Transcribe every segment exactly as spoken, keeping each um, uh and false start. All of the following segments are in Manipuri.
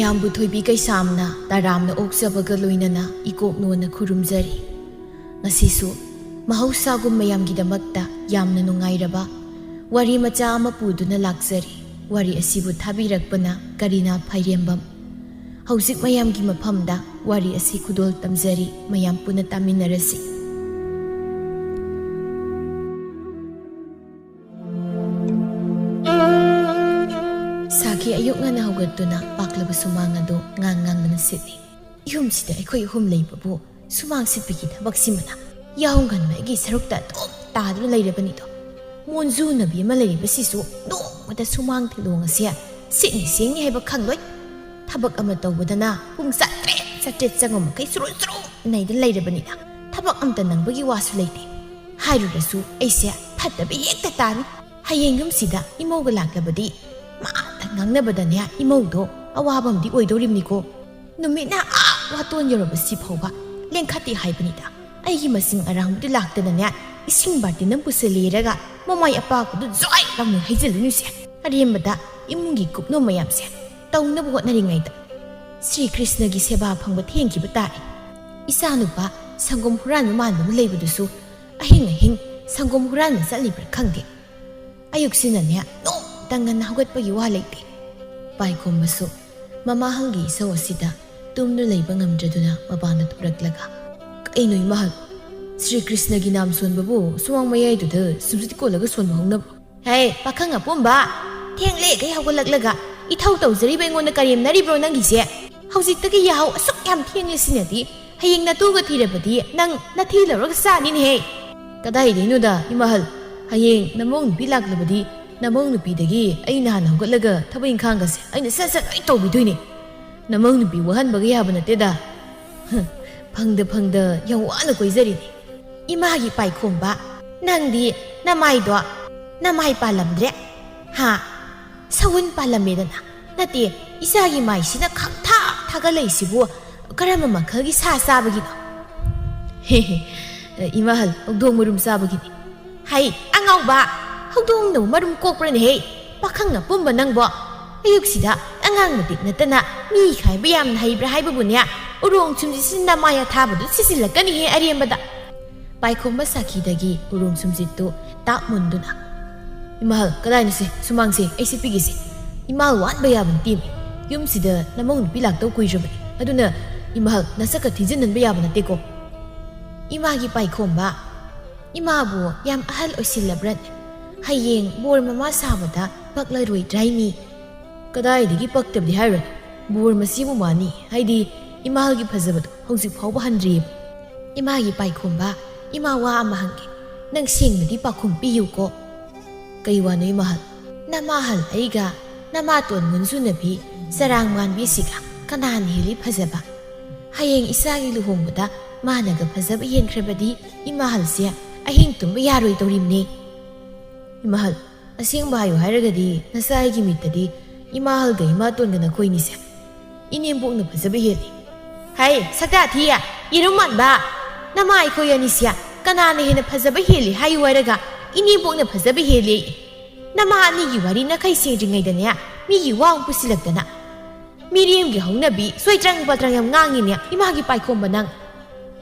ꯃꯌꯥꯝꯕꯨ ꯊꯣꯏꯕꯤ ꯀꯩꯁꯥꯝꯅ ꯇꯔꯥꯝꯅ ꯑꯣꯛꯆꯕꯒ ꯂꯣꯏꯅꯅ ꯏꯀꯣꯛꯅꯣꯅ ꯈꯨꯔꯨꯝꯖꯔꯤ꯫ ꯉꯁꯤꯁꯨ ꯃꯍꯧꯁꯥꯒꯨꯝ ꯃꯌꯥꯝꯒꯤꯗꯃꯛꯇ ꯌꯥꯝꯅ ꯅꯨꯡꯉꯥꯏꯔꯕ ꯋꯥꯔꯤ ꯃꯆꯥ ꯑꯃ ꯄꯨꯗꯨꯅ ꯂꯥꯛꯆꯔꯤ꯫ ꯋꯥꯔꯤ ꯑꯁꯤꯕꯨ ꯊꯥꯕꯤꯔꯛꯄꯅ ꯀꯔꯤꯅꯥ ꯐꯥꯏꯔꯦꯝꯕꯝ꯫ ꯍꯧꯖꯤꯛ ꯃꯌꯥꯝꯒꯤ ꯃꯐꯝꯗ ꯋꯥꯔꯤ ꯑꯁꯤ ꯈꯨꯗꯣꯜ ꯇꯝꯖꯔꯤ, ꯃꯌꯥꯝ ꯄꯨꯟꯅ ꯇꯥꯃꯤꯟꯅꯔꯁꯤ꯫ ꯁꯥꯈꯤ ꯑꯌꯨꯛ ꯉꯟꯅ ꯍꯧꯒꯠꯇꯨꯅ ꯄꯥꯛꯂꯕ ꯁꯨꯃꯥꯡ ꯑꯗꯨ ꯉꯥꯡ ꯉꯥꯡꯗꯅ ꯁꯤꯠꯂꯤ꯫ ꯌꯨꯝꯁꯤꯗ ꯑꯩꯈꯣꯏ ꯑꯍꯨꯝ ꯂꯩꯕꯕꯨ ꯁꯨꯃꯥꯡ ꯁꯤꯠꯄꯒꯤ ꯊꯕꯛꯁꯤꯃꯅ ꯌꯥꯍꯧ ꯉꯟꯕ ꯑꯩꯒꯤ ꯁꯔꯨꯛꯇ ꯑꯗꯨꯝ ꯇꯥꯗꯨꯅ ꯂꯩꯔꯕꯅꯤꯗꯣ꯫ ꯃꯣꯟꯖꯨꯅꯕꯤ ꯑꯃ ꯂꯩꯔꯤꯕꯁꯤꯁꯨ ꯅꯣꯡꯃꯇ ꯁꯨꯃꯥꯡ ꯊꯤꯂꯣꯡ ꯑꯁꯦ ꯁꯤꯠꯅꯤ ꯁꯦꯡꯅꯤ ꯍꯥꯏꯕ ꯈꯪꯂꯣꯏ꯫ ꯊꯕꯛ ꯑꯃ ꯇꯧꯕꯗꯅ ꯄꯨꯡ ꯆꯥꯇ꯭ꯔꯦꯠ ꯆꯥꯇ꯭ꯔꯦꯠ ꯆꯪꯕ ꯃꯈꯩ ꯆꯨꯔꯨ ꯆꯨꯔꯨ ꯅꯩꯗꯨꯅ ꯂꯩꯔꯕꯅꯤꯅ ꯊꯕꯛ ꯑꯝꯇ ꯅꯪꯕꯒꯤ ꯋꯥꯁꯨ ꯂꯩꯇꯦ꯫ ꯍꯥꯏꯔꯨꯔꯁꯨ ꯑꯩꯁꯦ ꯐꯠꯇꯕ ꯍꯦꯛꯇ ꯇꯥꯔꯤ꯫ ꯍꯌꯦꯡ ꯌꯨꯝꯁꯤꯗ ꯏꯃꯧꯒ ꯂꯥꯛꯂꯕꯗꯤ ꯃꯥꯇ ꯉꯥꯡꯅꯕꯗꯅꯦ ꯏꯃꯧꯗꯣ ꯑꯋꯥꯕ ꯑꯃꯗꯤ ꯑꯣꯏꯗꯧꯔꯤꯕꯅꯤꯀꯣ꯫ ꯅꯨꯃꯤꯠꯅ ꯑꯥ ꯋꯥꯇꯣꯟ ꯌꯧꯔꯕꯁꯤ ꯐꯥꯎꯕ ꯂꯦꯡꯈꯠꯇꯦ ꯍꯥꯏꯕꯅꯤꯗ꯫ ꯑꯩꯒꯤ ꯃꯁꯤꯡ ꯑꯔꯥꯡꯕꯗꯨ ꯂꯥꯛꯇꯅꯅꯦ ꯏꯁꯤꯡ ꯕꯥꯔꯇꯤꯟ ꯑꯃ ꯄꯨꯁꯤꯜꯂꯤꯔꯒ ꯃꯃꯥꯏ ꯑꯄꯥꯛꯄꯗꯨ ꯖ꯭ꯋꯥꯏ ꯂꯥꯎꯅ ꯍꯩꯖꯤꯜꯂꯤꯅꯨꯁꯦ꯫ ꯑꯔꯦꯝꯕꯗ ꯏꯃꯨꯡꯒꯤ ꯀꯨꯞꯅꯣ ꯃꯌꯥꯝꯁꯦ ꯇꯧꯅꯕ ꯍꯣꯠꯅꯔꯤꯉꯩꯗ ꯁ꯭ꯔꯤ ꯀ꯭ꯔꯤꯁꯅꯒꯤ ꯁꯦꯕꯥ ꯐꯪꯕ ꯊꯦꯡꯈꯤꯕ ꯇꯥꯔꯦ꯫ ꯏꯆꯥꯅꯨꯄꯥ ꯁꯪꯒꯣꯝ ꯍꯨꯔꯥꯟꯕ ꯃꯥꯟꯕ ꯑꯃ ꯂꯩꯕꯗꯨꯁꯨ ꯑꯍꯤꯡ ꯑꯍꯤꯡ ꯁꯪꯒꯣꯝ ꯍꯨꯔꯥꯟꯕ ꯆꯠꯂꯤꯕ꯭ꯔꯥ ꯈꯪꯗꯦ꯫ ꯑꯌꯨꯛꯁꯤꯅꯅꯦ ꯅꯣꯡꯇ ꯉꯟꯅ ꯍꯧꯒꯠꯄꯒꯤ ꯋꯥ ꯂꯩꯇꯦ꯫ ꯄꯥꯏꯈꯣꯝꯕꯁꯨ ꯃꯃꯥꯍꯜꯒꯤ ꯏꯁꯧ ꯑꯁꯤꯗ ꯇꯨꯝꯗꯨꯅ ꯂꯩꯕ ꯉꯝꯗ꯭ꯔꯗꯨꯅ ꯃꯄꯥꯟꯗ ꯊꯣꯔꯛꯂꯒ, "ꯀꯩꯅꯣ ꯏꯃꯥꯍꯜ, ꯁ꯭ꯔꯤ ꯀ꯭ꯔꯤꯁꯅꯒꯤ ꯅꯥꯝ ꯁꯣꯟꯕꯕꯨ ꯁꯨꯃꯥꯡ ꯃꯌꯥꯏꯗꯨꯗ ꯁꯨꯝꯁꯤꯠ ꯀꯣꯜꯂꯒ ꯁꯣꯟꯕ ꯍꯧꯅꯕ꯭ꯔꯣ?" "ꯍꯦ, ꯄꯥꯈꯪ ꯑꯄꯨꯝꯕ, ꯊꯦꯡꯂꯦꯈꯩ ꯍꯧꯒꯠꯂꯛꯂꯒ ꯏꯊꯧ ꯇꯧꯖꯔꯤꯕ ꯑꯩꯉꯣꯟꯗ ꯀꯔꯦꯝꯅꯔꯤꯕ꯭ꯔꯣ ꯅꯪꯒꯤꯁꯦ? ꯍꯧꯖꯤꯛꯇꯒꯤ ꯌꯥꯍꯧ ꯑꯁꯨꯛ ꯌꯥꯝ ꯊꯦꯡꯂꯤꯁꯤꯅꯗꯤ ꯍꯌꯦꯡ ꯅꯇꯨꯒ ꯊꯤꯔꯕꯗꯤ ꯅꯪ ꯅꯊꯤ ꯂꯧꯔꯒ ꯆꯥꯅꯤꯅꯦꯍꯦ!" "ꯀꯗꯥꯏꯗꯩꯅꯣꯗ ꯏꯃꯥꯍꯜ, ꯍꯌꯦꯡ ꯅꯃꯧ ꯅꯨꯄꯤ ꯂꯥꯛꯂꯕꯗꯤ ꯅꯃꯧ ꯅꯨꯄꯤꯗꯒꯤ ꯑꯩꯅ ꯍꯥꯟꯅ ꯍꯧꯒꯠꯂꯒ ꯊꯕꯛ ꯏꯪꯈꯥꯡꯒꯁꯦ ꯑꯩꯅ ꯁꯠ ꯁꯠ ꯂꯣꯏ ꯇꯧꯕꯤꯗꯣꯏꯅꯦ꯫ ꯅꯃꯧ ꯅꯨꯄꯤ ꯋꯥꯍꯟꯕꯒ ꯌꯥꯕ ꯅꯠꯇꯦꯗ꯫ ꯐꯪꯗ ꯐꯪꯗ ꯌꯥꯝ ꯋꯥꯅ ꯀꯣꯏꯖꯔꯤꯅꯦ꯫ ꯏꯃꯥꯒꯤ ꯄꯥꯏꯈꯣꯝꯕ, ꯅꯪꯗꯤ ꯅꯃꯥꯏꯗꯣ ꯅꯃꯥꯏ ꯄꯥꯜꯂꯝꯗ꯭ꯔꯦ꯫ ꯍꯥ? ꯁꯎꯟ ꯄꯥꯜꯂꯝꯃꯦꯗꯅ꯫ ꯅꯠꯇꯦ, ꯏꯆꯥꯒꯤ ꯃꯥꯏꯁꯤꯅ ꯈꯪꯊꯥ ꯊꯥꯒꯠꯂꯛꯏꯁꯤꯕꯨ ꯀꯔꯝꯕ ꯃꯈꯜꯒꯤ ꯁꯥ ꯆꯥꯕꯒꯤꯅꯣ?" "ꯍꯦ ꯍꯦ, ꯏꯃꯥꯍꯜ, ꯍꯧꯗꯣꯡ ꯃꯔꯨꯝ ꯆꯥꯕꯒꯤꯅꯤ꯫" "ꯍꯩ, ꯑꯉꯥꯎꯕ! ꯍꯧꯗꯣꯡꯅꯕꯨ ꯃꯔꯨꯝ ꯀꯣꯛꯄ꯭ꯔꯅꯦꯍꯦ? ꯄꯥꯈꯪ ꯑꯄꯨꯝꯕ ꯅꯪꯕꯣ! ꯑꯌꯨꯛꯁꯤꯗ ꯑꯉꯥꯡ ꯃꯇꯤꯛ ꯅꯠꯇꯅ ꯃꯤ ꯈꯥꯏꯕ ꯌꯥꯝꯅ ꯍꯩꯕ꯭ꯔꯥ ꯍꯥꯏꯕꯕꯨꯅꯦ, ꯎꯔꯣꯡ ꯁꯨꯝꯖꯤꯠꯁꯤ ꯅꯃꯥꯏ ꯑꯊꯥꯕꯗꯨ ꯁꯤꯖꯤꯜꯂꯛꯀꯅꯤꯍꯦ ꯑꯔꯦꯝꯕꯗ꯫ ꯄꯥꯏꯈꯣꯝꯕ ꯁꯥꯈꯤꯗꯒꯤ ꯎꯔꯣꯡ ꯁꯨꯝꯖꯤꯠꯇꯨ ꯇꯥꯛ ꯃꯨꯟꯗꯨꯅ, "ꯏꯃꯥꯍꯜ, ꯀꯗꯥꯏꯅꯣꯁꯦ? ꯁꯨꯃꯥꯡꯁꯦ ꯑꯩ ꯁꯤꯠꯄꯤꯒꯦꯁꯦ꯫ ꯏꯃꯥꯍꯜ ꯋꯥꯠꯕ ꯌꯥꯕ ꯅꯠꯇꯦꯃꯤ꯫ ꯌꯨꯝꯁꯤꯗ ꯅꯃꯧ ꯅꯨꯄꯤ ꯂꯥꯛꯇꯧ ꯀꯨꯏꯗ꯭ꯔꯕꯅꯤ꯫ ꯑꯗꯨꯅ ꯏꯃꯥꯍꯜ ꯅꯁꯛꯀ ꯊꯤꯖꯤꯟꯍꯟꯕ ꯌꯥꯕ ꯅꯠꯇꯦꯀꯣ꯫" ꯏꯃꯥꯒꯤ ꯄꯥꯏꯈꯣꯝꯕ, ꯏꯃꯥꯕꯨ ꯌꯥꯝ ꯑꯍꯜ ꯑꯣꯏꯁꯤꯜꯂꯕ꯭ꯔꯅꯦ? ꯍꯌꯦꯡ ꯕꯣꯔ ꯃꯃꯥ ꯁꯥꯕꯗ ꯄꯛꯂꯔꯣꯏꯗ꯭ꯔꯥꯏꯅꯤ? ꯀꯗꯥꯏꯗꯒꯤ ꯄꯛꯇꯕꯗꯤ ꯍꯥꯏꯔꯨꯔꯅꯨ꯫ ꯕꯣꯔ ꯃꯁꯤꯕꯨ ꯃꯥꯅꯤ ꯍꯥꯏꯗꯤ ꯏꯃꯥꯒꯤ ꯐꯖꯕꯗꯣ ꯍꯧꯖꯤꯛ ꯐꯥꯎꯕ ꯍꯟꯗ꯭ꯔꯤꯑꯕ꯫ ꯏꯃꯥꯒꯤ ꯄꯥꯏꯈꯣꯝꯕ, ꯏꯃꯥ ꯋꯥ ꯑꯃ ꯍꯪꯒꯦ꯫ ꯅꯪ ꯁꯦꯡꯅꯗꯤ ꯄꯥꯎꯈꯨꯝ ꯄꯤꯌꯨꯀꯣ꯫ ꯀꯩ ꯋꯥꯅꯣ ꯏꯃꯥꯍꯜ? ꯅꯃꯥꯍꯜ ꯑꯩꯒ ꯅꯃꯥꯇꯣꯟ ꯃꯨꯟꯖꯨꯅꯕꯤ ꯆꯔꯥꯡ ꯃꯥꯟꯕꯤꯁꯤꯒ ꯀꯅꯥꯅ ꯍꯦꯜꯂꯤ ꯐꯖꯕ? ꯍꯌꯦꯡ ꯏꯆꯥꯒꯤ ꯂꯨꯍꯣꯡꯕꯗ ꯃꯥꯅꯒ ꯐꯖꯕ ꯍꯦꯟꯈ꯭ꯔꯕꯗꯤ ꯏꯃꯥꯍꯜꯁꯦ ꯑꯍꯤꯡ ꯇꯨꯝꯕ ꯌꯥꯔꯣꯏꯗꯧꯔꯤꯕꯅꯦ꯫ ꯏꯃꯥꯍꯜ, ꯑꯁꯦꯡꯕ ꯍꯥꯏꯌꯨ ꯍꯥꯏꯔꯒꯗꯤ ꯅꯆꯥ ꯑꯩꯒꯤ ꯃꯤꯠꯇꯗꯤ ꯏꯃꯥꯍꯜꯒ ꯏꯃꯥꯇꯣꯟꯒ ꯅꯈꯣꯏꯅꯤꯁꯦ ꯏꯅꯦꯝꯕꯣꯛꯅ ꯐꯖꯕ ꯍꯦꯜꯂꯤ꯫ ꯍꯩ, ꯁꯛꯇꯥ ꯊꯤ, ꯌꯦꯔꯨꯝ ꯃꯥꯟꯕ! ꯅꯃꯥ ꯑꯩꯈꯣꯏ ꯑꯅꯤꯁꯦ ꯀꯅꯥꯅ ꯍꯦꯟꯅ ꯐꯖꯕ ꯍꯦꯜꯂꯤ ꯍꯥꯏꯌꯨ ꯍꯥꯏꯔꯒ ꯏꯅꯦꯝꯕꯣꯛꯅ ꯐꯖꯕ ꯍꯦꯜꯂꯤ꯫ ꯅꯃꯥ ꯑꯅꯤꯒꯤ ꯋꯥꯔꯤ ꯅꯈꯩ ꯁꯦꯡꯗ꯭ꯔꯤꯉꯩꯗꯅꯦ ꯃꯤꯒꯤ ꯋꯥ ꯑꯃꯨꯛ ꯄꯨꯁꯤꯜꯂꯛꯇꯅ꯫ ꯃꯤꯔꯦꯝꯒꯤ ꯍꯧꯅꯕꯤ ꯁꯣꯏꯇ꯭ꯔꯪ ꯄꯥꯇ꯭ꯔꯪ ꯌꯥꯝ ꯉꯥꯡꯉꯤꯅꯦ ꯏꯃꯥꯒꯤ ꯄꯥꯏꯈꯣꯝꯕ ꯅꯪ꯫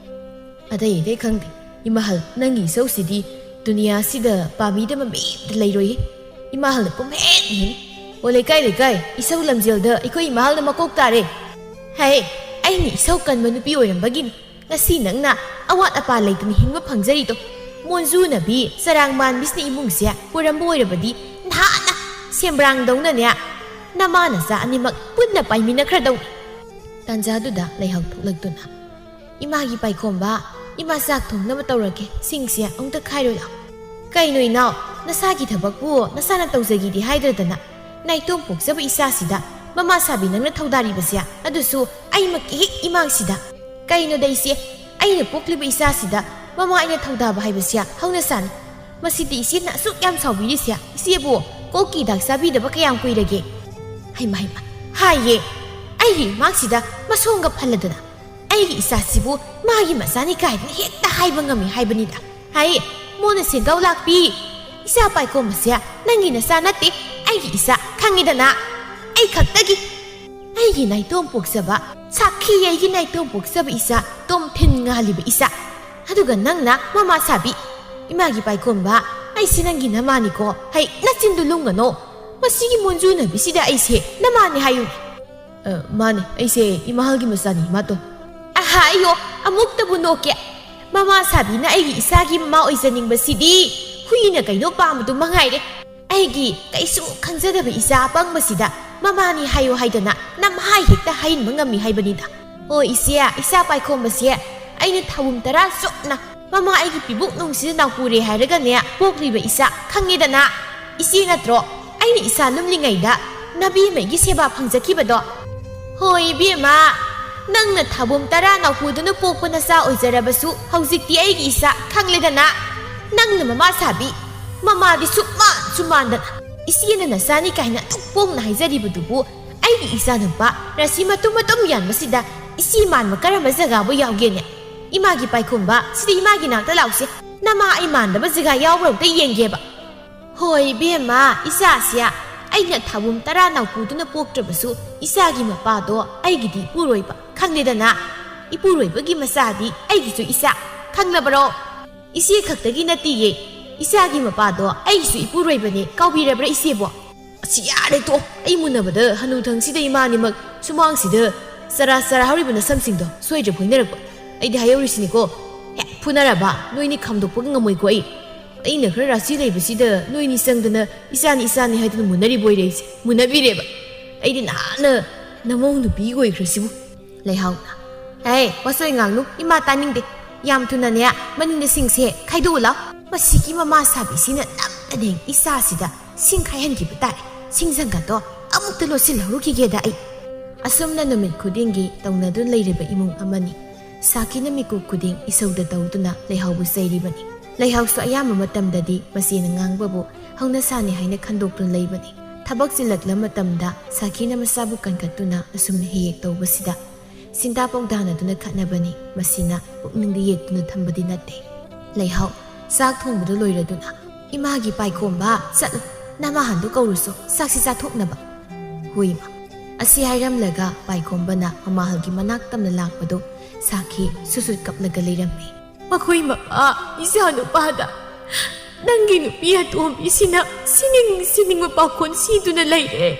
ꯑꯇꯩ ꯑꯇꯩ ꯈꯪꯗꯦ꯫ ꯏꯃꯥꯍꯜ, ꯅꯪꯒꯤ ꯏꯁꯧꯁꯤꯗꯤ ꯗꯨꯅꯤꯌꯥꯁꯤꯗ ꯄꯥꯝꯕꯤꯗꯕ ꯃꯤ ꯑꯃꯇ ꯂꯩꯔꯣꯏꯌꯦ꯫ ꯏꯃꯥꯍꯜꯅ ꯄꯨꯝꯍꯦꯟ ꯍꯦꯜꯂꯤ꯫ ꯑꯣ ꯂꯩꯀꯥꯏ ꯂꯩꯀꯥꯏ, ꯏꯁꯧ ꯂꯝꯖꯦꯜꯗ ꯑꯩꯈꯣꯏ ꯏꯃꯥꯍꯜꯅ ꯃꯀꯣꯛ ꯇꯥꯔꯦ꯫ ꯍꯥꯏ, ꯑꯩꯅ ꯏꯁꯧ ꯀꯟꯕ ꯅꯨꯄꯤ ꯑꯣꯏꯔꯝꯕꯒꯤꯅꯤ ꯉꯁꯤ ꯅꯪꯅ ꯑꯋꯥꯠ ꯑꯄꯥ ꯂꯩꯇꯅ ꯍꯤꯡꯕ ꯐꯪꯖꯔꯤꯗꯣ꯫ ꯃꯣꯟꯖꯨꯅꯕꯤ ꯆꯔꯥꯡ ꯃꯥꯟꯕꯤꯁꯤꯅ ꯏꯃꯨꯡꯁꯦ ꯄꯨꯔꯝꯕ ꯑꯣꯏꯔꯕꯗꯤ ꯅꯍꯥꯟꯅ ꯁꯦꯝꯕ꯭ꯔꯥꯡꯗꯧꯅꯅꯦ ꯅꯃꯥ ꯅꯆꯥ ꯑꯅꯤꯃꯛ ꯄꯨꯟꯅ ꯄꯥꯏꯃꯤꯟꯅꯈ꯭ꯔꯗꯧꯅꯤ꯫ ꯇꯥꯟꯖꯥꯗꯨꯗ ꯂꯩꯍꯧ ꯊꯣꯛꯂꯛꯇꯨꯅ, "ꯏꯃꯥꯒꯤ ꯄꯥꯏꯈꯣꯝꯕ, ꯏꯃꯥ ꯆꯥꯛ ꯊꯣꯡꯅꯕ ꯇꯧꯔꯒꯦ, ꯁꯤꯡꯁꯦ ꯑꯃꯨꯛꯇ ꯈꯥꯏꯔꯣ ꯂꯥꯎ꯫" "ꯀꯩꯅꯣ ꯏꯅꯥꯎ, ꯅꯁꯥꯒꯤ ꯊꯕꯛꯄꯨ ꯅꯁꯥꯅ ꯇꯧꯖꯒꯦꯗꯤ ꯍꯥꯏꯗ꯭ꯔꯗꯅ, ꯅꯥꯏꯇꯣꯝ ꯄꯣꯛꯆꯕ ꯏꯆꯥꯁꯤꯗ ꯃꯃꯥ ꯁꯥꯕꯤ ꯅꯪꯅ ꯊꯧꯗꯥꯔꯤꯕꯁꯦ, ꯑꯗꯨꯁꯨ ꯑꯩꯃꯛꯀꯤ ꯍꯦꯛ ꯏꯃꯥꯡꯁꯤꯗ? ꯀꯩꯅꯣꯗ ꯏꯆꯦ, ꯑꯩꯅ ꯄꯣꯛꯂꯤꯕ ꯏꯆꯥꯁꯤꯗ ꯃꯃꯥ ꯑꯩꯅ ꯊꯧꯗꯥꯕ ꯍꯥꯏꯕꯁꯦ ꯍꯧꯅꯁꯥꯅꯤ꯫ ꯃꯁꯤꯗꯤ ꯏꯆꯦꯅ ꯑꯁꯨꯛ ꯌꯥꯝ ꯁꯥꯎꯕꯤꯔꯤꯁꯦ, ꯏꯆꯦꯕꯨ ꯀꯣꯛꯀꯤ ꯍꯤꯗꯥꯛ ꯆꯥꯕꯤꯗꯕ ꯀꯌꯥꯝ ꯀꯨꯏꯔꯒꯦ?" ꯍꯩꯃ ꯍꯩꯃ, ꯍꯥꯏꯌꯦ, ꯑꯩꯒꯤ ꯏꯃꯥꯡꯁꯤꯗ ꯃꯁꯣꯝꯒ ꯐꯜꯂꯗꯅ꯫ ꯑꯩꯒꯤ ꯏꯆꯥꯁꯤꯕꯨ ꯃꯥꯒꯤ ꯃꯆꯥꯅꯤ ꯀꯥꯏꯗꯅ ꯍꯦꯛꯇ ꯍꯥꯏꯕ ꯉꯝꯃꯤ ꯍꯥꯏꯕꯅꯤꯗ꯫ ꯍꯥꯏ, ꯃꯣꯟꯅ ꯁꯦꯟꯗꯧ ꯂꯥꯛꯄꯤ꯫ ꯏꯆꯥ ꯄꯥꯏꯈꯣꯝꯕꯁꯦ ꯅꯪꯒꯤ ꯅꯆꯥ ꯅꯠꯇꯦ, ꯑꯩꯒꯤ ꯏꯆꯥ, ꯈꯪꯉꯤꯗꯅ? ꯑꯩ ꯈꯛꯇꯒꯤ, ꯑꯩꯒꯤ ꯅꯥꯏꯇꯣꯝ ꯄꯣꯛꯆꯕ, ꯁꯥꯈꯤ ꯑꯩꯒꯤ ꯅꯥꯏꯇꯣꯝ ꯄꯣꯛꯆꯕ ꯏꯆꯥ, ꯇꯣꯝꯊꯤꯟ ꯉꯥꯜꯂꯤꯕ ꯏꯆꯥ꯫ ꯑꯗꯨꯒ ꯅꯪꯅ ꯃꯃꯥ ꯁꯥꯕꯤ, ꯏꯃꯥꯒꯤ ꯄꯥꯏꯈꯣꯝꯕ, ꯑꯩꯁꯦ ꯅꯪꯒꯤ ꯅꯃꯥꯅꯤꯀꯣ꯫ ꯍꯩ, ꯅꯆꯤꯟꯗꯨ ꯂꯨꯝꯒꯅꯣ꯫ ꯃꯁꯤꯒꯤ ꯃꯣꯟꯖꯨꯅꯕꯤꯁꯤꯗ ꯑꯩꯁꯦ ꯅꯃꯥꯅꯤ ꯍꯥꯏꯌꯨꯅꯦ꯫ "ꯑ, ꯃꯥꯅꯦ, ꯑꯩꯁꯦ ꯏꯃꯥꯍꯜꯒꯤ ꯃꯆꯥꯅꯤ, ꯏꯃꯥꯇꯣꯟ꯫" "ꯑꯍꯥ, ꯑꯩꯌꯣ, ꯑꯃꯨꯛꯇꯕꯨ ꯅꯣꯛꯀꯦ꯫ ꯃꯃꯥ ꯁꯥꯕꯤꯅ ꯑꯩꯒꯤ ꯏꯆꯥꯒꯤ ꯃꯃꯥ ꯑꯣꯏꯖꯅꯤꯡꯕꯁꯤꯗꯤ ꯍꯨꯏꯅ ꯀꯩꯅꯣ ꯄꯥꯝꯕꯗꯨ ꯃꯉꯥꯏꯔꯦ꯫ ꯑꯩꯒꯤ ꯀꯩꯁꯨ ꯈꯪꯖꯗꯕ ꯏꯆꯥ ꯑꯄꯪꯕꯁꯤꯗ ꯃꯃꯥꯅꯤ ꯍꯥꯏꯌꯣ ꯍꯥꯏꯗꯅ ꯅꯝꯍꯥꯏ ꯍꯦꯛꯇ ꯍꯥꯏꯍꯟꯕ ꯉꯝꯃꯤ ꯍꯥꯏꯕꯅꯤꯗ꯫ ꯑꯣ ꯏꯆꯦ, ꯏꯆꯥ ꯄꯥꯏꯈꯣꯝꯕꯁꯦ ꯑꯩꯅ ꯊꯥꯕꯨꯝ ꯇꯔꯥ ꯆꯨꯞꯅ ꯃꯃꯥ ꯑꯩꯒꯤ ꯄꯤꯕꯨꯛ ꯅꯨꯡꯁꯤꯗ ꯅꯥꯎꯄꯨꯔꯦ ꯍꯥꯏꯔꯒꯅꯦ ꯄꯣꯛꯂꯤꯕ ꯏꯆꯥ, ꯈꯪꯉꯦꯗꯅ꯫ ꯏꯆꯦ ꯅꯠꯇ꯭ꯔꯣ ꯑꯩꯅ ꯏꯆꯥ ꯂꯨꯝꯂꯤꯉꯩꯗ ꯅꯕꯦꯝꯃꯒꯤ ꯁꯦꯕꯥ ꯐꯪꯖꯈꯤꯕꯗꯣ?" "ꯍꯣꯏ ꯏꯕꯦꯝꯃ, ꯅꯪꯅ ꯊꯥꯕꯨꯝ ꯇꯔꯥ ꯅꯥꯎꯄꯨꯗꯨꯅ ꯄꯣꯛꯄ ꯅꯆꯥ ꯑꯣꯏꯖꯔꯕꯁꯨ ꯍꯧꯖꯤꯛꯇꯤ ꯑꯩꯒꯤ ꯏꯆꯥ, ꯈꯪꯂꯦꯗꯅ꯫ ꯅꯪꯅ ꯃꯃꯥ ꯁꯥꯕꯤ, ꯃꯃꯥꯗꯤ ꯁꯨꯛꯃꯥꯟꯁꯨ ꯃꯥꯟꯗꯅ ꯏꯆꯦꯅ ꯅꯆꯥꯅꯤ ꯀꯥꯏꯅ ꯑꯗꯨꯛ ꯄꯣꯡꯅ ꯍꯥꯏꯖꯔꯤꯕꯗꯨꯕꯨ, ꯑꯩꯒꯤ ꯏꯆꯥ ꯅꯨꯄꯥ ꯔꯥꯁꯤ ꯃꯇꯨꯝ ꯃꯇꯨꯝ ꯌꯥꯟꯕꯁꯤꯗ ꯏꯆꯦ ꯃꯥꯟꯕ ꯀꯔꯝꯕ ꯖꯒꯥꯕꯨ ꯌꯥꯎꯒꯦꯅꯦ? ꯏꯃꯥꯒꯤ ꯄꯥꯏꯈꯣꯝꯕ, ꯁꯤꯗ ꯏꯃꯥꯒꯤ ꯅꯥꯛꯇ ꯂꯥꯎꯁꯦ꯫ ꯅꯃꯥ ꯑꯩ ꯃꯥꯟꯗꯕ ꯖꯒꯥ ꯌꯥꯎꯕ꯭ꯔꯥ ꯑꯝꯇ ꯌꯦꯡꯒꯦꯕ꯫" "ꯍꯣꯏ ꯏꯕꯦꯝꯃ, ꯏꯆꯥꯁꯦ ꯑꯩꯅ ꯊꯥꯕꯨꯝ ꯇꯔꯥ ꯅꯥꯎꯄꯨꯗꯨꯅ ꯄꯣꯛꯇ꯭ꯔꯕꯁꯨ ꯏꯆꯥꯒꯤ ꯃꯄꯥꯗꯣ ꯑꯩꯒꯤꯗꯤ ꯏꯄꯨꯔꯣꯏꯕ, ꯈꯪꯂꯦꯗꯅ꯫ ꯏꯄꯨꯔꯣꯏꯕꯒꯤ ꯃꯆꯥꯗꯤ ꯑꯩꯒꯤꯁꯨ ꯏꯆꯥ, ꯈꯪꯂꯕꯔꯣ? ꯏꯆꯦ ꯈꯛꯇꯒꯤ ꯅꯠꯇꯤꯌꯦ, ꯏꯆꯥꯒꯤ ꯃꯄꯥꯗꯣ ꯑꯩꯒꯤꯁꯨ ꯏꯄꯨꯔꯣꯏꯕꯅꯦ, ꯀꯥꯎꯕꯤꯔꯕ꯭ꯔꯥ ꯏꯆꯦꯕꯣ?" "ꯑꯁꯤ ꯌꯥꯔꯦ ꯇꯣ, ꯑꯩ ꯃꯨꯟꯅꯕꯗ ꯍꯅꯨꯊꯪꯁꯤꯗ ꯏꯃꯥꯅꯤꯃꯛ ꯁꯨꯃꯥꯡꯁꯤꯗ ꯆꯔꯥ ꯆꯔꯥ ꯍꯧꯔꯤꯕ ꯅꯁꯝꯁꯤꯡꯗꯣ ꯁꯣꯏꯗ꯭ꯔꯦ ꯐꯣꯏꯅꯔꯛꯄ꯫ ꯑꯩꯗꯤ ꯍꯥꯏꯍꯧꯔꯤꯁꯤꯅꯤꯀꯣ, ꯍꯦꯛ ꯐꯨꯅꯔꯕ ꯅꯣꯏꯅꯤ ꯈꯥꯝꯗꯣꯛꯄꯒ ꯉꯝꯃꯣꯏꯀꯣ ꯑꯩ꯫ ꯑꯩꯅ ꯈꯔ ꯔꯥꯁꯤ ꯂꯩꯕꯁꯤꯗ ꯅꯣꯏꯅꯤ ꯆꯪꯗꯅ ꯏꯆꯥꯅꯤ ꯏꯆꯥꯅꯤ ꯍꯥꯏꯗꯨꯅ ꯃꯨꯟꯅꯔꯤꯕ ꯑꯣꯏꯔꯦ ꯑꯩꯁꯦ, ꯃꯨꯟꯅꯕꯤꯔꯦꯕ꯫ ꯑꯩꯗꯤ ꯅꯍꯥꯟꯅ ꯅꯃꯧ ꯅꯨꯄꯤ ꯑꯣꯏꯈ꯭ꯔꯁꯤꯕꯨ꯫" ꯂꯩꯍꯥꯎꯅ, "ꯍꯦ, ꯋꯥꯆꯣꯏ ꯉꯥꯡꯅꯨ, ꯏꯃꯥ ꯇꯥꯅꯤꯡꯗꯦ꯫ ꯌꯥꯝ ꯊꯨꯅꯅꯦ ꯃꯅꯤꯡꯗ ꯁꯤꯡꯁꯦ ꯈꯥꯏꯗꯣꯛꯎ ꯂꯥꯎ꯫ ꯃꯁꯤꯒꯤ ꯃꯃꯥ ꯁꯥꯕꯤꯁꯤꯅ ꯅꯝꯗꯅ ꯏꯆꯥꯁꯤꯗ ꯁꯤꯡ ꯈꯥꯏꯍꯟꯈꯤꯕ ꯇꯥꯔꯦ꯫ ꯁꯤꯡꯖꯪꯒꯗꯣ ꯑꯃꯨꯛꯇ ꯂꯣꯠꯁꯤꯜꯍꯧꯔꯨꯈꯤꯒꯦꯗ ꯑꯩ꯫" ꯑꯁꯨꯝꯅ ꯅꯨꯃꯤꯠ ꯈꯨꯗꯤꯡꯒꯤ ꯇꯧꯅꯗꯨꯅ ꯂꯩꯔꯤꯕ ꯏꯃꯨꯡ ꯑꯃꯅꯤ꯫ ꯁꯥꯈꯤꯅ ꯃꯤꯀꯨꯞ ꯈꯨꯗꯤꯡ ꯏꯁꯧꯗ ꯇꯧꯗꯨꯅ ꯂꯩꯍꯥꯎꯕꯨ ꯆꯩꯔꯤꯕꯅꯤ꯫ ꯂꯩꯍꯥꯎꯁꯨ ꯑꯌꯥꯝꯕ ꯃꯇꯝꯗꯗꯤ ꯃꯆꯦꯅ ꯉꯥꯡꯕꯕꯨ ꯍꯧꯅꯁꯥꯅꯤ ꯍꯥꯏꯅ ꯈꯟꯗꯣꯛꯇꯨꯅ ꯂꯩꯕꯅꯤ꯫ ꯊꯕꯛ ꯆꯤꯜꯂꯛꯂ ꯃꯇꯝꯗ ꯁꯥꯈꯤꯅ ꯃꯁꯥꯕꯨ ꯀꯟꯈꯠꯇꯨꯅ ꯑꯁꯨꯝꯅ ꯍꯦꯛ ꯍꯦꯛ ꯇꯧꯕꯁꯤꯗ ꯁꯤꯟꯇꯥ ꯄꯥꯎꯗꯥꯅꯗꯨꯅ ꯈꯠꯅꯕꯅꯤ꯫ ꯃꯁꯤꯅ ꯄꯨꯛꯅꯤꯡꯗ ꯌꯦꯛꯇꯨꯅ ꯊꯝꯕꯗꯤ ꯅꯠꯇꯦ꯫ ꯂꯩꯍꯥꯎ, ꯆꯥꯛ ꯊꯣꯡꯕꯗꯨ ꯂꯣꯏꯔꯗꯨꯅ, "ꯏꯃꯥꯒꯤ ꯄꯥꯏꯈꯣꯝꯕ, ꯆꯠꯂꯨ, ꯅꯃꯥꯍꯟꯗꯨ ꯀꯧꯔꯨꯁꯨ, ꯆꯥꯛꯁꯤ ꯆꯥꯊꯣꯛꯅꯕ꯫" "ꯍꯣꯏ, ꯏꯃꯥ꯫" ꯑꯁꯤ ꯍꯥꯏꯔꯝꯂꯒ ꯄꯥꯏꯈꯣꯝꯕꯅ ꯃꯃꯥꯍꯜꯒꯤ ꯃꯅꯥꯛ ꯇꯝꯅ ꯂꯥꯛꯄꯗꯨ ꯁꯥꯈꯤ ꯁꯨꯠ ꯁꯨꯠ ꯀꯞꯂꯒ ꯂꯩꯔꯝꯃꯤ꯫ "ꯃꯈꯣꯏ ꯃꯄꯥ ꯏꯆꯥꯅꯨꯄꯥꯗ ꯅꯪꯒꯤ ꯅꯨꯄꯤ ꯑꯇꯣꯝꯕꯤꯁꯤꯅ ꯁꯤꯅꯤꯡ ꯁꯤꯅꯤꯡꯕ ꯄꯥꯈꯣꯟ ꯁꯤꯗꯨꯅ ꯂꯩꯔꯦ꯫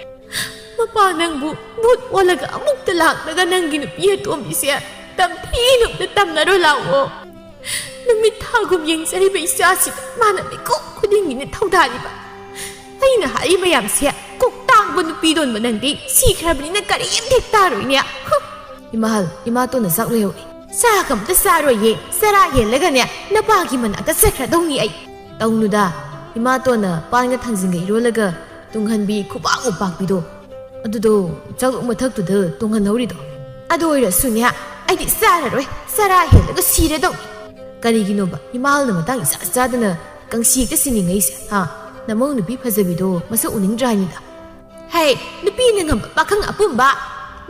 ꯃꯄꯥ ꯅꯪꯕꯨ ꯚꯨꯠ ꯑꯣꯜꯂꯒ ꯑꯃꯨꯛꯇ ꯂꯥꯛꯂꯒ ꯅꯪꯒꯤ ꯅꯨꯄꯤ ꯑꯇꯣꯝꯕꯤꯁꯦ ꯇꯝꯊꯤ ꯅꯨꯡꯗ ꯇꯝꯅꯔꯣ ꯂꯥꯛꯑꯣ꯫ ꯅꯨꯃꯤꯠ ꯊꯥꯒꯨꯝ ꯌꯦꯡꯖꯔꯤꯕ ꯏꯆꯥꯁꯤꯗ ꯃꯥꯅ ꯃꯤꯀꯨꯞ ꯈꯨꯗꯤꯡꯒꯤꯅꯦ ꯊꯧꯗꯥꯔꯤꯕ꯫ ꯑꯩꯅ ꯍꯥꯏꯔꯤ ꯃꯌꯥꯝꯁꯦ ꯀꯣꯛ ꯇꯥꯡꯕ ꯅꯨꯄꯤꯗꯣꯟꯕ ꯅꯪꯗꯤ ꯁꯤꯈ꯭ꯔꯕꯅꯤꯅ ꯀꯔꯤꯝ ꯍꯦꯛ ꯇꯥꯔꯣꯏꯅꯦ꯫" ꯍꯨꯝ! "ꯏꯃꯥꯍꯜ, ꯏꯃꯥꯇꯣꯟꯅ ꯆꯥꯛ ꯂꯩꯍꯧꯔꯦ꯫" "ꯆꯥꯛ ꯑꯝꯇ ꯆꯥꯔꯣꯏꯌꯦ, ꯆꯔꯥ ꯍꯦꯜꯂꯒꯅꯦ ꯅꯄꯥꯒꯤ ꯃꯅꯥꯛꯇ ꯆꯠꯈ꯭ꯔꯗꯧꯅꯤ ꯑꯩ꯫" "ꯇꯧꯅꯨꯗ, ꯏꯃꯥꯇꯣꯟꯅ ꯄꯥꯟꯒ ꯊꯥꯡꯖꯤꯡꯒ ꯏꯔꯣꯜꯂꯒ ꯇꯨꯡꯍꯟꯕꯤ ꯈꯨꯕꯥꯛ ꯃꯨꯛ ꯄꯥꯛꯄꯤꯗꯣ, ꯑꯗꯨꯗꯣ ꯆꯥꯛꯂꯨꯛ ꯃꯊꯛꯇꯨꯗ ꯇꯣꯡꯍꯟꯍꯧꯔꯤꯗꯣ꯫" "ꯑꯗꯨ ꯑꯣꯏꯔꯁꯨꯅꯦ, ꯑꯩꯗꯤ ꯆꯥꯔꯔꯣꯏ, ꯆꯔꯥ ꯍꯦꯜꯂꯒ ꯁꯤꯔꯗꯧꯅꯤ꯫" "ꯀꯔꯤꯒꯤꯅꯣꯕ ꯏꯃꯥꯍꯜꯅ ꯃꯇꯥꯡ ꯏꯆꯥ ꯆꯥꯗꯅ ꯀꯪꯁꯤ ꯍꯦꯛꯇ ꯁꯤꯅꯤꯡꯉꯛꯏꯁꯦ, ꯍꯥ? ꯅꯃꯧ ꯅꯨꯄꯤ ꯐꯖꯕꯤꯗꯣ ꯃꯁꯛ ꯎꯅꯤꯡꯗ꯭ꯔꯥ ꯍꯥꯏꯅꯤꯗ?" "ꯍꯩ, ꯅꯨꯄꯤꯅ ꯉꯝꯕ ꯄꯥꯈꯪ ꯑꯄꯨꯝꯕ,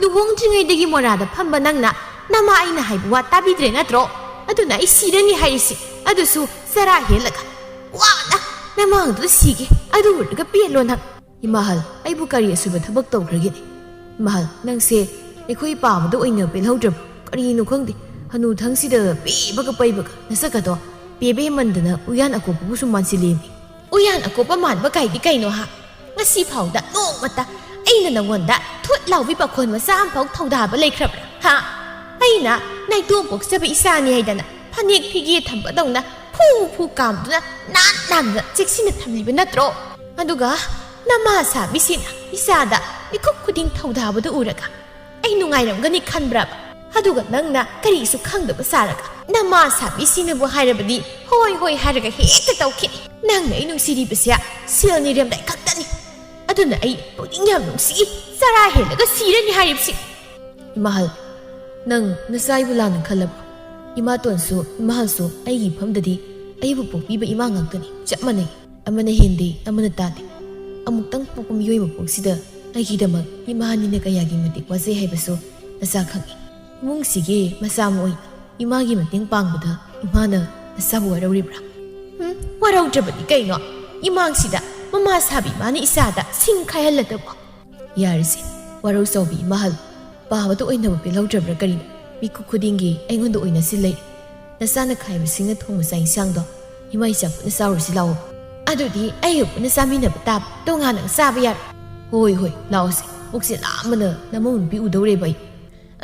ꯂꯨꯍꯣꯡꯗ꯭ꯔꯤꯉꯩꯗꯒꯤ ꯃꯣꯔꯥꯗ ꯐꯝꯕ ꯅꯪꯅ ꯅꯃꯥ ꯑꯩꯅ ꯍꯥꯏꯕ ꯋꯥ ꯇꯥꯕꯤꯗ꯭ꯔꯦ ꯅꯠꯇ꯭ꯔꯣ? ꯑꯗꯨꯅ ꯑꯩ ꯁꯤꯔꯅꯤ ꯍꯥꯏꯔꯤꯁꯤ, ꯑꯗꯨꯁꯨ ꯆꯔꯥ ꯍꯦꯜꯂꯒ꯫ ꯋꯥꯅ ꯅꯃꯥꯡꯗꯨꯗ ꯁꯤꯒꯦ, ꯑꯗꯨ ꯑꯣꯏꯔꯒ ꯄꯦꯜꯂꯣ ꯅꯪ꯫" "ꯏꯃꯥꯍꯜ, ꯑꯩꯕꯨ ꯀꯔꯤ ꯑꯁꯣꯏꯕ ꯊꯕꯛ ꯇꯧꯈ꯭ꯔꯒꯦꯅꯦ? ꯏꯃꯥꯍꯜ, ꯅꯪꯁꯦ ꯑꯩꯈꯣꯏ ꯄꯥꯕꯗ ꯑꯣꯏꯅ ꯄꯦꯜꯍꯧꯗ꯭ꯔꯕ? ꯀꯔꯤꯅꯣ ꯈꯪꯗꯦ, ꯍꯅꯨꯊꯪꯁꯤꯗ ꯄꯦꯕꯒ ꯄꯩꯕꯒ ꯅꯁꯛꯀꯗꯣ ꯄꯦꯕ ꯍꯦꯟꯃꯟꯗꯅ ꯎꯌꯥꯟ ꯑꯀꯣꯞꯄꯕꯨꯁꯨ ꯃꯥꯟꯁꯤꯜꯂꯦꯃꯤ꯫" "ꯎꯌꯥꯟ ꯑꯀꯣꯞꯄ ꯃꯥꯟꯕ ꯀꯥꯏꯗꯤ ꯀꯩꯅꯣ ꯍꯥ? ꯉꯁꯤ ꯐꯥꯎꯗ ꯅꯣꯡꯃꯇ ꯑꯩꯅ ꯅꯉꯣꯟꯗ ꯊꯨꯠ ꯂꯥꯎꯕꯤ ꯄꯥꯈꯣꯟ ꯃꯆꯥ ꯑꯃꯐꯥꯎ ꯊꯧꯗꯥꯕ ꯂꯩꯈ꯭ꯔꯕ꯭ꯔꯥ ꯍꯥ? ꯑꯩꯅ ꯅꯥꯏꯇꯣꯝ ꯄꯣꯛꯆꯕ ꯏꯆꯥꯅꯤ ꯍꯥꯏꯗꯅ ꯐꯅꯦꯛ ꯐꯤꯒꯦ ꯊꯝꯕꯗꯧꯅ ꯐꯨ ꯐꯨ ꯀꯥꯝꯗꯨꯅ ꯅꯥꯟ ꯅꯥꯟꯅ ꯆꯦꯛꯁꯤꯟꯅ ꯊꯝꯂꯤꯕ ꯅꯠꯇ꯭ꯔꯣ? ꯑꯗꯨꯒ ꯅꯃꯥ ꯁꯥꯕꯤꯁꯤꯅ ꯏꯆꯥꯗ ꯃꯤꯀꯨꯞ ꯈꯨꯗꯤꯡ ꯊꯧꯗꯥꯕꯗꯨ ꯎꯔꯒ ꯑꯩ ꯅꯨꯡꯉꯥꯏꯔꯝꯒꯅꯤ ꯈꯟꯕ꯭ꯔꯕ? ꯑꯗꯨꯒ ꯅꯪꯅ ꯀꯔꯤꯁꯨ ꯈꯪꯗꯕ ꯁꯥꯔꯒ ꯅꯃꯥ ꯁꯥꯕꯤꯁꯤꯅꯕꯨ ꯍꯥꯏꯔꯕꯗꯤ ꯍꯣꯏ ꯍꯣꯏ ꯍꯥꯏꯔꯒ ꯍꯦꯛꯇ ꯇꯧꯈꯤꯅꯤ꯫ ꯅꯪꯅ ꯑꯩ ꯅꯨꯡꯁꯤꯔꯤꯕꯁꯦ ꯁꯦꯜ ꯅꯤꯔꯝꯗꯥꯏ ꯈꯛꯇꯅꯤ꯫ ꯑꯗꯨꯅ ꯑꯩ ꯄꯨꯛꯅꯤꯡ ꯌꯥꯝ ꯅꯨꯡꯁꯤ, ꯆꯔꯥ ꯍꯦꯜꯂꯒ ꯁꯤꯔꯅꯤ ꯍꯥꯏꯔꯤꯕꯁꯤ꯫" "ꯏꯃꯥꯍꯜ, ꯅꯪ ꯅꯆꯥ ꯑꯩꯕꯨ ꯂꯥꯟꯅ ꯈꯜꯂꯕ꯭ꯔꯣ? ꯏꯃꯥꯇꯣꯟꯁꯨ ꯏꯃꯥꯍꯜꯁꯨ ꯑꯩꯒꯤ ꯏꯐꯝꯗꯗꯤ ꯑꯩꯕꯨ ꯄꯣꯛꯄꯤꯕ ꯏꯃꯥ ꯉꯥꯛꯇꯅꯤ, ꯆꯞ ꯃꯥꯟꯅꯩ꯫ ꯑꯃꯅ ꯍꯦꯟꯗꯦ, ꯑꯃꯅ ꯇꯥꯗꯦ꯫ ꯑꯃꯨꯛꯇꯪ ꯄꯣꯛꯄ ꯃꯤꯑꯣꯏ ꯃꯄꯣꯛꯁꯤꯗ ꯑꯩꯒꯤꯗꯃꯛ ꯏꯃꯥ ꯑꯅꯤꯅ ꯀꯌꯥꯒꯤ ꯃꯇꯤꯛ ꯋꯥꯖꯩ ꯍꯥꯏꯕꯁꯨ ꯅꯆꯥ ꯈꯪꯏ꯫ ꯏꯃꯨꯡꯁꯤꯒꯤ ꯃꯆꯥ ꯑꯃ ꯑꯣꯏꯅ ꯏꯃꯥꯒꯤ ꯃꯇꯦꯡ ꯄꯥꯡꯕꯗ ꯏꯃꯥꯅ ꯅꯆꯥꯕꯨ ꯋꯥꯔꯧꯔꯤꯕ꯭ꯔꯥ?" "ꯎꯝ, ꯋꯥꯔꯧꯗ꯭ꯔꯕꯗꯤ ꯀꯩꯅꯣ? ꯏꯃꯥꯡꯁꯤꯗ ꯃꯃꯥ ꯁꯥꯕꯤ ꯏꯃꯥꯅ ꯏꯆꯥꯗ ꯁꯤꯡ ꯈꯥꯏꯍꯜꯂꯗꯕꯣ?" ꯌꯥꯔꯤꯁꯦ, ꯋꯥꯔꯧ ꯆꯥꯎꯕꯤ ꯏꯃꯥꯍꯜ, ꯄꯥꯕꯗ ꯑꯣꯏꯅꯕ ꯄꯦꯜꯍꯧꯗ꯭ꯔꯕ꯭ꯔꯥ ꯀꯔꯤꯅꯣ? ꯃꯤꯀꯨꯞ ꯈꯨꯗꯤꯡꯒꯤ ꯑꯩꯉꯣꯟꯗ ꯑꯣꯏꯅꯁꯤ ꯂꯩ꯫ ꯅꯆꯥꯅ ꯈꯥꯏꯕ ꯁꯤꯡꯅ ꯊꯣꯡꯕ ꯆꯥꯛ ꯏꯟꯁꯥꯡꯗꯣ ꯏꯃꯥ ꯏꯆꯥ ꯄꯨꯟꯅ ꯆꯥꯎꯔꯨꯁꯤ ꯂꯥꯛꯑꯣ꯫ ꯑꯗꯨꯗꯤ ꯑꯩꯒ ꯄꯨꯟꯅ ꯆꯥꯃꯤꯟꯅꯕ ꯇꯥꯕ, ꯇꯣꯉꯥꯟꯅ ꯆꯥꯕ ꯌꯥꯔꯣꯏ꯫ ꯍꯣꯏ, ꯍꯣꯏ, ꯂꯥꯛꯑꯣꯁꯦ꯫ ꯄꯨꯛꯁꯦ ꯂꯥꯝꯕꯅ ꯅꯃꯧ ꯅꯨꯄꯤ ꯎꯗꯧꯔꯦꯕ ꯑꯩ꯫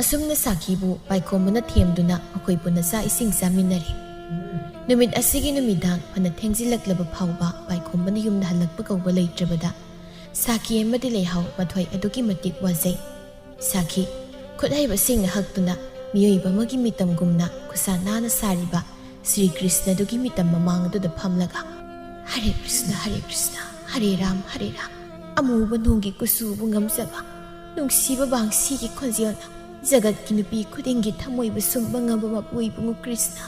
ꯑꯁꯨꯝꯅ ꯁꯥꯈꯤꯕꯨ ꯄꯥꯏꯈꯣꯝꯕꯅ ꯊꯦꯝꯗꯨꯅ ꯃꯈꯣꯏ ꯄꯨꯟꯅ ꯆꯥꯛ ꯏꯁꯤꯡ ꯆꯥꯃꯤꯟꯅꯔꯦ꯫ ꯅꯨꯃꯤꯠ ꯑꯁꯤꯒꯤ ꯅꯨꯃꯤꯗꯥꯡ ꯐꯅ ꯊꯦꯡꯖꯤꯜꯂꯛꯂꯕ ꯐꯥꯎꯕ ꯄꯥꯏꯈꯣꯝꯕꯅ ꯌꯨꯝꯗ ꯍꯜꯂꯛꯄ ꯀꯧꯕ ꯂꯩꯇ꯭ꯔꯕꯗ ꯁꯥꯈꯤ ꯑꯃꯗꯤ ꯂꯩꯍꯥꯎ ꯃꯊꯣꯏ ꯑꯗꯨꯛꯀꯤ ꯃꯇꯤꯛ ꯋꯥꯖꯩ꯫ ꯁꯥꯈꯤ, ꯈꯨꯠ ꯍꯩꯕꯁꯤꯡꯅ ꯍꯛꯇꯨꯅ ꯃꯤꯑꯣꯏꯕ ꯑꯃꯒꯤ ꯃꯤꯇꯝꯒꯨꯝꯅ ꯈꯨꯠꯁꯥ ꯅꯥꯟꯅ ꯁꯥꯔꯤꯕ ꯁ꯭ꯔꯤ ꯀ꯭ꯔꯤꯁꯅꯗꯨꯒꯤ ꯃꯤꯇꯝ ꯃꯃꯥꯡ ꯑꯗꯨꯗ ꯐꯝꯂꯒ, "ꯍꯔꯦ ꯀ꯭ꯔꯤꯁꯅ, ꯍꯔꯦ ꯀ꯭ꯔꯤꯁꯅ, ꯍꯔꯦ ꯔꯥꯝ, ꯍꯔꯦ ꯔꯥꯝ꯫ ꯑꯃꯨꯕ ꯅꯣꯡꯒꯤ ꯀꯨꯆꯨꯕꯨ ꯉꯝꯖꯕ, ꯅꯨꯡꯁꯤꯕ ꯕꯥꯡꯁꯤꯒꯤ ꯈꯣꯟꯖꯦꯜꯅ ꯖꯒꯠꯀꯤ ꯅꯨꯄꯤ ꯈꯨꯗꯤꯡꯒꯤ ꯊꯃꯣꯏꯕꯨ ꯁꯨꯝꯕ ꯉꯝꯕ ꯃꯄꯨ ꯏꯕꯨꯡꯉꯣ ꯀ꯭ꯔꯤꯁꯅ꯫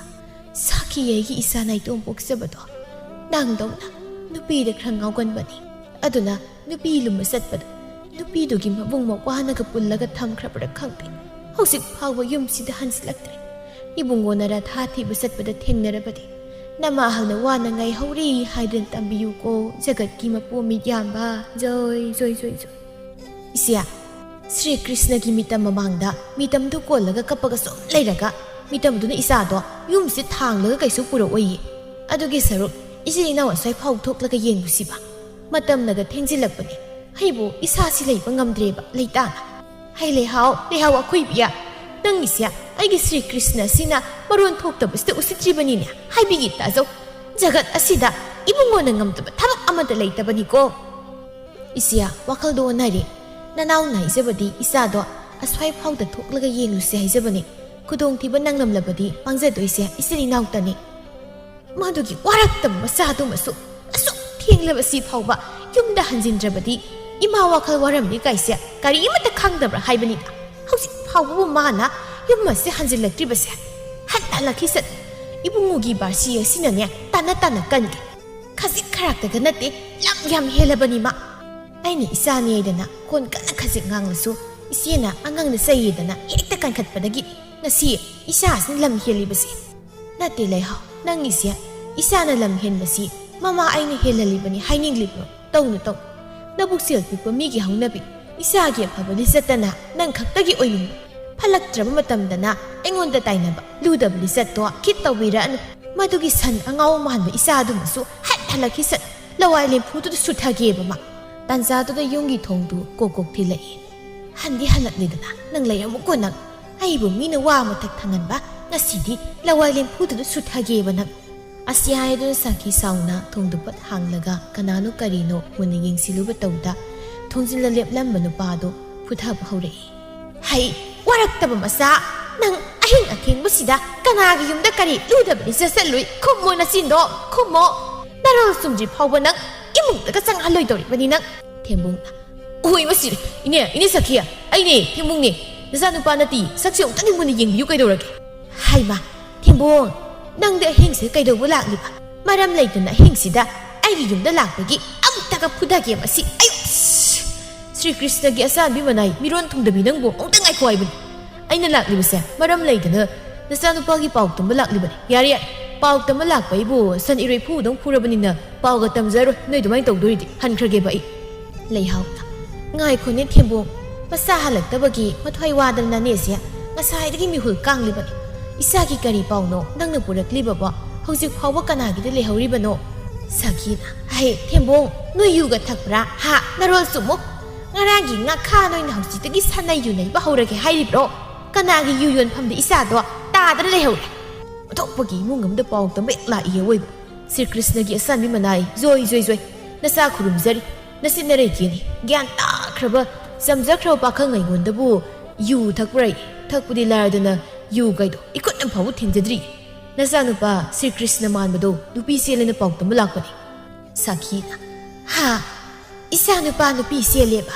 ꯁꯥꯈꯤ ꯑꯩꯒꯤ ꯏꯆꯥ ꯅꯥꯏꯇꯣꯝ ꯄꯣꯛꯆꯕꯗꯣ ꯅꯪꯗꯧꯅ ꯅꯨꯄꯤꯗ ꯈꯔ ꯉꯥꯎꯒꯟꯕꯅꯤ꯫ ꯑꯗꯨꯅ ꯅꯨꯄꯤ ꯂꯨꯝꯕ ꯆꯠꯄꯗ ꯅꯨꯄꯤꯗꯨꯒꯤ ꯃꯕꯨꯡ ꯃꯧꯄ꯭ꯋꯥꯅꯒ ꯄꯨꯜꯂꯒ ꯊꯝꯈ꯭ꯔꯕ꯭ꯔꯥ ꯈꯪꯗꯦ, ꯍꯧꯖꯤꯛ ꯐꯥꯎꯕ ꯌꯨꯝꯁꯤꯗ ꯍꯟꯖꯤꯜꯂꯛꯇ꯭ꯔꯦ꯫ ꯏꯕꯨꯡꯉꯣꯅ ꯔꯥꯙꯥ ꯊꯤꯕ ꯆꯠꯄꯗ ꯊꯦꯡꯅꯔꯕꯗꯤ ꯅꯃꯥꯍꯜꯅ ꯋꯥꯅ ꯉꯥꯏꯍꯧꯔꯤ ꯍꯥꯏꯗꯨꯅ ꯇꯝꯕꯤꯌꯨꯀꯣ, ꯖꯒꯠꯀꯤ ꯃꯄꯨ ꯃꯤꯠꯌꯥꯝꯕ꯫ ꯖꯣꯏ, ꯖꯣꯏ, ꯖꯣꯏ, ꯖꯣꯏ꯫ ꯏꯆꯦ, ꯁ꯭ꯔꯤ ꯀ꯭ꯔꯤꯁꯅꯒꯤ ꯃꯤꯇꯝ ꯃꯃꯥꯡꯗ ꯃꯤꯇꯝꯗꯨ ꯀꯣꯜꯂꯒ ꯀꯞꯄꯒ ꯁꯨꯝ ꯂꯩꯔꯒ ꯃꯤꯇꯝꯗꯨꯅ ꯏꯆꯥꯗꯣ ꯌꯨꯝꯁꯤꯗ ꯊꯥꯡꯂꯒ ꯀꯩꯁꯨ ꯄꯨꯔꯛꯑꯣꯏꯌꯦ꯫ ꯑꯗꯨꯒꯤ ꯁꯔꯨꯛ ꯏꯆꯤꯜ ꯏꯅꯥꯎ ꯑꯁ꯭ꯋꯥꯏ ꯐꯥꯎ ꯊꯣꯛꯂꯒ ꯌꯦꯡꯂꯨꯁꯤꯕ꯫ ꯃꯇꯝꯅꯒ ꯊꯦꯡꯖꯤꯜꯂꯛꯄꯅꯦ꯫ ꯍꯩꯕꯨ ꯏꯁꯥꯁꯤ ꯂꯩꯕ ꯉꯝꯗ꯭ꯔꯦꯕ ꯂꯩꯇꯥꯅ꯫ ꯍꯩ ꯂꯩꯍꯥꯎ, ꯂꯩꯍꯥꯎ ꯑꯈꯣꯏꯕꯤꯌꯥ, ꯅꯪꯒꯤꯁꯦ ꯑꯩꯒꯤ ꯁ꯭ꯔꯤ ꯀ꯭ꯔꯤꯁꯅ ꯑꯁꯤꯅ ꯃꯔꯣꯟ ꯊꯣꯛꯇꯕꯁꯤꯗ ꯎꯁꯤꯠꯇ꯭ꯔꯤꯕꯅꯤꯅꯦ꯫ ꯍꯥꯏꯕꯤꯒꯦ ꯇꯥꯖꯧ꯫ ꯖꯒꯠ ꯑꯁꯤꯗ ꯏꯕꯨꯡꯉꯣꯅ ꯉꯝꯗꯕ ꯊꯕꯛ ꯑꯃꯠꯇ ꯂꯩꯇꯕꯅꯤꯀꯣ꯫ ꯏꯆꯦ, ꯋꯥꯈꯜꯗꯣ ꯑꯣꯟꯅꯔꯦ꯫ ꯅꯅꯥꯎꯅ ꯍꯥꯏꯖꯕꯗꯤ ꯏꯆꯥꯗꯣ ꯑꯁ꯭ꯋꯥꯏ ꯐꯥꯎꯗ ꯊꯣꯛꯂꯒ ꯌꯦꯡꯂꯨꯁꯦ ꯍꯥꯏꯖꯕꯅꯦ꯫ ꯈꯨꯗꯣꯡꯊꯤꯕ ꯅꯪꯂꯝꯂꯕꯗꯤ ꯃꯥꯡꯖꯗꯣꯏꯁꯦ ꯏꯆꯤꯜ ꯏꯅꯥꯎꯇꯅꯤ꯫ ꯃꯗꯨꯒꯤ ꯋꯥꯔꯛꯇꯕ ꯃꯆꯥꯗꯨꯃꯁꯨ ꯑꯁꯨꯛ ꯊꯦꯡꯂꯕꯁꯤ ꯐꯥꯎꯕ ꯌꯨꯝꯗ ꯍꯟꯖꯤꯟꯗ꯭ꯔꯕꯗꯤ ꯏꯃꯥ ꯋꯥꯈꯜ ꯋꯥꯔꯝꯅꯤ ꯀꯥꯏꯁꯦ ꯀꯔꯤꯃꯠꯇ ꯈꯪꯗꯕ꯭ꯔꯥ ꯍꯥꯏꯕꯅꯤꯗ꯫ ꯍꯧꯖꯤꯛ ꯐꯥꯎꯕꯕꯨ ꯃꯥꯅ ꯌꯨꯝ ꯑꯁꯤ ꯍꯟꯖꯤꯜꯂꯛꯇ꯭ꯔꯤꯕꯁꯦ꯫ ꯍꯟ ꯍꯜꯂꯛꯈꯤꯁꯅꯨ꯫ ꯏꯕꯨꯡꯉꯣꯒꯤ ꯕꯥꯔꯁꯤ ꯑꯁꯤꯅꯅꯦ ꯇꯥꯟꯅ ꯇꯥꯟꯅ ꯀꯟꯒꯦ꯫ ꯈꯖꯤꯛ ꯈꯔꯥꯛꯇꯒ ꯅꯠꯇꯦ, ꯂꯝ ꯌꯥꯝ ꯍꯦꯜꯂꯕꯅꯤ ꯃꯥ꯫ ꯑꯩꯅ ꯏꯆꯥꯅꯤ ꯍꯥꯏꯗꯅ ꯈꯣꯟ ꯀꯟꯅ ꯈꯖꯤꯛ ꯉꯥꯡꯂꯁꯨ ꯏꯆꯦꯅ ꯑꯉꯥꯡꯅ ꯆꯩꯌꯦꯗꯅ ꯍꯦꯛꯇ ꯀꯟꯈꯠꯄꯗꯒꯤ ꯉꯁꯤ ꯏꯆꯥꯁꯤꯅ ꯂꯝ ꯍꯦꯜꯂꯤꯕꯁꯦ꯫ ꯅꯠꯇꯦ ꯂꯩꯍꯥꯎ, ꯅꯪꯒꯤꯁꯦ ꯏꯆꯥꯅ ꯂꯝ ꯍꯦꯟꯕꯁꯤ ꯃꯃꯥ ꯑꯩꯅ ꯍꯦꯜꯍꯜꯂꯤꯕꯅꯤ ꯍꯥꯏꯅꯤꯡꯂꯤꯕ꯭ꯔꯣ? ꯇꯧꯅꯨ, ꯇꯧꯅꯨ꯫ ꯅꯕꯨꯛꯆꯦꯜ ꯄꯤꯛꯄ ꯃꯤꯒꯤ ꯍꯧꯅꯕꯤ꯫ ꯏꯆꯥꯒꯤ ꯑꯐꯕ ꯂꯤꯆꯠꯇꯅ ꯅꯪ ꯈꯛꯇꯒꯤ ꯑꯣꯏꯅꯤꯡꯕ, ꯐꯠꯂꯛꯇ꯭ꯔꯕ ꯃꯇꯝꯗꯅ ꯑꯩꯉꯣꯟꯗ ꯇꯥꯏꯅꯕ, ꯂꯨꯗꯕ ꯂꯤꯆꯠꯇꯣ ꯈꯤꯠ ꯇꯧꯕꯤꯔꯛꯑꯅꯨ꯫ ꯃꯗꯨꯒꯤ ꯁꯟ ꯑꯉꯥꯎ ꯃꯥꯟꯕ ꯏꯆꯥꯗꯨꯃꯁꯨ ꯍꯠ ꯍꯜꯂꯛꯈꯤꯁꯅꯨ꯫ ꯂꯋꯥꯏ ꯂꯦꯝꯐꯨꯗꯨꯗ ꯁꯨꯊꯒꯦꯕ ꯃꯥ꯫ ꯇꯥꯟꯖꯥꯗꯨꯗ ꯌꯨꯝꯒꯤ ꯊꯣꯡꯗꯨ ꯀꯣꯛ ꯀꯣꯛ ꯊꯤꯜꯂꯛꯏ꯫ "ꯍꯟꯗꯤ ꯍꯜꯂꯛꯂꯦꯗꯅ ꯅꯪ ꯂꯩꯔꯝꯃꯨꯀꯣ ꯅꯪ꯫ ꯑꯩꯕꯨ ꯃꯤꯅ ꯋꯥ ꯃꯊꯛ ꯊꯪꯍꯟꯕ, ꯉꯁꯤꯗꯤ ꯂꯋꯥꯏ ꯂꯦꯝꯐꯨꯗꯨꯗ ꯁꯨꯊꯒꯦꯕ ꯅꯪ"꯫ ꯑꯁꯤ ꯍꯥꯏꯗꯨꯅ ꯁꯥꯈꯤ ꯁꯥꯎꯅ ꯊꯣꯡꯗꯨ ꯄꯠ ꯍꯥꯡꯂꯒ ꯀꯅꯥꯅꯣ ꯀꯔꯤꯅꯣ ꯃꯨꯟꯅ ꯌꯦꯡꯁꯤꯜꯂꯨꯕ ꯇꯧꯗ ꯊꯣꯡꯖꯤꯜꯂ ꯂꯦꯞꯂꯝꯕ ꯅꯨꯄꯥꯗꯨ ꯐꯨꯊꯕ ꯍꯧꯔꯛꯏ꯫ "ꯍꯩ, ꯋꯥꯔꯛꯇꯕ ꯃꯆꯥ! ꯅꯪ ꯑꯍꯤꯡ ꯑꯊꯦꯡꯕꯁꯤꯗ ꯀꯅꯥꯒꯤ ꯌꯨꯝꯗ ꯀꯔꯤ ꯂꯨꯗꯕꯅꯤ ꯆꯠꯆꯠꯂꯨꯏ? ꯈꯨꯝꯃꯣ ꯅꯆꯤꯟꯗꯣ, ꯈꯨꯝꯃꯣ! ꯅꯔꯣꯜ ꯆꯨꯝꯗ꯭ꯔꯤ ꯐꯥꯎꯕ ꯅꯪ ꯏꯃꯨꯡꯗꯒ ꯆꯪꯍꯜꯂꯣꯏꯗꯧꯔꯤꯕꯅꯤ ꯅꯪ!" ꯊꯦꯝꯕꯨꯡꯅ, "ꯎꯍꯣꯏ, ꯃꯁꯤꯔꯦ! ꯏꯅꯦ, ꯏꯅꯦ ꯁꯈꯤ, ꯑꯩꯅꯦ, ꯊꯦꯝꯕꯨꯡꯅꯦ꯫ ꯅꯆꯥꯅꯨꯄꯥ ꯅꯠꯇꯤ, ꯁꯛꯁꯦ ꯑꯃꯨꯛꯇꯗꯤ ꯃꯨꯟꯅ ꯌꯦꯡꯕꯤꯌꯨ ꯀꯩꯗꯧꯔꯒꯦ?" "ꯍꯥꯏꯃ, ꯊꯦꯝꯕꯣꯡ, ꯅꯪꯗꯤ ꯑꯍꯤꯡꯁꯤꯗ ꯀꯩꯗꯧꯕ ꯂꯥꯛꯂꯤꯕ? ꯃꯔꯝ ꯂꯩꯇꯅ ꯑꯍꯤꯡꯁꯤꯗ ꯑꯩꯒꯤ ꯌꯨꯝꯗ ꯂꯥꯛꯄꯒꯤ ꯑꯃꯨꯛꯇꯒ ꯐꯨꯊꯒꯦ ꯃꯁꯤ꯫ ꯑꯌꯨ! ꯁ꯭ꯔꯤ ꯀ꯭ꯔꯤꯁꯅꯒꯤ ꯑꯆꯥꯟꯕꯤ ꯃꯅꯥꯏ ꯃꯤꯔꯣꯟ ꯊꯨꯡꯗꯕꯤ ꯅꯪꯕꯨ ꯑꯃꯨꯛꯇ ꯉꯥꯏꯈꯣ ꯍꯥꯏꯕꯅꯤ꯫ ꯑꯩꯅ ꯂꯥꯛꯂꯤꯕꯁꯦ ꯃꯔꯝ ꯂꯩꯇꯅ ꯅꯆꯥꯅꯨꯄꯥꯒꯤ ꯄꯥꯎ ꯇꯝꯕ ꯂꯥꯛꯂꯤꯕꯅꯤ꯫ ꯌꯥꯔꯦ, ꯌꯥꯔꯦ, ꯄꯥꯎ ꯇꯝꯕ ꯂꯥꯛꯄ ꯑꯩꯕꯨ ꯁꯟ ꯏꯔꯣꯏ ꯐꯨꯗꯧ ꯐꯨꯔꯕꯅꯤꯅ ꯄꯥꯎꯒ ꯇꯝꯖꯔꯣꯏ꯫ ꯅꯣꯏ ꯑꯗꯨꯃꯥꯏꯅ ꯇꯧꯗꯣꯔꯤꯗꯤ ꯍꯟꯈ꯭ꯔꯒꯦꯕ ꯑꯩ꯫" ꯂꯩꯍꯥꯎꯅ, "ꯉꯥꯏꯈꯣꯅꯦ ꯊꯦꯝꯕꯣꯡ, ꯃꯁꯥ ꯍꯜꯂꯛꯇꯕꯒꯤ ꯃꯊ꯭ꯋꯥꯏ ꯋꯥꯗꯅ ꯅꯅꯦꯁꯦ ꯉꯁꯥꯏꯗꯒꯤ ꯃꯤꯍꯨꯜ ꯀꯥꯡꯂꯤꯕꯅꯤ꯫ ꯏꯆꯥꯒꯤ ꯀꯔꯤ ꯄꯥꯎꯅꯣ ꯅꯪꯅ ꯄꯨꯔꯛꯂꯤꯕꯕꯣ? ꯍꯧꯖꯤꯛ ꯐꯥꯎꯕ ꯀꯅꯥꯒꯤꯗ ꯂꯩꯍꯧꯔꯤꯕꯅꯣ?" ꯁꯈꯤꯅ, "ꯍꯩ ꯊꯦꯝꯕꯣꯡ, ꯅꯣꯏ ꯌꯨꯒ ꯊꯛꯄ꯭ꯔꯥ? ꯍꯥ, ꯅꯔꯣꯜ ꯆꯨꯝꯃꯨ꯫ ꯉꯔꯥꯡꯒꯤ ꯉꯥꯈꯥ ꯅꯣꯏꯅ ꯍꯧꯖꯤꯛꯇꯒꯤ ꯁꯥꯟꯅꯩ ꯌꯨ ꯅꯩꯕ ꯍꯧꯔꯒꯦ ꯍꯥꯏꯔꯤꯕ꯭ꯔꯣ? ꯀꯅꯥꯒꯤ ꯌꯨ ꯌꯣꯟꯐꯝꯗ ꯏꯆꯥꯗꯣ ꯇꯥꯗꯅ ꯂꯩꯍꯧꯔꯦ? ꯑꯇꯣꯞꯄꯒꯤ ꯏꯃꯨꯡ ꯑꯃꯗ ꯄꯥꯎ ꯇꯝꯕ ꯍꯦꯛ ꯂꯥꯛꯏ ꯑꯋꯣꯏꯕ꯫ ꯁ꯭ꯔꯤ ꯀ꯭ꯔꯤꯁꯅꯒꯤ ꯑꯁꯥꯟꯕꯤ ꯃꯅꯥꯏ, ꯖꯣꯏ, ꯖꯣꯏ, ꯖꯣꯏ, ꯅꯆꯥ ꯈꯨꯔꯨꯝꯖꯔꯤ꯫ ꯅꯆꯤꯟ ꯅꯔꯩ ꯀꯦꯅꯤ꯫ ꯒ꯭ꯌꯥꯟ ꯇꯥꯈ꯭ꯔꯕ, ꯆꯝꯖꯈ꯭ꯔꯕ ꯄꯥꯈꯪ ꯑꯩꯉꯣꯟꯗꯕꯨ ꯌꯨ ꯊꯛꯄ꯭ꯔꯥ? ꯊꯛꯄꯗꯤ ꯂꯥꯏꯔꯗꯅ ꯌꯨ ꯀꯥꯏꯗꯣ ꯏꯈꯨꯠꯅ ꯐꯥꯎꯕ ꯊꯦꯡꯖꯗ꯭ꯔꯤ꯫ ꯅꯆꯥꯅꯨꯄꯥ ꯁ꯭ꯔꯤ ꯀ꯭ꯔꯤꯁꯅ ꯃꯥꯟꯕꯗꯣ ꯅꯨꯄꯤ ꯆꯦꯜꯂꯦꯅ ꯄꯥꯎ ꯇꯝꯕ ꯂꯥꯛꯄꯅꯤ꯫" ꯁꯈꯤꯅ, "ꯍꯥ? ꯏꯆꯥꯅꯨꯄꯥ ꯅꯨꯄꯤ ꯆꯦꯜꯂꯦꯕ?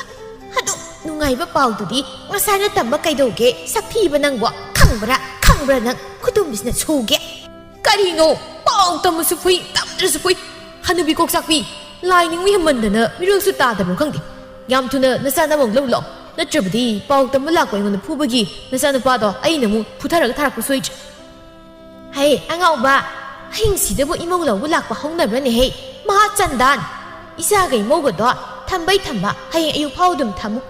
ꯑꯗꯨꯛ ꯅꯨꯡꯉꯥꯏꯕ ꯄꯥꯎꯗꯨꯗꯤ ꯉꯁꯥꯏꯅ ꯇꯝꯕ ꯀꯩꯗꯧꯒꯦ? ꯁꯛꯊꯤꯕ ꯅꯪꯕꯣ! ꯈꯪꯕ꯭ꯔꯥ? ꯈꯪꯕ꯭ꯔꯥ ꯅꯪ? ꯈꯨꯗꯣꯝꯕꯤꯁꯤꯅ ꯁꯨꯒꯦ!" "ꯀꯔꯤꯅꯣ? ꯄꯥꯎ ꯇꯝꯃꯁꯨ ꯐꯨꯏ, ꯇꯝꯗ꯭ꯔꯁꯨ ꯐꯨꯏ꯫ ꯍꯅꯨꯕꯤ ꯀꯣꯛꯆꯥꯛꯄꯤ, ꯂꯥꯏ ꯅꯤꯡꯕ ꯍꯦꯟꯃꯟꯗꯅ ꯃꯤꯔꯣꯜꯁꯨ ꯇꯥꯗꯕ꯭ꯔꯣ ꯈꯪꯗꯦ꯫ ꯌꯥꯝ ꯊꯨꯅ ꯅꯆꯥ ꯅꯃꯧ ꯂꯧ ꯂꯥꯛꯑꯣ꯫ ꯅꯠꯇ꯭ꯔꯕꯗꯤ ꯄꯥꯎ ꯇꯝꯕ ꯂꯥꯛꯄ ꯑꯩꯉꯣꯟꯗ ꯐꯨꯕꯒꯤ ꯅꯆꯥꯅꯨꯄꯥꯗꯣ ꯑꯩꯅ ꯑꯃꯨꯛ ꯐꯨꯊꯔꯒ ꯊꯥꯔꯛꯄ ꯁꯣꯏꯗ꯭ꯔꯦ꯫" "ꯍꯩ ꯑꯉꯥꯎꯕ, ꯑꯍꯤꯡꯁꯤꯗꯕꯨ ꯏꯃꯧ ꯂꯧꯕ ꯂꯥꯛꯄ ꯍꯧꯅꯕ꯭ꯔꯅꯦꯍꯦ? ꯃꯍꯥ ꯆꯟꯗꯥꯟ! ꯏꯆꯥꯒ ꯏꯃꯧꯒꯗꯣ ꯊꯝꯕꯩ ꯊꯝꯕ, ꯍꯌꯦꯡ ꯑꯌꯨꯛ ꯐꯥꯎ ꯑꯗꯨꯝ ꯊꯝꯃꯨ꯫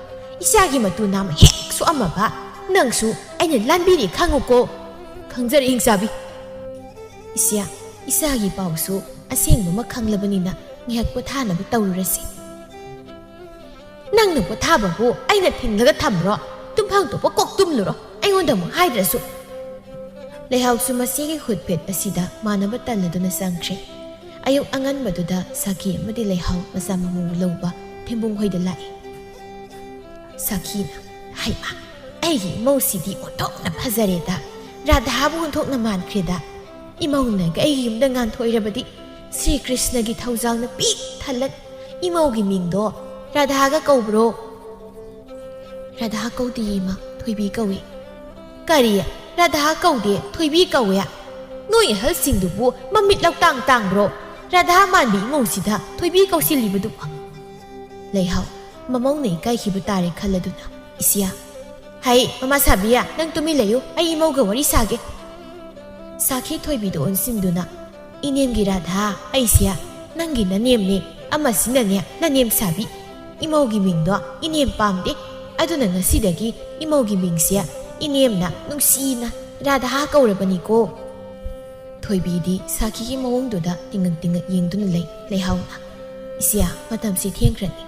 ꯏꯆꯥꯒꯤ ꯃꯇꯨ ꯅꯥꯝꯃ ꯍꯦꯛ ꯁꯣꯛꯑꯝꯃꯕ ꯅꯪꯁꯨ ꯑꯩꯅ ꯂꯥꯟꯕꯤꯔꯦ ꯈꯪꯉꯨꯀꯣ꯫ ꯈꯪꯖꯔꯦ ꯍꯤꯡꯆꯥꯕꯤ꯫ ꯏꯆꯦ, ꯏꯆꯥꯒꯤ ꯄꯥꯎꯁꯨ ꯑꯁꯦꯡꯕ ꯑꯃ ꯈꯪꯂꯕꯅꯤꯅ ꯉꯥꯏꯍꯥꯛ ꯄꯣꯊꯥꯅꯕ ꯇꯧꯔꯨꯔꯁꯤ꯫ ꯅꯪꯅ ꯄꯣꯊꯥꯕꯕꯨ ꯑꯩꯅ ꯊꯤꯡꯂꯒ ꯊꯝꯕ꯭ꯔꯣ? ꯇꯨꯝꯐꯝ ꯊꯣꯛꯄ ꯀꯣꯛ ꯇꯨꯝꯂꯨꯔꯣ, ꯑꯩꯉꯣꯟꯗ ꯑꯃꯨꯛ ꯍꯥꯏꯗ꯭ꯔꯁꯨ꯫ ꯂꯩꯍꯥꯎꯁꯨ ꯃꯆꯦꯒꯤ ꯈꯨꯠꯐꯦꯠ ꯑꯁꯤꯗ ꯃꯥꯟꯅꯕ ꯇꯜꯂꯗꯨꯅ ꯆꯪꯈ꯭ꯔꯦ꯫ ꯑꯌꯨꯛ ꯑꯉꯟꯕꯗꯨꯗ ꯁꯥꯈꯤ ꯑꯃꯗꯤ ꯂꯩꯍꯥꯎ ꯃꯆꯥ ꯃꯃꯧ ꯂꯧꯕ ꯊꯦꯝꯕꯨꯡ ꯍꯣꯏꯗ ꯂꯥꯛꯏ꯫ ꯁꯥꯈꯤꯅ, "ꯍꯩꯃꯥ, ꯑꯩꯒꯤ ꯏꯃꯧꯁꯤꯗꯤ ꯑꯣꯟꯊꯣꯛꯅ ꯐꯖꯔꯦꯗ, ꯔꯥꯙꯥꯕꯨ ꯑꯣꯟꯊꯣꯛꯅ ꯃꯥꯟꯈ꯭ꯔꯦꯗ꯫ ꯏꯃꯧꯅꯒ ꯑꯩꯒꯤ ꯌꯨꯝꯗ ꯉꯥꯟꯊꯣꯏꯔꯕꯗꯤ ꯁ꯭ꯔꯤ ꯀ꯭ꯔꯤꯁꯅꯒꯤ ꯊꯧꯖꯥꯜꯅ ꯄꯤꯛ ꯊꯜꯂꯅꯤ꯫ ꯏꯃꯧꯒꯤ ꯃꯤꯡꯗꯣ ꯔꯥꯙꯥꯒ ꯀꯧꯕ꯭ꯔꯣ?" "ꯔꯥꯙꯥ ꯀꯧꯗꯦ ꯏꯃꯥ, ꯊꯣꯏꯕꯤ ꯀꯧꯏ꯫" "ꯀꯔꯤ? ꯔꯥꯙꯥ ꯀꯧꯗꯦ, ꯊꯣꯏꯕꯤ ꯀꯧꯏ? ꯅꯣꯏ ꯑꯍꯜꯁꯤꯡꯗꯨꯕꯨ ꯃꯃꯤꯠ ꯂꯧꯇꯥꯡ ꯇꯥꯡꯕ꯭ꯔꯣ? ꯔꯥꯙꯥ ꯃꯥꯟꯕꯤ ꯏꯃꯧꯁꯤꯗ ꯊꯣꯏꯕꯤ ꯀꯧꯁꯤꯜꯂꯤꯕꯗꯨꯕꯨ?" ꯂꯩꯍꯥꯎ, ꯃꯃꯧꯅ ꯏꯀꯥꯏꯈꯤꯕ ꯇꯥꯔꯦ ꯈꯜꯂꯗꯨꯅ, "ꯏꯆꯦ, ꯍꯩ, ꯃꯃꯥ ꯁꯥꯕꯤ, ꯅꯪ ꯇꯨꯃꯤꯟ ꯂꯩꯌꯨ, ꯑꯩ ꯏꯃꯧꯒ ꯋꯥꯔꯤ ꯁꯥꯒꯦ꯫" ꯁꯥꯈꯤ ꯊꯣꯏꯕꯤꯗ ꯑꯣꯟꯁꯤꯟꯗꯨꯅ, "ꯏꯅꯦꯝꯒꯤ ꯔꯥꯙꯥ, ꯑꯩꯁꯦ ꯅꯪꯒꯤ ꯅꯅꯦꯝꯅꯦ, ꯑꯃꯁꯤꯅꯅꯦ ꯅꯅꯦꯝ ꯁꯥꯕꯤ꯫ ꯏꯃꯧꯒꯤ ꯃꯤꯡꯗꯣ ꯏꯅꯦꯝ ꯄꯥꯝꯗꯦ, ꯑꯗꯨꯅ ꯉꯁꯤꯗꯒꯤ ꯏꯃꯧꯒꯤ ꯃꯤꯡꯁꯦ ꯏꯅꯦꯝꯅ ꯅꯨꯡꯁꯤꯅ ꯔꯥꯙꯥ ꯀꯧꯔꯕꯅꯤꯀꯣ꯫" ꯊꯣꯏꯕꯤꯗꯤ ꯁꯥꯈꯤꯒꯤ ꯃꯑꯣꯡꯗꯨꯗ ꯇꯤꯡꯉꯛ ꯇꯤꯡꯉꯛ ꯌꯦꯡꯗꯨꯅ ꯂꯩ꯫ ꯂꯩꯍꯥꯎꯅ, "ꯏꯆꯦ, ꯃꯇꯝꯁꯦ ꯊꯦꯡꯈ꯭ꯔꯅꯤ꯫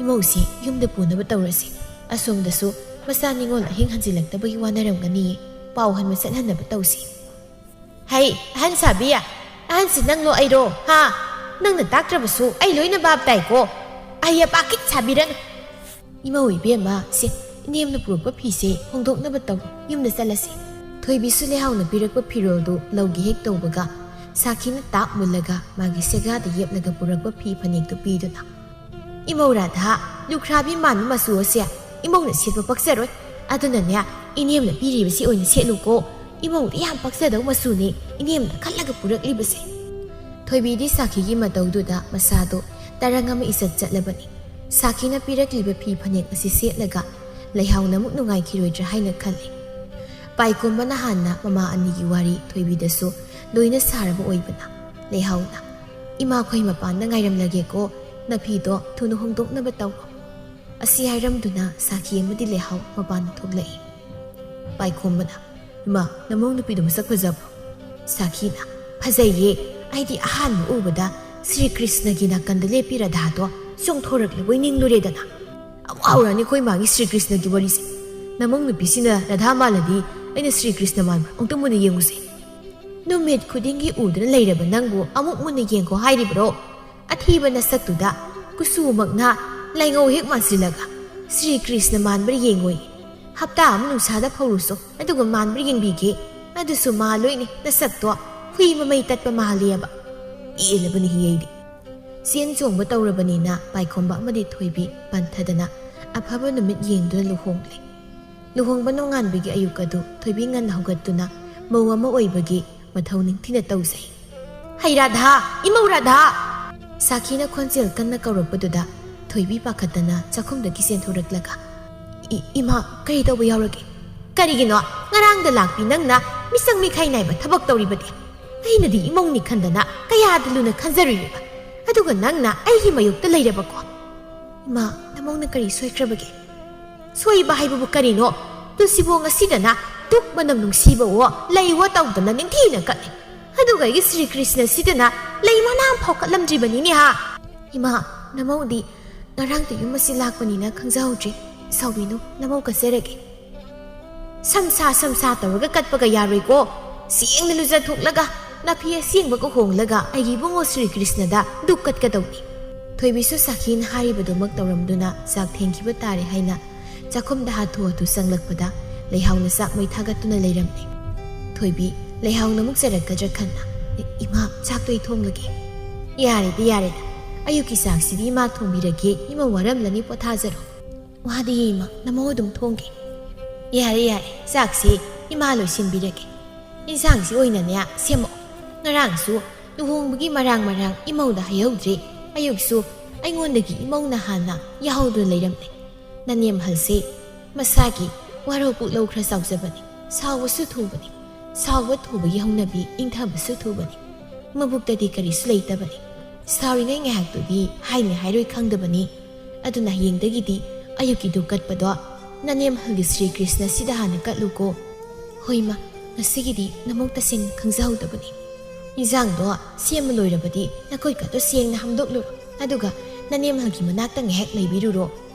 ꯏꯃꯧꯁꯤ ꯌꯨꯝꯗ ꯄꯨꯅꯕ ꯇꯧꯔꯁꯤ꯫ ꯑꯁꯣꯝꯗꯁꯨ ꯃꯆꯥ ꯅꯤꯉꯣꯜ ꯑꯍꯤꯡ ꯍꯟꯖꯤꯜꯂꯛꯇꯕꯒꯤ ꯋꯥꯅꯔꯝꯒꯅꯤꯌꯦ꯫ ꯄꯥꯎ ꯍꯟꯕ ꯆꯠꯍꯟꯅꯕ ꯇꯧꯁꯤ꯫" "ꯍꯩ, ꯑꯍꯟ ꯁꯥꯕꯤ, ꯑꯍꯟꯁꯤ ꯅꯪꯂꯣ ꯑꯩꯔꯣ? ꯍꯥ? ꯅꯪꯅ ꯇꯥꯛꯇ꯭ꯔꯕꯁꯨ ꯑꯩ ꯂꯣꯏꯅ ꯚꯥꯞ ꯇꯥꯏꯀꯣ꯫ ꯑꯍꯩ ꯑꯄꯥ ꯈꯤꯠ ꯁꯥꯕꯤꯔꯅꯨ꯫" "ꯏꯃꯧ ꯏꯕꯦꯝꯃ, ꯁꯦ, ꯏꯅꯦꯝꯅ ꯄꯨꯔꯛꯄ ꯐꯤꯁꯦ ꯍꯣꯡꯗꯣꯛꯅꯕ ꯇꯧ, ꯌꯨꯝꯗ ꯆꯠꯂꯁꯤ꯫" ꯊꯣꯏꯕꯤꯁꯨ ꯂꯩꯍꯥꯎꯅ ꯄꯤꯔꯛꯄ ꯐꯤꯔꯣꯜꯗꯨ ꯂꯧꯒꯦ ꯍꯦꯛ ꯇꯧꯕꯒ, ꯁꯥꯈꯤꯅ ꯇꯥꯞ ꯃꯨꯜꯂꯒ ꯃꯥꯒꯤ ꯁꯦꯒꯥꯗ ꯌꯦꯞꯂꯒ ꯄꯨꯔꯛꯄ ꯐꯤ ꯐꯅꯦꯛꯇꯨ ꯄꯤꯗꯨꯅ, "ꯏꯃꯧ ꯔꯥꯙꯥ, ꯂꯨꯈ꯭ꯔꯥꯕꯤ ꯃꯥꯟꯕ ꯃꯆꯨ ꯑꯁꯦ ꯏꯃꯧꯅ ꯁꯦꯠꯄ ꯄꯛꯆꯔꯣꯏ꯫ ꯑꯗꯨꯅꯅꯦ, ꯏꯅꯦꯝꯅ ꯄꯤꯔꯤꯕꯁꯤ ꯑꯣꯏꯅ ꯁꯦꯠꯂꯨꯀꯣ꯫ ꯏꯃꯧꯗ ꯌꯥꯝ ꯄꯛꯆꯗꯧ ꯃꯆꯨꯅꯤ ꯏꯅꯦꯝꯅ ꯈꯜꯂꯒ ꯄꯨꯔꯛꯂꯤꯕꯁꯦ꯫" ꯊꯣꯏꯕꯤꯗꯤ ꯁꯥꯈꯤꯒꯤ ꯃꯇꯧꯗꯨꯗ ꯃꯁꯥꯗꯣ ꯇꯔꯪ ꯑꯃ ꯏꯆꯠ ꯆꯠꯂꯕꯅꯤ꯫ ꯁꯥꯈꯤꯅ ꯄꯤꯔꯛꯂꯤꯕ ꯐꯤ ꯐꯅꯦꯛ ꯑꯁꯤ ꯁꯦꯠꯂꯒ ꯂꯩꯍꯥꯎꯅ ꯑꯃꯨꯛ ꯅꯨꯡꯉꯥꯏꯈꯤꯔꯣꯏꯗ꯭ꯔꯥ ꯍꯥꯏꯅ ꯈꯜꯂꯤ꯫ ꯄꯥꯏꯀꯣꯝꯕꯅ ꯍꯥꯟꯅ ꯃꯃꯥ ꯑꯅꯤꯒꯤ ꯋꯥꯔꯤ ꯊꯣꯏꯕꯤꯗꯁꯨ ꯂꯣꯏꯅ ꯁꯥꯔꯕ ꯑꯣꯏꯕꯅ, ꯂꯩꯍꯥꯎꯅ, "ꯏꯃꯥꯈꯣꯏ ꯃꯄꯥꯟꯗ ꯉꯥꯏꯔꯝꯂꯒꯦꯀꯣ, ꯅꯐꯤꯗꯣ ꯊꯨꯅ ꯍꯣꯡꯗꯣꯛꯅꯕ ꯇꯧꯔꯣ꯫" ꯑꯁꯤ ꯍꯥꯏꯔꯝꯗꯨꯅ ꯁꯥꯈꯤ ꯑꯃꯗꯤ ꯂꯩꯍꯥꯎ ꯃꯄꯥꯟ ꯊꯣꯛꯂꯛꯏ꯫ ꯄꯥꯏꯈꯣꯝꯕꯅ, "ꯏꯃꯥ, ꯅꯃꯧ ꯅꯨꯄꯤꯗꯣ ꯃꯁꯛ ꯐꯖꯕ꯭ꯔꯣ?" ꯁꯥꯈꯤꯅ, "ꯐꯖꯩꯌꯦ, ꯑꯩꯗꯤ ꯑꯍꯥꯟꯕ ꯎꯕꯗ ꯁ꯭ꯔꯤ ꯀ꯭ꯔꯤꯁꯅꯒꯤ ꯅꯥꯀꯟꯗ ꯂꯦꯞꯄꯤ ꯔꯥꯙꯥꯗꯣ ꯆꯣꯡꯊꯣꯔꯛꯂꯕꯣꯏ ꯅꯤꯡꯂꯨꯔꯦꯗꯅ꯫ ꯑꯃꯨꯛ ꯍꯧꯔꯛꯑꯅꯤ ꯑꯩꯈꯣꯏ ꯃꯥꯒꯤ ꯁ꯭ꯔꯤ ꯀ꯭ꯔꯤꯁꯅꯒꯤ ꯋꯥꯔꯤꯁꯦ꯫ ꯅꯃꯧ ꯅꯨꯄꯤꯁꯤꯅ ꯔꯥꯙꯥ ꯃꯥꯜꯂꯗꯤ ꯑꯩꯅ ꯁ꯭ꯔꯤ ꯀ꯭ꯔꯤꯁꯅ ꯃꯥꯟꯕ꯭ꯔꯥ? ꯑꯃꯨꯛꯇ ꯃꯨꯟꯅ ꯌꯦꯡꯉꯨꯁꯦ꯫ ꯅꯨꯃꯤꯠ ꯈꯨꯗꯤꯡꯒꯤ ꯎꯗꯨꯅ ꯂꯩꯔꯕ ꯅꯪꯕꯨ ꯑꯃꯨꯛ ꯃꯨꯟꯅ ꯌꯦꯡꯈꯣ ꯍꯥꯏꯔꯤꯕ꯭ꯔꯣ? ꯑꯊꯤꯕ ꯅꯁꯛꯇꯨꯗ ꯀꯨꯆꯨꯃꯛꯅ ꯂꯩꯉꯧ ꯍꯦꯛ ꯃꯥꯟꯁꯤꯜꯂꯒ ꯁ꯭ꯔꯤ ꯀ꯭ꯔꯤꯁꯅ ꯃꯥꯟꯕ꯭ꯔꯥ ꯌꯦꯡꯉꯣꯏ꯫ ꯍꯞꯇꯥ ꯑꯃ ꯅꯨꯡꯁꯥꯗ ꯐꯧꯔꯨꯁꯣ, ꯑꯗꯨꯒ ꯃꯥꯟꯕ꯭ꯔꯥ ꯌꯦꯡꯕꯤꯒꯦ꯫ ꯑꯗꯨꯁꯨ ꯃꯥꯜꯂꯣꯏꯅꯦ, ꯅꯁꯛꯇꯣ ꯍꯨꯏ ꯃꯃꯩ ꯇꯠꯄ ꯃꯥꯜꯂꯦꯕ꯫ ꯄꯦꯜꯂꯕꯅꯤ ꯑꯩꯗꯤ꯫" ꯆꯦꯟ ꯆꯣꯡꯕ ꯇꯧꯔꯕꯅꯤꯅ ꯄꯥꯏꯈꯣꯝꯕ ꯑꯃꯗꯤ ꯊꯣꯏꯕꯤ ꯄꯟꯊꯗꯅ ꯑꯐꯕ ꯅꯨꯃꯤꯠ ꯌꯦꯡꯗꯨꯅ ꯂꯨꯍꯣꯡꯂꯦ꯫ ꯂꯨꯍꯣꯡꯕ ꯅꯣꯡꯉꯥꯟꯕꯒꯤ ꯑꯌꯨꯛ ꯑꯗꯨ ꯊꯣꯏꯕꯤ ꯉꯟꯅ ꯍꯧꯒꯠꯇꯨꯅ ꯃꯧ ꯑꯃ ꯑꯣꯏꯕꯒꯤ ꯃꯊꯧ ꯅꯤꯡꯊꯤꯅ ꯇꯧꯖꯩ꯫ "ꯍꯩ ꯔꯥꯙꯥ! ꯏꯃꯧ ꯔꯥꯙꯥ!" ꯁꯥꯈꯤꯅ ꯈꯣꯟꯖꯦꯜ ꯀꯟꯅ ꯀꯧꯔꯛꯄꯗꯨꯗ ꯊꯣꯏꯕꯤ ꯄꯥꯈꯠꯇꯅ ꯆꯥꯛꯈꯨꯝꯗꯒꯤ ꯆꯦꯟꯊꯣꯔꯛꯂꯒ, "ꯏ-, ꯏꯃꯥ, ꯀꯔꯤ ꯇꯧꯕ ꯌꯥꯎꯔꯒꯦ?" "ꯀꯔꯤꯒꯤꯅꯣ ꯉꯔꯥꯡꯗ ꯂꯥꯛꯄꯤ ꯅꯪꯅ ꯃꯤꯁꯪ ꯃꯤꯈꯥꯏ ꯅꯥꯏꯕ ꯊꯕꯛ ꯇꯧꯔꯤꯕꯗꯤ? ꯑꯩꯅꯗꯤ ꯏꯃꯧꯅꯤ ꯈꯟꯗꯅ ꯀꯌꯥꯗ ꯂꯨꯅ ꯈꯟꯖꯔꯨꯏꯕ, ꯑꯗꯨꯒ ꯅꯪꯅ ꯑꯩꯒꯤ ꯃꯥꯌꯣꯛꯇ ꯂꯩꯔꯕꯀꯣ?" "ꯏꯃꯥ, ꯅꯃꯧꯅ ꯀꯔꯤ ꯁꯣꯏꯈ꯭ꯔꯕꯒꯦ?" "ꯁꯣꯏꯕ ꯍꯥꯏꯕꯕꯨ ꯀꯔꯤꯅꯣ? ꯇꯨꯜꯁꯤꯕꯣꯡ ꯑꯁꯤꯗꯅ ꯗꯨꯛ ꯃꯅꯝ ꯅꯨꯡꯁꯤꯕꯋꯣ ꯂꯩꯋꯣ ꯇꯧꯗꯅ ꯅꯤꯡꯊꯤꯅ ꯀꯠꯂꯤ꯫ ꯑꯗꯨꯒ ꯑꯩꯒꯤ ꯁ꯭ꯔꯤ ꯀ꯭ꯔꯤꯁꯅꯁꯤꯗꯅ ꯂꯩ ꯃꯅꯥ ꯑꯃꯐꯥꯎ ꯀꯠꯂꯝꯗ꯭ꯔꯤꯕꯅꯤꯅꯦ ꯍꯥ?" "ꯏꯃꯥ, ꯅꯃꯧꯗꯤ ꯉꯔꯥꯡꯇ ꯌꯨꯝ ꯑꯁꯤ ꯂꯥꯛꯄꯅꯤꯅ ꯈꯪꯖꯍꯧꯗ꯭ꯔꯤ꯫ ꯁꯥꯎꯕꯤꯅꯨ, ꯅꯃꯧ ꯀꯠꯆꯔꯒꯦ꯫" "ꯁꯝꯁꯥ ꯁꯝꯁꯥ ꯇꯧꯔꯒ ꯀꯠꯄꯒ ꯌꯥꯔꯣꯏꯀꯣ꯫ ꯁꯦꯡꯅ ꯂꯨꯖꯊꯣꯛꯂꯒ ꯅꯥꯐꯤ ꯑꯁꯦꯡꯕꯒ ꯍꯣꯡꯂꯒ ꯑꯩꯒꯤ ꯏꯕꯨꯡꯉꯣ ꯁ꯭ꯔꯤ ꯀ꯭ꯔꯤꯁꯅꯗ ꯗꯨꯛ ꯀꯠꯀꯗꯧꯅꯤ꯫" ꯊꯣꯏꯕꯤꯁꯨ ꯁꯥꯈꯤꯅ ꯍꯥꯏꯔꯤꯕꯗꯨꯃꯛ ꯇꯧꯔꯝꯗꯨꯅ ꯆꯥꯛ ꯊꯦꯡꯈꯤꯕ ꯇꯥꯔꯦ ꯍꯥꯏꯅ ꯆꯥꯛꯈꯨꯝꯗ ꯍꯥꯊꯨ ꯍꯥꯊꯨ ꯆꯪꯂꯛꯄꯗ ꯂꯩꯍꯥꯎꯅ ꯆꯥꯛ ꯃꯩ ꯊꯥꯒꯠꯇꯨꯅ ꯂꯩꯔꯝꯂꯦ꯫ ꯊꯣꯏꯕꯤ ꯂꯩꯍꯥꯎꯅ ꯑꯃꯨꯛ ꯆꯩꯔꯛꯀꯗ꯭ꯔꯥ ꯈꯟꯅ, "ꯏꯃꯥ, ꯆꯥꯛꯇꯣ ꯑꯩ ꯊꯣꯡꯂꯒꯦ꯫" "ꯌꯥꯔꯦꯗ, ꯌꯥꯔꯦꯗ꯫ ꯑꯌꯨꯛꯀꯤ ꯆꯥꯛꯁꯤꯗꯤ ꯏꯃꯥ ꯊꯣꯡꯕꯤꯔꯒꯦ, ꯏꯃꯥ ꯋꯥꯔꯝꯂꯅꯤ, ꯄꯣꯊꯥꯖꯔꯣ꯫" "ꯋꯥꯗꯤꯌꯦ ꯏꯃꯥ, ꯅꯃꯧ ꯑꯗꯨꯝ ꯊꯣꯡꯒꯦ꯫" "ꯌꯥꯔꯦ, ꯌꯥꯔꯦ, ꯆꯥꯛꯁꯤ ꯏꯃꯥ ꯂꯣꯏꯁꯤꯟꯕꯤꯔꯒꯦ꯫ ꯏꯟꯁꯥꯡꯁꯤ ꯑꯣꯏꯅꯅꯦ ꯁꯦꯝꯃꯛꯑꯣ꯫ ꯉꯔꯥꯡꯁꯨ ꯂꯨꯍꯣꯡꯕꯒꯤ ꯃꯔꯥꯡ ꯃꯔꯥꯡ ꯏꯃꯧꯗ ꯍꯥꯏꯍꯧꯗ꯭ꯔꯦ꯫ ꯑꯌꯨꯛꯁꯨ ꯑꯩꯉꯣꯟꯗꯒꯤ ꯏꯃꯧꯅ ꯍꯥꯟꯅ ꯌꯥꯍꯧꯗꯨꯅ ꯂꯩꯔꯝꯂꯦ꯫ ꯅꯅꯦꯝꯍꯜꯁꯦ ꯃꯁꯥꯒꯤ ꯋꯥꯔꯧ ꯄꯨꯛꯂꯧ ꯈꯔ ꯆꯥꯎꯖꯕꯅꯤ꯫ ꯁꯥꯎꯕꯁꯨ ꯊꯨꯕꯅꯤ꯫ ꯁꯥꯎꯕ ꯊꯨꯕꯒꯤ ꯍꯧꯅꯕꯤ, ꯏꯪꯊꯕꯁꯨ ꯊꯨꯕꯅꯤ꯫ ꯃꯕꯨꯛꯇꯗꯤ ꯀꯔꯤꯁꯨ ꯂꯩꯇꯕꯅꯤ꯫ ꯁꯥꯎꯔꯤꯉꯩ ꯉꯥꯏꯍꯥꯛꯇꯨꯗꯤ ꯍꯥꯏꯅꯤ ꯍꯥꯏꯔꯣꯏ ꯈꯪꯗꯕꯅꯤ꯫ ꯑꯗꯨꯅ ꯍꯌꯦꯡꯗꯒꯤꯗꯤ ꯑꯌꯨꯛꯀꯤꯗꯨ ꯀꯠꯄꯗꯣ ꯅꯅꯦꯝꯍꯜꯒꯤ ꯁ꯭ꯔꯤ ꯀ꯭ꯔꯤꯁꯅ ꯁꯤꯗ ꯍꯥꯟꯅ ꯀꯠꯂꯨꯀꯣ꯫ ꯍꯣꯏ ꯏꯃꯥ, ꯉꯁꯤꯒꯤꯗꯤ ꯅꯃꯧ ꯇꯁꯦꯡꯅ ꯈꯪꯖꯍꯧꯗꯕꯅꯤ꯫ ꯏꯟꯖꯥꯡꯗꯣ ꯁꯦꯝꯕ ꯂꯣꯏꯔꯕꯗꯤ ꯅꯈꯨꯠꯀꯗꯣ ꯁꯦꯡꯅ ꯍꯥꯝꯗꯣꯛꯂꯨꯔꯣ꯫ ꯑꯗꯨꯒ ꯅꯅꯦꯝꯍꯜꯒꯤ ꯃꯅꯥꯛꯇ ꯉꯥꯏꯍꯥꯛ ꯂꯩꯕꯤꯔꯨꯔꯣ꯫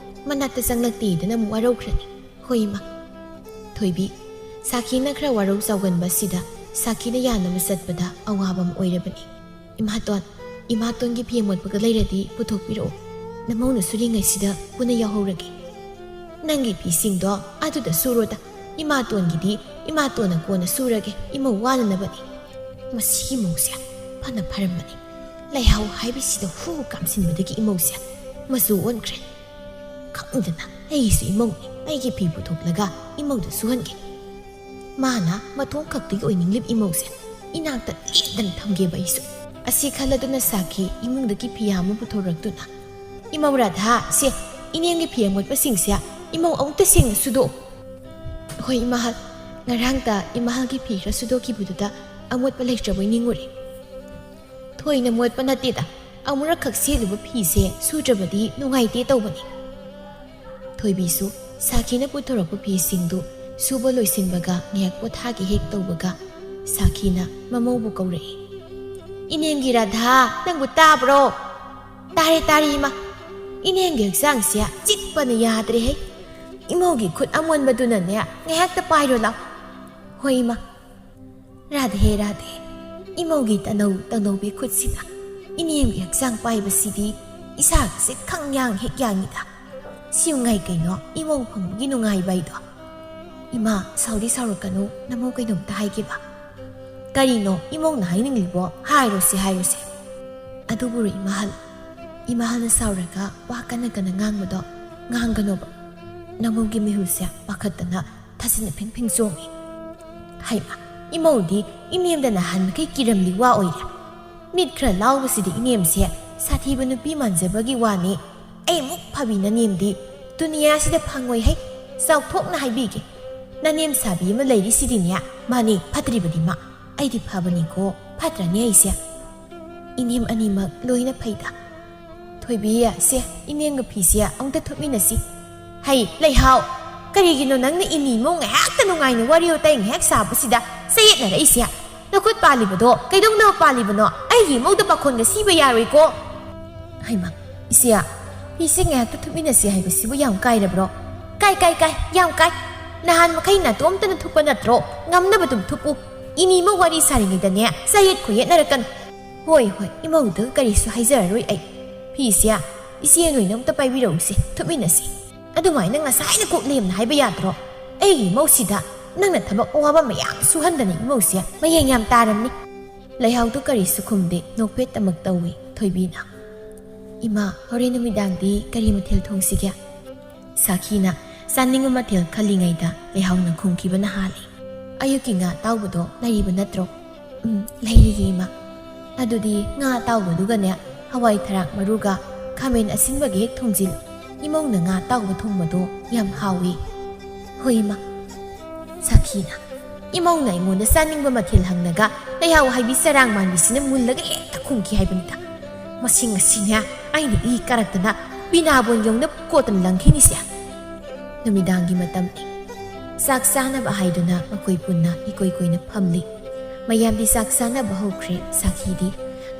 ꯃꯅꯥꯛꯇ ꯆꯪꯂꯛꯇꯦꯗꯅ ꯑꯃꯨꯛ ꯋꯥꯔꯧꯈ꯭ꯔꯅꯤ꯫ ꯍꯣꯏ ꯏꯃꯥ꯫ ꯊꯣꯏꯕꯤ, ꯁꯥꯈꯤꯅ ꯈꯔ ꯋꯥꯔꯧ ꯆꯥꯎꯒꯟꯕ ꯑꯁꯤꯗ ꯁꯥꯈꯤꯅ ꯌꯥꯅꯕ ꯆꯠꯄꯗ ꯑꯋꯥꯕ ꯑꯃ ꯑꯣꯏꯔꯕꯅꯤ꯫ ꯏꯃꯥꯇꯣꯟ, ꯏꯃꯥꯇꯣꯟꯒꯤ ꯐꯤ ꯑꯃꯣꯠꯄꯒ ꯂꯩꯔꯗꯤ ꯄꯨꯊꯣꯛꯄꯤꯔꯛꯑꯣ꯫ ꯅꯃꯧꯅ ꯁꯨꯔꯤꯉꯩꯁꯤꯗ ꯄꯨꯟꯅ ꯌꯥꯎꯍꯧꯔꯒꯦ꯫ ꯅꯪꯒꯤ ꯐꯤꯁꯤꯡꯗꯣ ꯑꯗꯨꯗ ꯁꯨꯔꯣꯗ꯫ ꯏꯃꯥꯇꯣꯟꯒꯤꯗꯤ ꯏꯃꯥꯇꯣꯟꯅ ꯀꯣꯟꯅ ꯁꯨꯔꯒꯦ, ꯏꯃꯧ ꯋꯥꯅꯅꯕꯅꯤ꯫ ꯃꯁꯤꯒꯤ ꯃꯧꯁꯦ ꯐꯅ ꯐꯔꯝꯕꯅꯤ꯫ ꯂꯩꯍꯥꯎ ꯍꯥꯏꯕꯁꯤꯗ ꯍꯨ ꯀꯥꯝꯁꯤꯟꯕꯗꯒꯤ ꯏꯃꯧꯁꯦ ꯃꯆꯨ ꯑꯣꯟꯈ꯭ꯔꯦ꯫ ꯈꯪꯗꯅ ꯑꯩꯒꯤꯁꯨ ꯏꯃꯧꯅꯤ, ꯑꯩꯒꯤ ꯐꯤ ꯄꯨꯊꯣꯛꯂꯒ ꯏꯃꯧꯗ ꯁꯨꯍꯟꯒꯦ꯫ ꯃꯥꯅ ꯃꯇꯣꯝ ꯈꯛꯇꯒꯤ ꯑꯣꯏꯅꯤꯡꯂꯤꯕ ꯏꯃꯧꯁꯦ ꯏꯅꯥꯛꯇ ꯂꯦꯡꯗꯅ ꯊꯝꯒꯦꯕ ꯑꯩꯁꯨ꯫ ꯑꯁꯤ ꯈꯜꯂꯗꯨꯅ ꯁꯥꯈꯤ ꯏꯃꯨꯡꯗꯒꯤ ꯐꯤꯌꯥ ꯑꯃ ꯄꯨꯊꯣꯔꯛꯇꯨꯅ, "ꯏꯃꯧ ꯔꯥꯙꯥ, ꯁꯦ, ꯏꯅꯦꯝꯒꯤ ꯐꯤ ꯑꯃꯣꯠꯄꯁꯤꯡꯁꯦ ꯏꯃꯧ ꯑꯃꯨꯛꯇ ꯁꯦꯡꯅ ꯁꯨꯗꯣꯛꯎ"꯫ "ꯍꯣꯏ ꯏꯃꯥꯍꯜ, ꯉꯔꯥꯡꯇ ꯏꯃꯥꯍꯜꯒꯤ ꯐꯤ ꯈꯔ ꯁꯨꯗꯣꯛꯈꯤꯕꯗꯨꯗ ꯑꯃꯣꯠꯄ ꯂꯩꯇ꯭ꯔꯕꯣꯏ ꯅꯤꯡꯉꯨꯔꯦ"꯫ "ꯊꯣꯏꯅ ꯃꯣꯠꯄ ꯅꯠꯇꯦꯗ, ꯑꯃꯨꯔꯛꯈꯛ ꯁꯦꯠꯂꯨꯕ ꯐꯤꯁꯦ ꯁꯨꯗ꯭ꯔꯕꯗꯤ ꯅꯨꯡꯉꯥꯏꯇꯦ ꯇꯧꯕꯅꯤ"꯫ ꯊꯣꯏꯕꯤꯁꯨ ꯁꯥꯈꯤꯅ ꯄꯨꯊꯣꯔꯛꯄ ꯐꯤꯁꯤꯡꯗꯨ ꯁꯨꯕ ꯂꯣꯏꯁꯤꯟꯕꯒ ꯉꯥꯏꯍꯥꯛ ꯄꯣꯊꯥꯒꯦ ꯍꯦꯛ ꯇꯧꯕꯒ ꯁꯥꯈꯤꯅ ꯃꯃꯧꯕꯨ ꯀꯧꯔꯛꯏ꯫ "ꯏꯅꯦꯝꯒꯤ ꯔꯥꯙꯥ, ꯅꯪꯕꯨ ꯇꯥꯕ꯭ꯔꯣ?" "ꯇꯥꯔꯦ, ꯇꯥꯔꯦ ꯏꯃꯥ꯫ ꯏꯅꯦꯝꯒꯤ ꯍꯛꯆꯥꯡꯁꯦ ꯆꯤꯛꯄꯅ ꯌꯥꯗ꯭ꯔꯦꯍꯦ꯫ ꯏꯃꯧꯒꯤ ꯈꯨꯠ ꯑꯃꯣꯟꯕꯗꯨꯅꯅꯦ ꯉꯥꯏꯍꯥꯛꯇ ꯄꯥꯏꯔꯣ ꯂꯥꯎ"꯫ "ꯍꯣꯏ ꯏꯃꯥ"꯫ "ꯔꯥꯙꯦ ꯔꯥꯙꯦ꯫ ꯏꯃꯧꯒꯤ ꯇꯅꯧ ꯇꯅꯧꯕꯤ ꯈꯨꯠꯁꯤꯅ ꯏꯅꯦꯝꯒꯤ ꯍꯛꯆꯥꯡ ꯄꯥꯏꯕꯁꯤꯗꯤ ꯏꯁꯥꯒꯁꯦ ꯈꯪ ꯌꯥꯡ ꯍꯦꯛ ꯌꯥꯡꯉꯤꯗ꯫ ꯁꯤꯎꯉꯥꯏ ꯀꯩꯅꯣ ꯏꯃꯧ ꯐꯪꯕꯒꯤ ꯅꯨꯡꯉꯥꯏꯕ ꯍꯥꯏꯗꯣ꯫ ꯏꯃꯥ, ꯁꯥꯎꯗꯤ ꯁꯥꯎꯔꯛꯀꯅꯨ, ꯅꯃꯧ ꯀꯩꯅꯣꯝꯇ ꯍꯥꯏꯒꯦꯕ"꯫ "ꯀꯔꯤꯅꯣ ꯏꯃꯧꯅ ꯍꯥꯏꯅꯤꯡꯂꯤꯕꯣ? ꯍꯥꯏꯔꯣꯁꯦ, ꯍꯥꯏꯔꯣꯁꯦ"꯫ "ꯑꯗꯨꯕꯨꯔꯣ ꯏꯃꯥꯍꯜ, ꯏꯃꯥꯍꯜꯅ ꯁꯥꯎꯔꯒ ꯋꯥ ꯀꯟꯅ ꯀꯟꯅ ꯉꯥꯡꯕꯗꯣ ꯉꯥꯡꯒꯅꯣꯕ꯫ ꯅꯃꯧꯒꯤ ꯃꯤꯍꯨꯜꯁꯦ ꯄꯥꯈꯠꯇꯅ ꯊꯥꯖꯤꯟ ꯏꯐꯤꯡ ꯐꯤꯡ ꯆꯣꯡꯉꯤ꯫ ꯍꯩꯃꯥ, ꯏꯃꯧꯗꯤ ꯏꯅꯦꯝꯗ ꯅꯍꯥꯟꯃꯈꯩ ꯀꯤꯔꯝꯂꯤ ꯋꯥ ꯑꯣꯏꯔꯦ꯫ ꯃꯤꯠ ꯈꯔ ꯂꯥꯎꯕꯁꯤꯗꯤ ꯏꯅꯦꯝꯁꯦ ꯁꯥꯊꯤꯕ ꯅꯨꯄꯤ ꯃꯥꯟꯖꯕꯒꯤ ꯋꯥꯅꯤ꯫ ꯑꯩꯃꯨꯛ ꯐꯕꯤ ꯅꯅꯦꯝꯗꯤ ꯗꯨꯅꯤꯌꯥꯁꯤꯗ ꯐꯪꯉꯣꯏ ꯍꯩ꯫ ꯆꯥꯎꯊꯣꯛꯅ ꯍꯥꯏꯕꯤꯒꯦ, ꯅꯅꯦꯝ ꯁꯥꯕꯤ ꯑꯃ ꯂꯩꯔꯤꯁꯤꯗꯤꯅꯦ, ꯃꯥꯅꯦ ꯐꯠꯇ꯭ꯔꯤꯕꯗꯤ ꯃꯥ꯫ ꯑꯩꯗꯤ ꯐꯕꯅꯤꯀꯣ, ꯐꯠꯇ꯭ꯔꯅꯦ ꯑꯩꯁꯦ?" "ꯏꯅꯦꯝ ꯑꯅꯤꯃꯛ ꯂꯣꯏꯅ ꯐꯩꯗ"꯫ ꯊꯣꯏꯕꯤ, ꯁꯦ, ꯏꯅꯦꯝꯒ ꯐꯤꯁꯦ ꯑꯃꯨꯛꯇ ꯊꯨꯞꯃꯤꯟꯅꯁꯤ꯫ ꯍꯩ, ꯂꯩꯍꯥꯎ, ꯀꯔꯤꯒꯤꯅꯣ ꯅꯪꯅ ꯏꯅꯦ ꯏꯃꯧ ꯉꯥꯏꯍꯥꯛꯇ ꯅꯨꯡꯉꯥꯏꯅ ꯋꯥꯔꯤ ꯋꯥꯇꯥꯏ ꯉꯥꯏꯍꯥꯛ ꯁꯥꯕꯁꯤꯗ ꯆꯌꯦꯠꯅꯔꯛꯏꯁꯦ? ꯅꯈꯨꯠ ꯄꯥꯜꯂꯤꯕꯗꯣ ꯀꯩꯗꯧꯅꯕ ꯄꯥꯜꯂꯤꯕꯅꯣ? ꯑꯩꯒꯤ ꯏꯃꯧꯗ ꯄꯥꯈꯣꯟꯒ ꯁꯤꯕ ꯌꯥꯔꯣꯏꯀꯣ꯫ ꯍꯩꯃꯥ, ꯏꯆꯦ, ꯐꯤꯁꯦ ꯉꯥꯏꯍꯥꯛꯇ ꯊꯨꯞꯃꯤꯟꯅꯁꯤ ꯍꯥꯏꯕꯁꯤꯕꯨ ꯌꯥꯝ ꯀꯥꯏꯔꯕ꯭ꯔꯣ? ꯀꯥꯏ, ꯀꯥꯏ, ꯀꯥꯏ, ꯌꯥꯝ ꯀꯥꯏ꯫ ꯅꯍꯥꯟ ꯃꯈꯩ ꯅꯇꯣꯝꯇꯅ ꯊꯨꯞꯄ ꯅꯠꯇ꯭ꯔꯣ? ꯉꯝꯅꯕ ꯑꯗꯨꯝ ꯊꯨꯞꯄꯨ꯫ ꯏꯅꯦ ꯏꯃꯧ ꯋꯥꯔꯤ ꯁꯥꯔꯤꯉꯩꯗꯅꯦ ꯆꯌꯦꯠ ꯈꯣꯏꯌꯦꯠꯅꯔꯛꯀꯅꯨ꯫ ꯍꯣꯏ, ꯍꯣꯏ, ꯏꯃꯧꯗ ꯀꯔꯤꯁꯨ ꯍꯥꯏꯖꯔꯔꯣꯏ ꯑꯩ꯫ ꯐꯤꯁꯦ ꯏꯆꯦ ꯅꯣꯏꯅ ꯑꯝꯇ ꯄꯥꯏꯕꯤꯔꯛꯎꯁꯦ, ꯊꯨꯞꯃꯤꯟꯅꯁꯤ꯫ ꯑꯗꯨꯃꯥꯏꯅ ꯉꯁꯥꯏꯅ ꯀꯣꯛ ꯂꯦꯝꯅ ꯍꯥꯏꯕ ꯌꯥꯗ꯭ꯔꯣ? ꯑꯩꯒꯤ ꯏꯃꯧꯁꯤꯗ ꯅꯪꯅ ꯊꯕꯛ ꯑꯋꯥꯕ ꯃꯌꯥꯝ ꯁꯨꯍꯟꯗꯅ ꯏꯃꯧꯁꯦ ꯃꯌꯦꯡ ꯌꯥꯝ ꯇꯥꯔꯝꯅꯤ꯫ ꯂꯩꯍꯥꯎꯗꯨ ꯀꯔꯤꯁꯨ ꯈꯨꯝꯗꯦ, ꯅꯣꯛꯐꯦꯠꯇꯃꯛ ꯇꯧꯏ ꯊꯣꯏꯕꯤꯅ꯫ "ꯏꯃꯥ, ꯍꯣꯔꯦꯟ ꯅꯨꯃꯤꯗꯥꯡꯗꯤ ꯀꯔꯤ ꯃꯊꯦꯜ ꯊꯣꯡꯁꯤꯒꯦ?" ꯁꯥꯈꯤꯅ ꯆꯥꯅꯤꯡꯕ ꯃꯊꯦꯜ ꯈꯜꯂꯤꯉꯩꯗ ꯂꯩꯍꯥꯎꯅ ꯈꯨꯝꯈꯤꯕꯅ ꯍꯥꯜꯂꯤ꯫ "ꯑꯌꯨꯛꯀꯤ ꯉꯥ ꯑꯇꯥꯎꯕꯗꯣ ꯂꯩꯔꯤꯕ ꯅꯠꯇ꯭ꯔꯣ?" "ꯎꯝ, ꯂꯩꯔꯤꯌꯦ, ꯏꯃꯥ꯫ ꯑꯗꯨꯗꯤ ꯉꯥ ꯑꯇꯥꯎꯕꯗꯨꯒꯅꯦ, ꯍꯋꯥꯏ ꯊꯔꯥꯛ ꯃꯔꯨꯒ ꯈꯥꯃꯦꯟ ꯑꯁꯤꯟꯕꯒ ꯍꯦꯛ ꯊꯣꯡꯖꯤꯜꯂꯨ꯫ ꯏꯃꯧꯅ ꯉꯥ ꯑꯇꯥꯎꯕ ꯊꯣꯡꯕꯗꯣ ꯌꯥꯝ ꯍꯥꯎꯏ꯫" "ꯍꯣꯏ, ꯏꯃꯥ꯫" ꯁꯥꯈꯤꯅ, "ꯏꯃꯧꯅ ꯑꯩꯉꯣꯟꯗ ꯆꯥꯅꯤꯡꯕ ꯃꯊꯦꯜ ꯍꯪꯂꯒ ꯂꯩꯍꯥꯎ ꯍꯥꯏꯕꯤ ꯆꯔꯥꯡ ꯃꯥꯟꯕꯤꯁꯤꯅ ꯃꯨꯜꯂꯒ ꯍꯦꯛꯇ ꯈꯨꯝꯈꯤ ꯍꯥꯏꯕꯅꯤꯗ꯫ ꯃꯁꯤ ꯉꯁꯤꯅꯦ ꯑꯩꯅ ꯏ ꯀꯥꯔꯛꯇꯅ ꯕꯤꯅꯥꯕꯣꯟ ꯌꯧꯅ ꯀꯣꯠꯇꯅ ꯂꯪꯈꯤꯅꯤꯁꯦ꯫" ꯅꯨꯃꯤꯗꯥꯡꯒꯤ ꯃꯇꯝꯅꯤ꯫ ꯆꯥꯛ ꯆꯥꯅꯕ ꯍꯥꯏꯗꯨꯅ ꯃꯈꯣꯏ ꯄꯨꯟꯅ ꯏꯀꯣꯏ ꯀꯣꯏꯅ ꯐꯝꯂꯤ꯫ ꯃꯌꯥꯝꯗꯤ ꯆꯥꯛ ꯆꯥꯅꯕ ꯍꯧꯈ꯭ꯔꯦ꯫ ꯁꯥꯈꯤꯗꯤ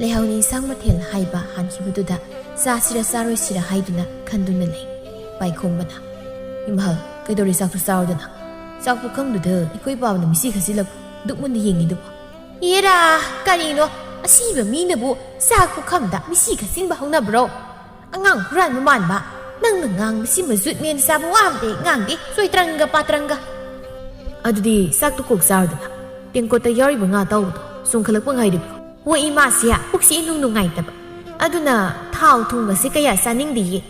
ꯂꯩꯍꯥꯎꯅ ꯏꯟꯁꯥꯡ ꯃꯊꯦꯜ ꯍꯥꯏꯕ ꯍꯥꯟꯈꯤꯕꯗꯨꯗ ꯆꯥꯁꯤꯔ ꯆꯥꯔꯣꯏꯁꯤꯔ ꯍꯥꯏꯗꯨꯅ ꯈꯟꯗꯨꯅ ꯂꯩ꯫ ꯄꯥꯏꯈꯣꯝꯕꯅ, "ꯏꯃꯥꯍꯜ, ꯀꯩꯗꯧꯔꯦ? ꯆꯥꯛꯇꯨ ꯆꯥꯔꯣꯗꯅ꯫ ꯆꯥꯛ ꯄꯨꯈꯝꯗꯨꯗ ꯏꯀꯣꯏ ꯄꯥꯕꯅ ꯃꯤꯠꯁꯤ ꯈꯠꯆꯤꯜꯂꯛꯄ ꯗꯨꯛ ꯃꯨꯟꯅ ꯌꯦꯡꯉꯤꯗꯨꯕꯨ?" "ꯑꯦꯔꯥ, ꯀꯔꯤꯅꯣ? ꯑꯁꯤꯕ ꯃꯤꯅꯕꯨ ꯆꯥꯛ ꯄꯨꯈꯝꯗ ꯃꯤꯠꯁꯤ ꯈꯠꯆꯤꯟꯕ ꯍꯧꯅꯕ꯭ꯔꯣ? ꯑꯉꯥꯡ ꯍꯨꯔꯥꯟꯕ ꯃꯥꯟꯕ꯫ ꯅꯪꯅ ꯉꯥꯡꯕꯁꯤ ꯃꯖꯨꯠ ꯃꯦꯟ ꯆꯥꯕ ꯋꯥ ꯑꯝꯇ ꯍꯦꯛ ꯉꯥꯡꯗꯦ꯫ ꯆꯣꯏꯇ꯭ꯔꯪꯒ ꯄꯥꯇ꯭ꯔꯪꯒ꯫" "ꯑꯗꯨꯗꯤ ꯆꯥꯛꯇꯨ ꯀꯣꯛ ꯆꯥꯔꯣꯗꯅ꯫ ꯇꯦꯡꯀꯣꯠꯇ ꯌꯥꯎꯔꯤꯕ ꯉꯥ ꯑꯇꯥꯎꯕꯗꯣ ꯆꯣꯡꯈꯠꯂꯛꯄ ꯉꯥꯏꯔꯤꯕ꯭ꯔꯣ?" "ꯍꯣ, ꯏꯃꯥꯁꯦ ꯄꯨꯛꯁꯦ ꯏꯅꯨꯡ ꯅꯨꯡꯉꯥꯏꯇꯕ꯫ ꯑꯗꯨꯅ ꯊꯥꯎ ꯊꯨꯝꯒꯁꯦ ꯀꯌꯥ ꯆꯥꯅꯤꯡꯗꯤꯌꯦ꯫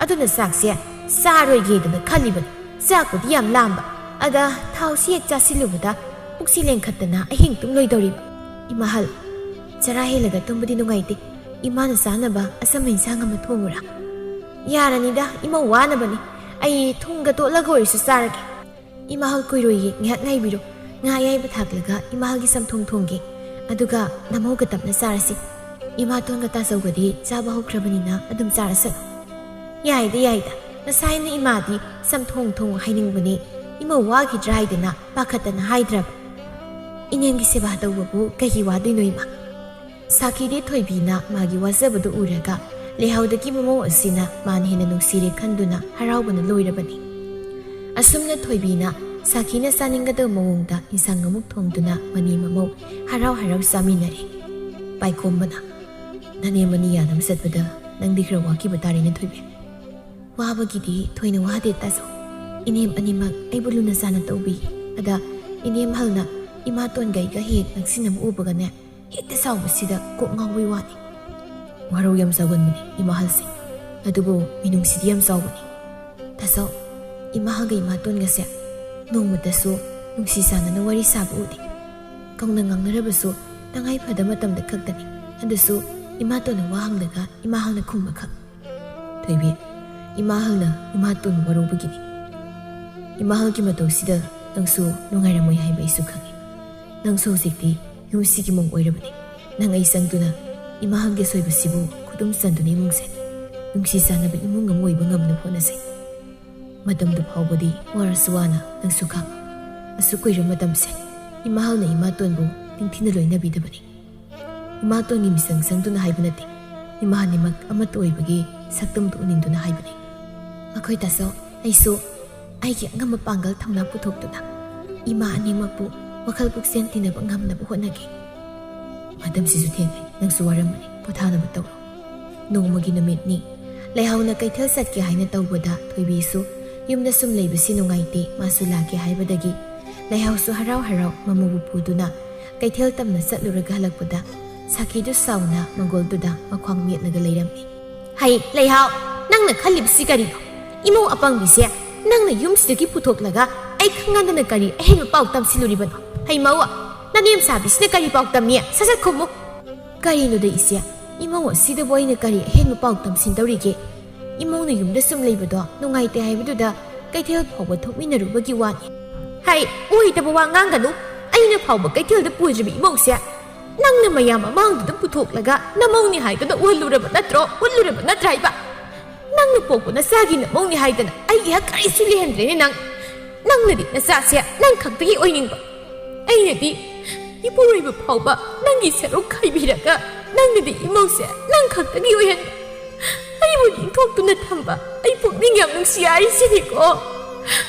ꯑꯗꯨꯅ ꯆꯥꯛꯁꯦ ꯆꯥꯔꯣꯏꯒꯦꯗꯅ ꯈꯜꯂꯤꯕꯅꯤ꯫ ꯆꯥꯛꯄꯨꯗꯤ ꯌꯥꯝ ꯂꯥꯝꯕ꯫ ꯑꯗ ꯊꯥꯎꯁꯤ ꯍꯦꯛ ꯆꯥꯁꯤꯜꯂꯨꯕꯗ ꯄꯨꯛꯁꯤ ꯂꯦꯡꯈꯠꯇꯅ ꯑꯍꯤꯡ ꯇꯨꯝ ꯂꯣꯏꯗꯧꯔꯤꯕ꯫" "ꯏꯃꯥꯍꯜ, ꯆꯔꯥ ꯍꯦꯜꯂꯒ ꯇꯨꯝꯕꯗꯤ ꯅꯨꯡꯉꯥꯏꯇꯦ꯫ ꯏꯃꯥꯅ ꯆꯥꯅꯕ ꯑꯆꯝꯕ ꯏꯟꯁꯥꯡ ꯑꯃ ꯊꯣꯡꯉꯨꯔꯥ?" "ꯌꯥꯔꯅꯤꯗ, ꯏꯃꯧ ꯋꯥꯅꯕꯅꯤ꯫ ꯑꯩ ꯊꯨꯝꯒ ꯇꯣꯠꯂꯒ ꯑꯣꯏꯔꯁꯨ ꯆꯥꯔꯒꯦ꯫" "ꯏꯃꯥꯍꯜ ꯀꯨꯏꯔꯣꯏꯌꯦ, ꯉꯥꯏꯍꯥꯛ ꯉꯥꯏꯕꯤꯔꯣ꯫ ꯉꯥ ꯑꯌꯥꯏꯕ ꯊꯥꯛꯂꯒ ꯏꯃꯥꯍꯜꯒꯤ ꯆꯝꯊꯣꯡ ꯊꯣꯡꯒꯦ꯫ ꯑꯗꯨꯒ ꯅꯃꯧꯒ ꯇꯞꯅ ꯆꯥꯔꯁꯤ꯫" "ꯏꯃꯥꯇꯣꯟꯒ ꯇꯥꯆꯧꯒꯗꯤ ꯆꯥꯕ ꯍꯧꯈ꯭ꯔꯕꯅꯤꯅ ꯑꯗꯨꯝ ꯆꯥꯔꯁꯅꯨ꯫" "ꯌꯥꯏꯗ, ꯌꯥꯏꯗ꯫ ꯉꯁꯥꯏꯅ ꯏꯃꯥꯗꯤ ꯆꯝꯊꯣꯡ ꯊꯣꯡ ꯍꯥꯏꯅꯤꯡꯕꯅꯤ, ꯏꯃꯧ ꯋꯥꯈꯤꯗ꯭ꯔꯥ ꯍꯥꯏꯗꯅ ꯄꯥꯈꯠꯇꯅ ꯍꯥꯏꯗ꯭ꯔꯕ꯫ ꯏꯅꯦꯝꯒꯤ ꯁꯦꯕꯥ ꯇꯧꯕꯕꯨ ꯀꯩꯒꯤ ꯋꯥꯗꯣꯏꯅꯣ, ꯏꯃꯥ?" ꯁꯥꯈꯤꯗꯤ ꯊꯣꯏꯕꯤꯅ ꯃꯥꯒꯤ ꯋꯥꯖꯕꯗꯨ ꯎꯔꯒ ꯂꯩꯍꯥꯎꯗꯒꯤ ꯃꯃꯧ ꯑꯁꯤꯅ ꯃꯥꯅ ꯍꯦꯟꯅ ꯅꯨꯡꯁꯤꯔꯦ ꯈꯟꯗꯨꯅ ꯍꯔꯥꯎꯕꯅ ꯂꯣꯏꯔꯕꯅꯤ꯫ ꯑꯁꯨꯝꯅ ꯊꯣꯏꯕꯤꯅ ꯁꯥꯈꯤꯅ ꯆꯥꯅꯤꯡꯒꯗꯕ ꯃꯑꯣꯡꯗ ꯏꯟꯁꯥꯡ ꯑꯃꯨꯛ ꯊꯣꯡꯗꯨꯅ ꯃꯅꯦꯝ ꯃꯃꯧ ꯍꯔꯥꯎ ꯍꯔꯥꯎ ꯆꯥꯃꯤꯟꯅꯔꯦ꯫ ꯄꯥꯏꯈꯣꯝꯕꯅ, "ꯅꯅꯦꯝ ꯑꯅꯤ ꯌꯥꯅꯕ ꯆꯠꯄꯗ ꯅꯪꯗꯤ ꯈꯔ ꯋꯥꯈꯤꯕ ꯇꯥꯔꯦꯅꯦ, ꯊꯣꯏꯕꯤ?" "ꯋꯥꯕꯒꯤꯗꯤ ꯊꯣꯏꯅ ꯋꯥꯗꯦ ꯇꯥꯆꯧ꯫ ꯏꯅꯦꯝ ꯑꯅꯤꯃꯛ ꯑꯩꯕꯨ ꯂꯨꯅ ꯆꯥꯅ ꯇꯧꯕꯤ꯫ ꯑꯗ ꯏꯅꯦꯝ ꯑꯍꯜꯅ ꯏꯃꯥꯇꯣꯟꯒ ꯑꯩꯒ ꯍꯦꯛ ꯅꯛꯁꯤꯟꯅꯕ ꯎꯕꯒꯅꯦ, ꯍꯦꯛꯇ ꯁꯥꯎꯕꯁꯤꯗ ꯀꯣꯛ ꯉꯥꯎꯕꯩ ꯋꯥꯅꯤ꯫" "ꯋꯥꯔꯧ ꯌꯥꯝ ꯆꯥꯎꯒꯟꯕꯅꯤ ꯏꯃꯥ ꯑꯍꯜꯁꯦ, ꯑꯗꯨꯕꯨ ꯃꯤꯅꯨꯡꯁꯤꯗꯤ ꯌꯥꯝ ꯆꯥꯎꯕꯅꯤ꯫ ꯇꯥꯆꯧ, ꯏꯃꯥꯒ ꯏꯃꯥꯇꯣꯟꯒꯁꯦ ꯅꯣꯡꯃꯇꯁꯨ ꯅꯨꯡꯁꯤ ꯆꯥꯟꯅꯅ ꯋꯥꯔꯤ ꯁꯥꯕ ꯎꯗꯦ꯫ ꯀꯧꯅ ꯉꯥꯡꯅꯔꯕꯁꯨ ꯇꯉꯥꯏ ꯐꯗꯕ ꯃꯇꯝꯗ ꯈꯛꯇꯅꯤ, ꯑꯗꯨꯁꯨ ꯏꯃꯥꯇꯣꯟꯅ ꯋꯥ ꯍꯪꯂꯒ ꯏꯃꯥ ꯑꯍꯜꯅ ꯈꯨꯝꯕꯈꯛ꯫" "ꯊꯣꯏꯕꯤ, ꯏꯃꯥ ꯑꯍꯜꯅ ꯏꯃꯥꯇꯣꯟ ꯋꯥꯔꯧꯕꯒꯤꯅꯤ꯫ ꯏꯃꯥ ꯑꯍꯜꯒꯤ ꯃꯇꯧꯁꯤꯗ ꯅꯪꯁꯨ ꯅꯨꯡꯉꯥꯏꯔꯝꯃꯣꯏ ꯍꯥꯏꯕ ꯑꯩꯁꯨ ꯈꯪꯏ꯫ ꯅꯪꯁꯨ ꯍꯧꯖꯤꯛꯇꯤ ꯌꯨꯝꯁꯤꯒꯤ ꯃꯧ ꯑꯣꯏꯔꯕꯅꯤ꯫ ꯅꯪ ꯑꯩ ꯆꯪꯗꯨꯅ ꯏꯃꯥ ꯑꯍꯜꯒꯤ ꯑꯁꯣꯏꯕꯁꯤꯕꯨ ꯈꯨꯗꯨꯝ ꯆꯟꯗꯨꯅ ꯏꯃꯨꯡꯁꯦ ꯅꯨꯡꯁꯤ ꯆꯥꯟꯅꯕ ꯏꯃꯨꯡ ꯑꯃ ꯑꯣꯏꯕ ꯉꯝꯅꯕ ꯍꯣꯠꯅꯁꯦ꯫ ꯃꯇꯝꯗꯨ ꯐꯥꯎꯕꯗꯤ ꯋꯥꯔꯁꯨ ꯋꯥꯅ ꯅꯪꯁꯨ ꯈꯥꯡꯉꯨ꯫ ꯑꯁꯨꯛ ꯀꯨꯏꯔꯕ ꯃꯇꯝꯁꯦ ꯏꯃꯥ ꯑꯍꯜꯅ ꯏꯃꯥꯇꯣꯟꯕꯨ ꯅꯤꯡꯊꯤꯅ ꯂꯣꯏꯅꯕꯤꯗꯕꯅꯤ꯫ ꯏꯃꯥꯇꯣꯟꯒꯤ ꯃꯤꯆꯪ ꯆꯪꯗꯨꯅ ꯍꯥꯏꯕ ꯅꯠꯇꯦ, ꯏꯃꯥ ꯑꯅꯤꯃꯛ ꯑꯃꯠꯇ ꯑꯣꯏꯕꯒꯤ ꯁꯛꯇꯝꯗꯨ ꯎꯅꯤꯡꯗꯨꯅ ꯍꯥꯏꯕꯅꯤ꯫ ꯃꯈꯣꯏ ꯇꯥꯆꯧ, ꯑꯩꯁꯨ ꯑꯩꯒꯤ ꯑꯉꯝꯕ ꯄꯥꯡꯒꯜ ꯊꯧꯅꯥ ꯄꯨꯊꯣꯛꯇꯨꯅ ꯏꯃꯥ ꯑꯅꯤꯃꯛꯄꯨ ꯋꯥꯈꯜ ꯄꯨꯛꯆꯦꯜ ꯇꯤꯟꯅꯕ ꯉꯝꯅꯕ ꯍꯣꯠꯅꯒꯦ꯫ ꯃꯇꯝꯁꯤꯁꯨ ꯊꯦꯡꯂꯦ, ꯅꯪꯁꯨ ꯋꯥꯔꯝꯃꯅꯤ, ꯄꯣꯊꯥꯅꯕ ꯇꯧꯔꯣ꯫" ꯅꯣꯡꯃꯒꯤ ꯅꯨꯃꯤꯠꯅꯤ꯫ ꯂꯩꯍꯥꯎꯅ ꯀꯩꯊꯦꯜ ꯆꯠꯀꯦ ꯍꯥꯏꯅ ꯇꯧꯕꯗ ꯊꯣꯏꯕꯤꯁꯨ ꯌꯨꯝꯗ ꯁꯨꯝ ꯂꯩꯕꯁꯤ ꯅꯨꯡꯉꯥꯏꯇꯦ, ꯃꯥꯁꯨ ꯂꯥꯛꯀꯦ ꯍꯥꯏꯕꯗꯒꯤ ꯂꯩꯍꯥꯎꯁꯨ ꯍꯔꯥꯎ ꯍꯔꯥꯎ ꯃꯃꯧꯕꯨ ꯄꯨꯗꯨꯅ ꯀꯩꯊꯦꯜ ꯇꯝꯅ ꯆꯠꯂꯨꯔꯒ ꯍꯜꯂꯛꯄꯗ ꯁꯥꯈꯤꯗꯨ ꯁꯥꯎꯅ ꯃꯪꯒꯣꯜꯗꯨꯗ ꯃꯈ꯭ꯋꯥꯡ ꯃꯦꯠꯂꯒ ꯂꯩꯔꯝꯃꯤ꯫ "ꯍꯩ, ꯂꯩꯍꯥꯎ, ꯅꯪꯅ ꯈꯜꯂꯤꯕꯁꯤ ꯀꯔꯤꯅꯣ? ꯏꯃꯧ ꯑꯄꯪꯕꯤꯁꯦ ꯅꯪꯅ ꯌꯨꯝꯁꯤꯗꯒꯤ ꯄꯨꯊꯣꯛꯂꯒ ꯑꯩ ꯈꯪꯍꯟꯗꯅ ꯀꯔꯤ ꯑꯍꯦꯟꯕ ꯄꯥꯎ ꯇꯝꯁꯤꯜꯂꯨꯔꯤꯕꯅꯣ? ꯍꯩ ꯃꯧ, ꯅꯅꯦꯝ ꯆꯥꯕꯤꯁꯤꯅ ꯀꯔꯤ ꯄꯥꯎ ꯇꯝꯃꯤ? ꯁꯠ ꯁꯠ ꯈꯨꯝꯃꯨ!" "ꯀꯔꯤꯅꯣꯗ ꯏꯆꯦ, ꯏꯃꯧ ꯑꯁꯤꯗꯕꯨ ꯑꯩꯅ ꯀꯔꯤ ꯑꯍꯦꯟꯕ ꯄꯥꯎ ꯇꯝꯁꯤꯟꯗꯧꯔꯤꯒꯦ? ꯏꯃꯧꯅ ꯌꯨꯝꯗ ꯁꯨꯝ ꯂꯩꯕꯗꯣ ꯅꯨꯡꯉꯥꯏꯇꯦ ꯍꯥꯏꯕꯗꯨꯗ ꯀꯩꯊꯦꯜ ꯐꯥꯎꯕ ꯊꯣꯛꯃꯤꯟꯅꯔꯨꯕꯒꯤ ꯋꯥꯅꯤ꯫" "ꯍꯩ, ꯑꯣꯏꯗꯕ ꯋꯥ ꯉꯥꯡꯒꯅꯨ꯫ ꯑꯩꯅ ꯐꯥꯎꯕ ꯀꯩꯊꯦꯜꯗ ꯄꯨꯗ꯭ꯔꯤꯕ ꯏꯃꯧꯁꯦ ꯅꯪꯅ ꯃꯌꯥꯝ ꯃꯃꯥꯡꯗꯨꯗ ꯄꯨꯊꯣꯛꯂꯒ ꯅꯃꯧꯅꯤ ꯍꯥꯏꯗꯨꯅ ꯎꯍꯜꯂꯨꯔꯕ ꯅꯠꯇ꯭ꯔꯣ? ꯎꯠꯂꯨꯔꯕ ꯅꯠꯇ꯭ꯔꯥ ꯍꯥꯏꯕ? ꯅꯪꯅ ꯄꯣꯛꯄ ꯅꯆꯥꯒꯤ ꯅꯃꯧꯅꯤ ꯍꯥꯏꯗꯅ ꯑꯩꯒꯤ ꯍꯛ ꯀꯔꯤꯁꯨ ꯂꯩꯍꯟꯗ꯭ꯔꯦꯅꯦ ꯅꯪ꯫ ꯅꯪꯅꯗꯤ ꯅꯆꯥꯁꯦ ꯅꯪ ꯈꯛꯇꯒꯤ ꯑꯣꯏꯅꯤꯡꯕ, ꯑꯩꯅꯗꯤ ꯏꯄꯨꯔꯣꯏꯕ ꯐꯥꯎꯕ ꯅꯪꯒꯤ ꯁꯔꯨꯛ ꯈꯥꯏꯕꯤꯔꯒ, ꯅꯪꯅꯗꯤ ꯏꯃꯧꯁꯦ ꯅꯪ ꯈꯛꯇꯒꯤ ꯑꯣꯏꯍꯟꯕ꯫ ꯑꯩꯕꯨ ꯌꯦꯡꯊꯣꯛꯇꯨꯅ ꯊꯝꯕ ꯑꯩ ꯄꯨꯛꯅꯤꯡ ꯌꯥꯝ ꯅꯨꯡꯁꯤ ꯍꯥꯏꯔꯤꯁꯤꯅꯤꯀꯣ꯫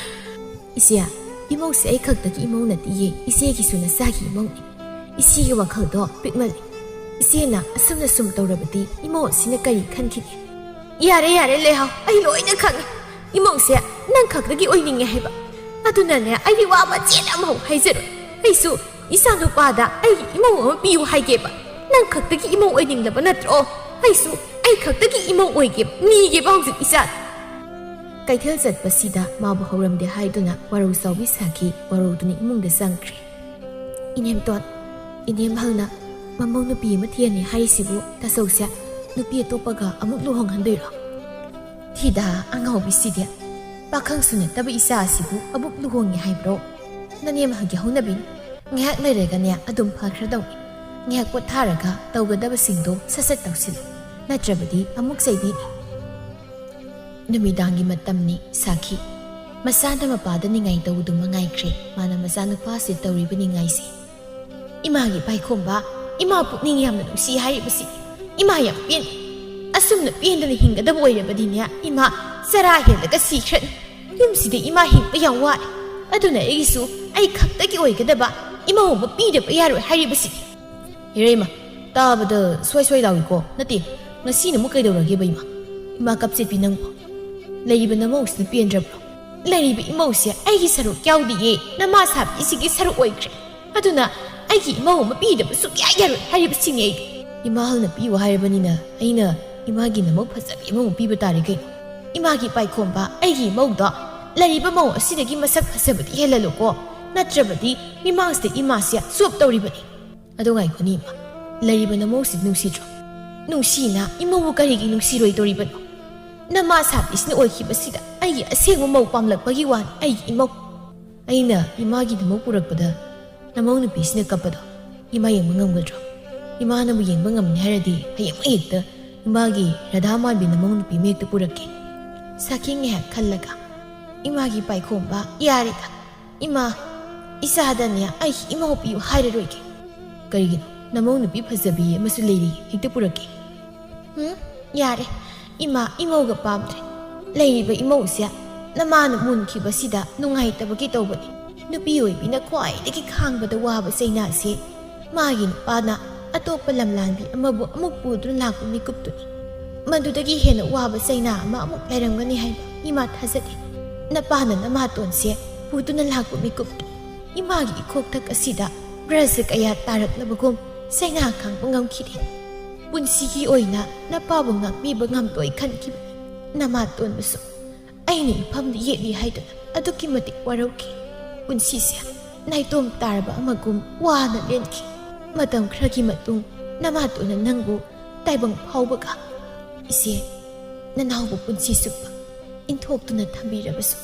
ꯏꯆꯦ, ꯏꯃꯧꯁꯦ ꯑꯩ ꯈꯛꯇꯒꯤ ꯏꯃꯧ ꯅꯠꯇꯤꯌꯦ, ꯏꯆꯦꯒꯤꯁꯨ ꯅꯆꯥꯒꯤ ꯏꯃꯧꯅꯤ꯫ ꯏꯆꯦꯒꯤ ꯋꯥꯈꯜꯗꯣ ꯄꯤꯛꯃꯜꯂꯤ꯫ ꯏꯆꯦꯅ ꯑꯁꯨꯝꯅ ꯁꯨꯝ ꯇꯧꯔꯕꯗꯤ ꯏꯃꯧ ꯑꯁꯤꯅ ꯀꯔꯤ ꯈꯟꯈꯤꯅꯤ? ꯌꯥꯔꯦ, ꯌꯥꯔꯦ, ꯂꯩꯍꯥꯎ, ꯑꯩ ꯂꯣꯏꯅ ꯈꯪꯉꯦ꯫ ꯏꯃꯧꯁꯦ ꯅꯪ ꯈꯛꯇꯒꯤ ꯑꯣꯏꯅꯤꯡꯉꯦ ꯍꯥꯏꯕ꯫ ꯑꯗꯨꯅꯅꯦ, ꯑꯩꯒꯤ ꯋꯥ ꯃꯆꯦꯠ ꯑꯃꯐꯥꯎ ꯍꯥꯏꯖꯔꯣꯏ꯫ ꯑꯩꯁꯨ ꯏꯆꯥ ꯅꯨꯄꯥꯗ ꯑꯩꯒꯤ ꯏꯃꯧ ꯑꯃ ꯄꯤꯌꯨ ꯍꯥꯏꯒꯦꯕ꯫ ꯅꯪ ꯈꯛꯇꯒꯤ ꯏꯃꯧ ꯑꯣꯏꯅꯤꯡꯂꯕ ꯅꯠꯇ꯭ꯔꯣ? ꯑꯩꯁꯨ ꯑꯩ ꯈꯛꯇꯒꯤ ꯏꯃꯧ ꯑꯣꯏꯒꯦꯕ, ꯅꯤꯒꯦꯕ ꯍꯧꯖꯤꯛ ꯏꯆꯥꯗ꯫ ꯀꯩꯊꯦꯜ ꯆꯠꯄꯁꯤꯗ ꯃꯥꯕꯨ ꯍꯧꯔꯝꯗꯦ ꯍꯥꯏꯗꯨꯅ ꯋꯥꯔꯧ ꯆꯥꯎꯕꯤ ꯁꯥꯈꯤ, ꯋꯥꯔꯧꯗꯨꯅ ꯏꯃꯨꯡꯗ ꯆꯪꯈ꯭ꯔꯦ꯫ ꯏꯅꯦꯝꯇꯣꯟ, ꯏꯅꯦꯝꯍꯜꯅ ꯃꯃꯧ ꯅꯨꯄꯤ ꯑꯃ ꯊꯤꯍꯟꯅꯤ ꯍꯥꯏꯔꯤꯁꯤꯕꯨ ꯇꯥꯆꯧꯁꯦ ꯅꯨꯄꯤ ꯑꯇꯣꯞꯄꯒ ꯑꯃꯨꯛ ꯂꯨꯍꯣꯡꯍꯟꯗꯣꯏꯔꯣ? ꯊꯤꯗ ꯑꯉꯥꯎꯕꯤꯁꯤꯗꯤ, ꯄꯥꯈꯪꯁꯨ ꯅꯠꯇꯕ ꯏꯆꯥ ꯑꯁꯤꯕꯨ ꯑꯃꯨꯛ ꯂꯨꯍꯣꯡꯉꯦ ꯍꯥꯏꯕ꯭ꯔꯣ? ꯅꯅꯦꯝꯍꯜꯒꯤ ꯍꯧꯅꯕꯤꯅꯤ꯫ ꯉꯥꯏꯍꯥꯛ ꯂꯩꯔꯒꯅꯦ ꯑꯗꯨꯝ ꯐꯈ꯭ꯔꯗꯧꯅꯤ꯫ ꯉꯥꯏꯍꯥꯛ ꯄꯣꯊꯥꯔꯒ ꯇꯧꯒꯗꯕꯁꯤꯡꯗꯣ ꯁꯠ ꯁꯠ ꯇꯧꯁꯤꯜꯂꯨ, ꯅꯠꯇ꯭ꯔꯕꯗꯤ ꯑꯃꯨꯛ ꯆꯩꯕꯤꯅꯤ꯫ ꯅꯨꯃꯤꯗꯥꯡꯒꯤ ꯃꯇꯝꯅꯤ ꯁꯥꯈꯤ꯫ ꯃꯆꯥꯅ ꯃꯄꯥꯗ ꯅꯤꯡꯉꯥꯏ ꯇꯧꯕꯗꯨ ꯃꯉꯥꯏꯈ꯭ꯔꯦ, ꯃꯥꯅ ꯃꯆꯥꯅꯨꯄꯥꯁꯤ ꯇꯧꯔꯤꯕ ꯅꯤꯡꯉꯥꯏꯁꯤ꯫ ꯏꯃꯥꯒꯤ ꯄꯥꯏꯈꯣꯝꯕ, ꯏꯃꯥ ꯄꯨꯛꯅꯤꯡ ꯌꯥꯝꯅ ꯅꯨꯡꯁꯤ ꯍꯥꯏꯔꯤꯕꯁꯤ꯫ ꯏꯃꯥ ꯌꯥꯝ ꯄꯦꯟꯗꯦ꯫ ꯑꯁꯨꯝꯅ ꯄꯦꯟꯗꯅ ꯍꯤꯡꯒꯗꯕ ꯑꯣꯏꯔꯕꯗꯤꯅꯦ, ꯏꯃꯥ ꯆꯔꯥ ꯍꯦꯜꯂꯒ ꯁꯤꯈ꯭ꯔꯅꯤ꯫ ꯌꯨꯝꯁꯤꯗ ꯏꯃꯥ ꯍꯤꯡꯕ ꯌꯥꯝ ꯋꯥꯔꯦ꯫ ꯑꯗꯨꯅ ꯑꯩꯒꯤꯁꯨ ꯑꯩ ꯈꯛꯇꯒꯤ ꯑꯣꯏꯒꯗꯕ ꯏꯃꯧ ꯑꯃ ꯄꯤꯗꯕ ꯌꯥꯔꯣꯏ ꯍꯥꯏꯔꯤꯕꯁꯤꯅꯤ꯫ ꯏꯔꯩꯃ, ꯇꯥꯕꯗ ꯁ꯭ꯋꯥꯏ ꯁ꯭ꯋꯥꯏ ꯂꯥꯎꯏꯀꯣ꯫ ꯅꯠꯇꯦ, ꯉꯁꯤꯅ ꯑꯃꯨꯛ ꯀꯩꯗꯧꯔꯒꯦꯕ ꯏꯃꯥ? ꯏꯃꯥ ꯀꯞꯆꯦꯠꯄꯤ ꯅꯪꯕꯨ꯫ ꯂꯩꯔꯤꯕ ꯅꯃꯧꯁꯤꯅ ꯄꯦꯟꯗ꯭ꯔꯕ꯭ꯔꯣ? ꯂꯩꯔꯤꯕ ꯏꯃꯧꯁꯦ ꯑꯩꯒꯤ ꯁꯔꯨꯛ ꯌꯥꯎꯗꯤꯌꯦ, ꯅꯃꯥ ꯁꯥꯕꯤꯁꯤꯒꯤ ꯁꯔꯨꯛ ꯑꯣꯏꯈ꯭ꯔꯦ꯫ ꯑꯗꯨꯅ ꯑꯩꯒꯤ ꯏꯃꯧ ꯑꯃ ꯄꯤꯗꯕ ꯁꯨꯛꯌꯥ ꯌꯥꯔꯣꯏ ꯍꯥꯏꯔꯤꯕꯁꯤꯅꯤ ꯑꯩꯗꯤ꯫ ꯏꯃꯥꯍꯜꯅ ꯄꯤꯌꯨ ꯍꯥꯏꯔꯕꯅꯤꯅ ꯑꯩꯅ ꯏꯃꯥꯒꯤ ꯅꯃꯧ ꯐꯖꯕꯤ ꯑꯃꯃꯨꯛ ꯄꯤꯕ ꯇꯥꯔꯦ ꯀꯩꯅꯣ꯫ ꯏꯃꯥꯒꯤ ꯄꯥꯏꯈꯣꯝꯕ, ꯑꯩꯒꯤ ꯏꯃꯧꯗꯣ ꯂꯩꯔꯤꯕ ꯃꯧ ꯑꯁꯤꯗꯒꯤ ꯃꯁꯛ ꯐꯖꯕꯗꯤ ꯍꯦꯜꯍꯜꯂꯨꯀꯣ, ꯅꯠꯇ꯭ꯔꯕꯗꯤ ꯃꯤꯃꯥꯡꯁꯤꯗ ꯏꯃꯥꯁꯦ ꯆꯣꯞ ꯇꯧꯔꯤꯕꯅꯤ꯫ ꯑꯗꯣ ꯉꯥꯏꯈꯣꯅꯦ ꯏꯃꯥ, ꯂꯩꯔꯤꯕ ꯅꯃꯧꯁꯤ ꯅꯨꯡꯁꯤꯗ꯭ꯔꯣ? ꯅꯨꯡꯁꯤꯅ ꯏꯃꯧꯕꯨ ꯀꯔꯤꯒꯤ ꯅꯨꯡꯁꯤꯔꯣꯏꯗꯧꯔꯤꯕꯅꯣ? ꯅꯃꯥ ꯁꯥꯕꯤꯁꯤꯅ ꯑꯣꯏꯈꯤꯕꯁꯤꯗ ꯑꯩꯒꯤ ꯑꯁꯦꯡꯕ ꯃꯧ ꯄꯥꯝꯂꯛꯄꯒꯤ ꯋꯥꯅꯤ, ꯑꯩꯒꯤ ꯏꯃꯧ꯫ ꯑꯩꯅ ꯏꯃꯥꯒꯤ ꯅꯃꯧ ꯄꯨꯔꯛꯄꯗ ꯅꯃꯧ ꯅꯨꯄꯤꯁꯤꯅ ꯀꯞꯄꯗꯣ ꯏꯃꯥ ꯌꯦꯡꯕ ꯉꯝꯒꯗ꯭ꯔꯣ? ꯏꯃꯥꯅꯕꯨ ꯌꯦꯡꯕ ꯉꯝꯅꯤ ꯍꯥꯏꯔꯗꯤ ꯍꯌꯦꯡꯃꯛ ꯍꯦꯛꯇ ꯏꯃꯥꯒꯤ ꯔꯥꯙꯥ ꯃꯥꯟꯕꯤ ꯅꯃꯧ ꯅꯨꯄꯤ ꯑꯃ ꯍꯦꯛꯇ ꯄꯨꯔꯛꯀꯦ꯫ ꯁꯥꯈꯤ ꯉꯥꯏꯍꯥꯛ ꯈꯜꯂꯒ, "ꯏꯃꯥꯒꯤ ꯄꯥꯏꯈꯣꯝꯕ, ꯌꯥꯔꯦꯗ꯫ ꯏꯃꯥ, ꯏꯆꯥꯗꯅꯦ ꯑꯩꯒꯤ ꯏꯃꯧ ꯄꯤꯌꯨ ꯍꯥꯏꯔꯔꯣꯏꯒꯦ꯫ ꯀꯔꯤꯒꯤꯅꯣ? ꯅꯃꯧ ꯅꯨꯄꯤ ꯐꯖꯕꯤ ꯑꯃꯁꯨ ꯂꯩꯔꯤ, ꯍꯦꯛꯇ ꯄꯨꯔꯛꯀꯦ꯫" "ꯎꯝ, ꯌꯥꯔꯦ꯫ ꯏꯃꯥ, ꯏꯃꯧꯒ ꯄꯥꯝꯗ꯭ꯔꯦ꯫ ꯂꯩꯔꯤꯕ ꯏꯃꯧꯁꯦ ꯅꯃꯥꯅ ꯃꯨꯟꯈꯤꯕꯁꯤꯗ ꯅꯨꯡꯉꯥꯏꯇꯕꯒꯤ ꯇꯧꯕꯅꯤ꯫ ꯅꯨꯄꯤ ꯑꯣꯏꯕꯤꯅ ꯈ꯭ꯋꯥꯏꯗꯒꯤ ꯈꯥꯡꯕꯗ ꯋꯥꯕ ꯆꯩꯅꯥꯁꯦ ꯃꯥꯒꯤ ꯅꯨꯄꯥꯅ ꯑꯇꯣꯞꯄ ꯂꯝꯂꯥꯟꯕꯤ ꯑꯃꯕꯨ ꯑꯃꯨꯛ ꯄꯨꯗꯨꯅ ꯂꯥꯛꯄ ꯃꯤꯀꯨꯞꯇꯨꯅꯤ꯫ ꯃꯗꯨꯗꯒꯤ ꯍꯦꯟꯅ ꯋꯥꯕ ꯆꯩꯅꯥ ꯑꯃ ꯑꯃꯨꯛ ꯂꯩꯔꯝꯒꯅꯤ ꯍꯥꯏꯕ ꯏꯃꯥ ꯊꯥꯖꯗꯦ꯫ ꯅꯄꯥꯅ ꯅꯃꯥꯇꯣꯟꯁꯦ ꯄꯨꯗꯨꯅ ꯂꯥꯛꯄ ꯃꯤꯀꯨꯞꯇꯨ ꯏꯃꯥꯒꯤ ꯏꯈꯣꯛꯊꯛ ꯑꯁꯤꯗ ꯕ꯭ꯔꯖ ꯀꯌꯥ ꯇꯥꯔꯛꯂꯕꯒꯨꯝ ꯆꯩꯅꯥ ꯈꯥꯡꯕ ꯉꯝꯈꯤꯗꯦ꯫ ꯄꯨꯟꯁꯤꯒꯤ ꯑꯣꯏꯅ ꯅꯄꯥꯕꯨ ꯉꯥꯛꯄꯤꯕ ꯉꯝꯂꯣꯏ ꯈꯟꯈꯤꯕꯅꯤ꯫ ꯅꯃꯥꯇꯣꯟꯕꯨꯁꯨ ꯑꯩꯅ ꯏꯐꯝꯗ ꯌꯦꯠꯂꯤ ꯍꯥꯏꯗꯨꯅ ꯑꯗꯨꯛꯀꯤ ꯃꯇꯤꯛ ꯋꯥꯔꯧꯈꯤ꯫ ꯄꯨꯟꯁꯤꯁꯦ ꯅꯥꯏꯇꯣꯝ ꯇꯥꯔꯕ ꯑꯃꯒꯨꯝ ꯋꯥꯅ ꯂꯦꯟꯈꯤ꯫ ꯃꯇꯝ ꯈꯔꯒꯤ ꯃꯇꯨꯡ ꯅꯃꯥꯇꯣꯟꯅ ꯅꯪꯕꯨ ꯇꯥꯏꯕꯪ ꯐꯥꯎꯕꯒ ꯏꯆꯦ, ꯅꯅꯥꯎꯕꯨ ꯄꯨꯟꯁꯤ ꯆꯨꯞꯄ ꯏꯟꯊꯣꯛꯇꯨꯅ ꯊꯝꯕꯤꯔꯕꯁꯨ,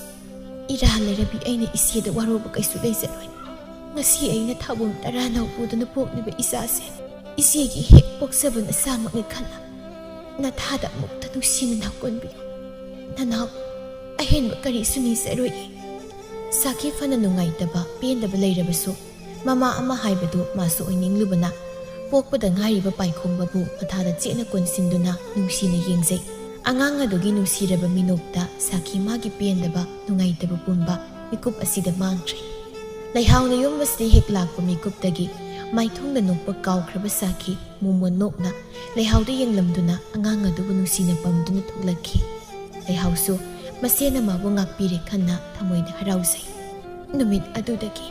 ꯏꯔꯥ ꯂꯩꯔꯕꯤ ꯑꯩꯅ ꯏꯆꯦꯗ ꯋꯥꯔꯧꯕ ꯀꯩꯁꯨ ꯂꯩꯖꯔꯣꯏ꯫ ꯉꯁꯤ ꯑꯩꯅ ꯊꯥꯕꯨꯡ ꯇꯔꯥ ꯅꯧ ꯄꯨꯗꯨꯅ ꯄꯣꯛꯂꯤꯕ ꯏꯆꯥꯁꯦ ꯏꯆꯦꯒꯤ ꯍꯦꯛ ꯄꯣꯛꯆꯕ ꯅꯆꯥꯃꯛꯅꯤ ꯈꯟꯅ ꯅꯊꯥꯗ ꯑꯃꯨꯛꯇ ꯅꯨꯡꯁꯤꯅ ꯅꯥꯎꯀꯣꯟꯕꯤꯌꯨ꯫ ꯅꯅꯥꯎ ꯑꯍꯦꯟꯕ ꯀꯔꯤꯁꯨ ꯅꯤꯖꯔꯣꯏꯌꯦ꯫" ꯁꯥꯈꯤ ꯐꯅ ꯅꯨꯡꯉꯥꯏꯇꯕ, ꯄꯦꯟꯗꯕ ꯂꯩꯔꯕꯁꯨ, ꯃꯃꯥ ꯑꯃ ꯍꯥꯏꯕꯗꯨ ꯃꯥꯁꯨ ꯑꯣꯏꯅꯤꯡꯂꯨꯕꯅ, ꯄꯣꯛꯄꯗ ꯉꯥꯏꯔꯤꯕ ꯄꯥꯏꯈꯣꯝꯕꯕꯨ ꯃꯊꯥꯗ ꯆꯦꯠꯅ ꯀꯣꯟꯁꯤꯟꯗꯨꯅ ꯅꯨꯡꯁꯤꯅ ꯌꯦꯡꯖꯩ꯫ ꯑꯉꯥꯡ ꯑꯗꯨꯒꯤ ꯅꯨꯡꯁꯤꯔꯕ ꯃꯤꯅꯣꯛꯇ ꯁꯥꯈꯤ ꯃꯥꯒꯤ ꯄꯦꯟꯗꯕ, ꯅꯨꯡꯉꯥꯏꯇꯕ ꯄꯨꯝꯕ ꯃꯤꯀꯨꯞ ꯑꯁꯤꯗ ꯃꯥꯡꯈ꯭ꯔꯦ꯫ ꯂꯩꯍꯥꯎꯅ ꯌꯨꯝ ꯑꯁꯤꯗ ꯍꯦꯛ ꯂꯥꯛꯄ ꯃꯤꯀꯨꯞꯇꯒꯤ ꯃꯥꯏꯊꯣꯡꯗ ꯅꯣꯛꯄ ꯀꯥꯎꯈ꯭ꯔꯕ ꯁꯥꯈꯤ ꯃꯣꯃꯣꯟ ꯅꯣꯛꯅ ꯂꯩꯍꯥꯎꯗ ꯌꯦꯡꯂꯝꯗꯨꯅ ꯑꯉꯥꯡ ꯑꯗꯨꯕꯨ ꯅꯨꯡꯁꯤꯅ ꯄꯝꯗꯨꯅ ꯊꯣꯛꯂꯛꯈꯤ꯫ ꯂꯩꯍꯥꯎꯁꯨ ꯃꯁꯦꯅ ꯃꯥꯕꯨ ꯉꯥꯛꯄꯤꯔꯦ ꯈꯟꯅ ꯊꯃꯣꯏꯗ ꯍꯔꯥꯎꯖꯩ꯫ ꯅꯨꯃꯤꯠ ꯑꯗꯨꯗꯒꯤ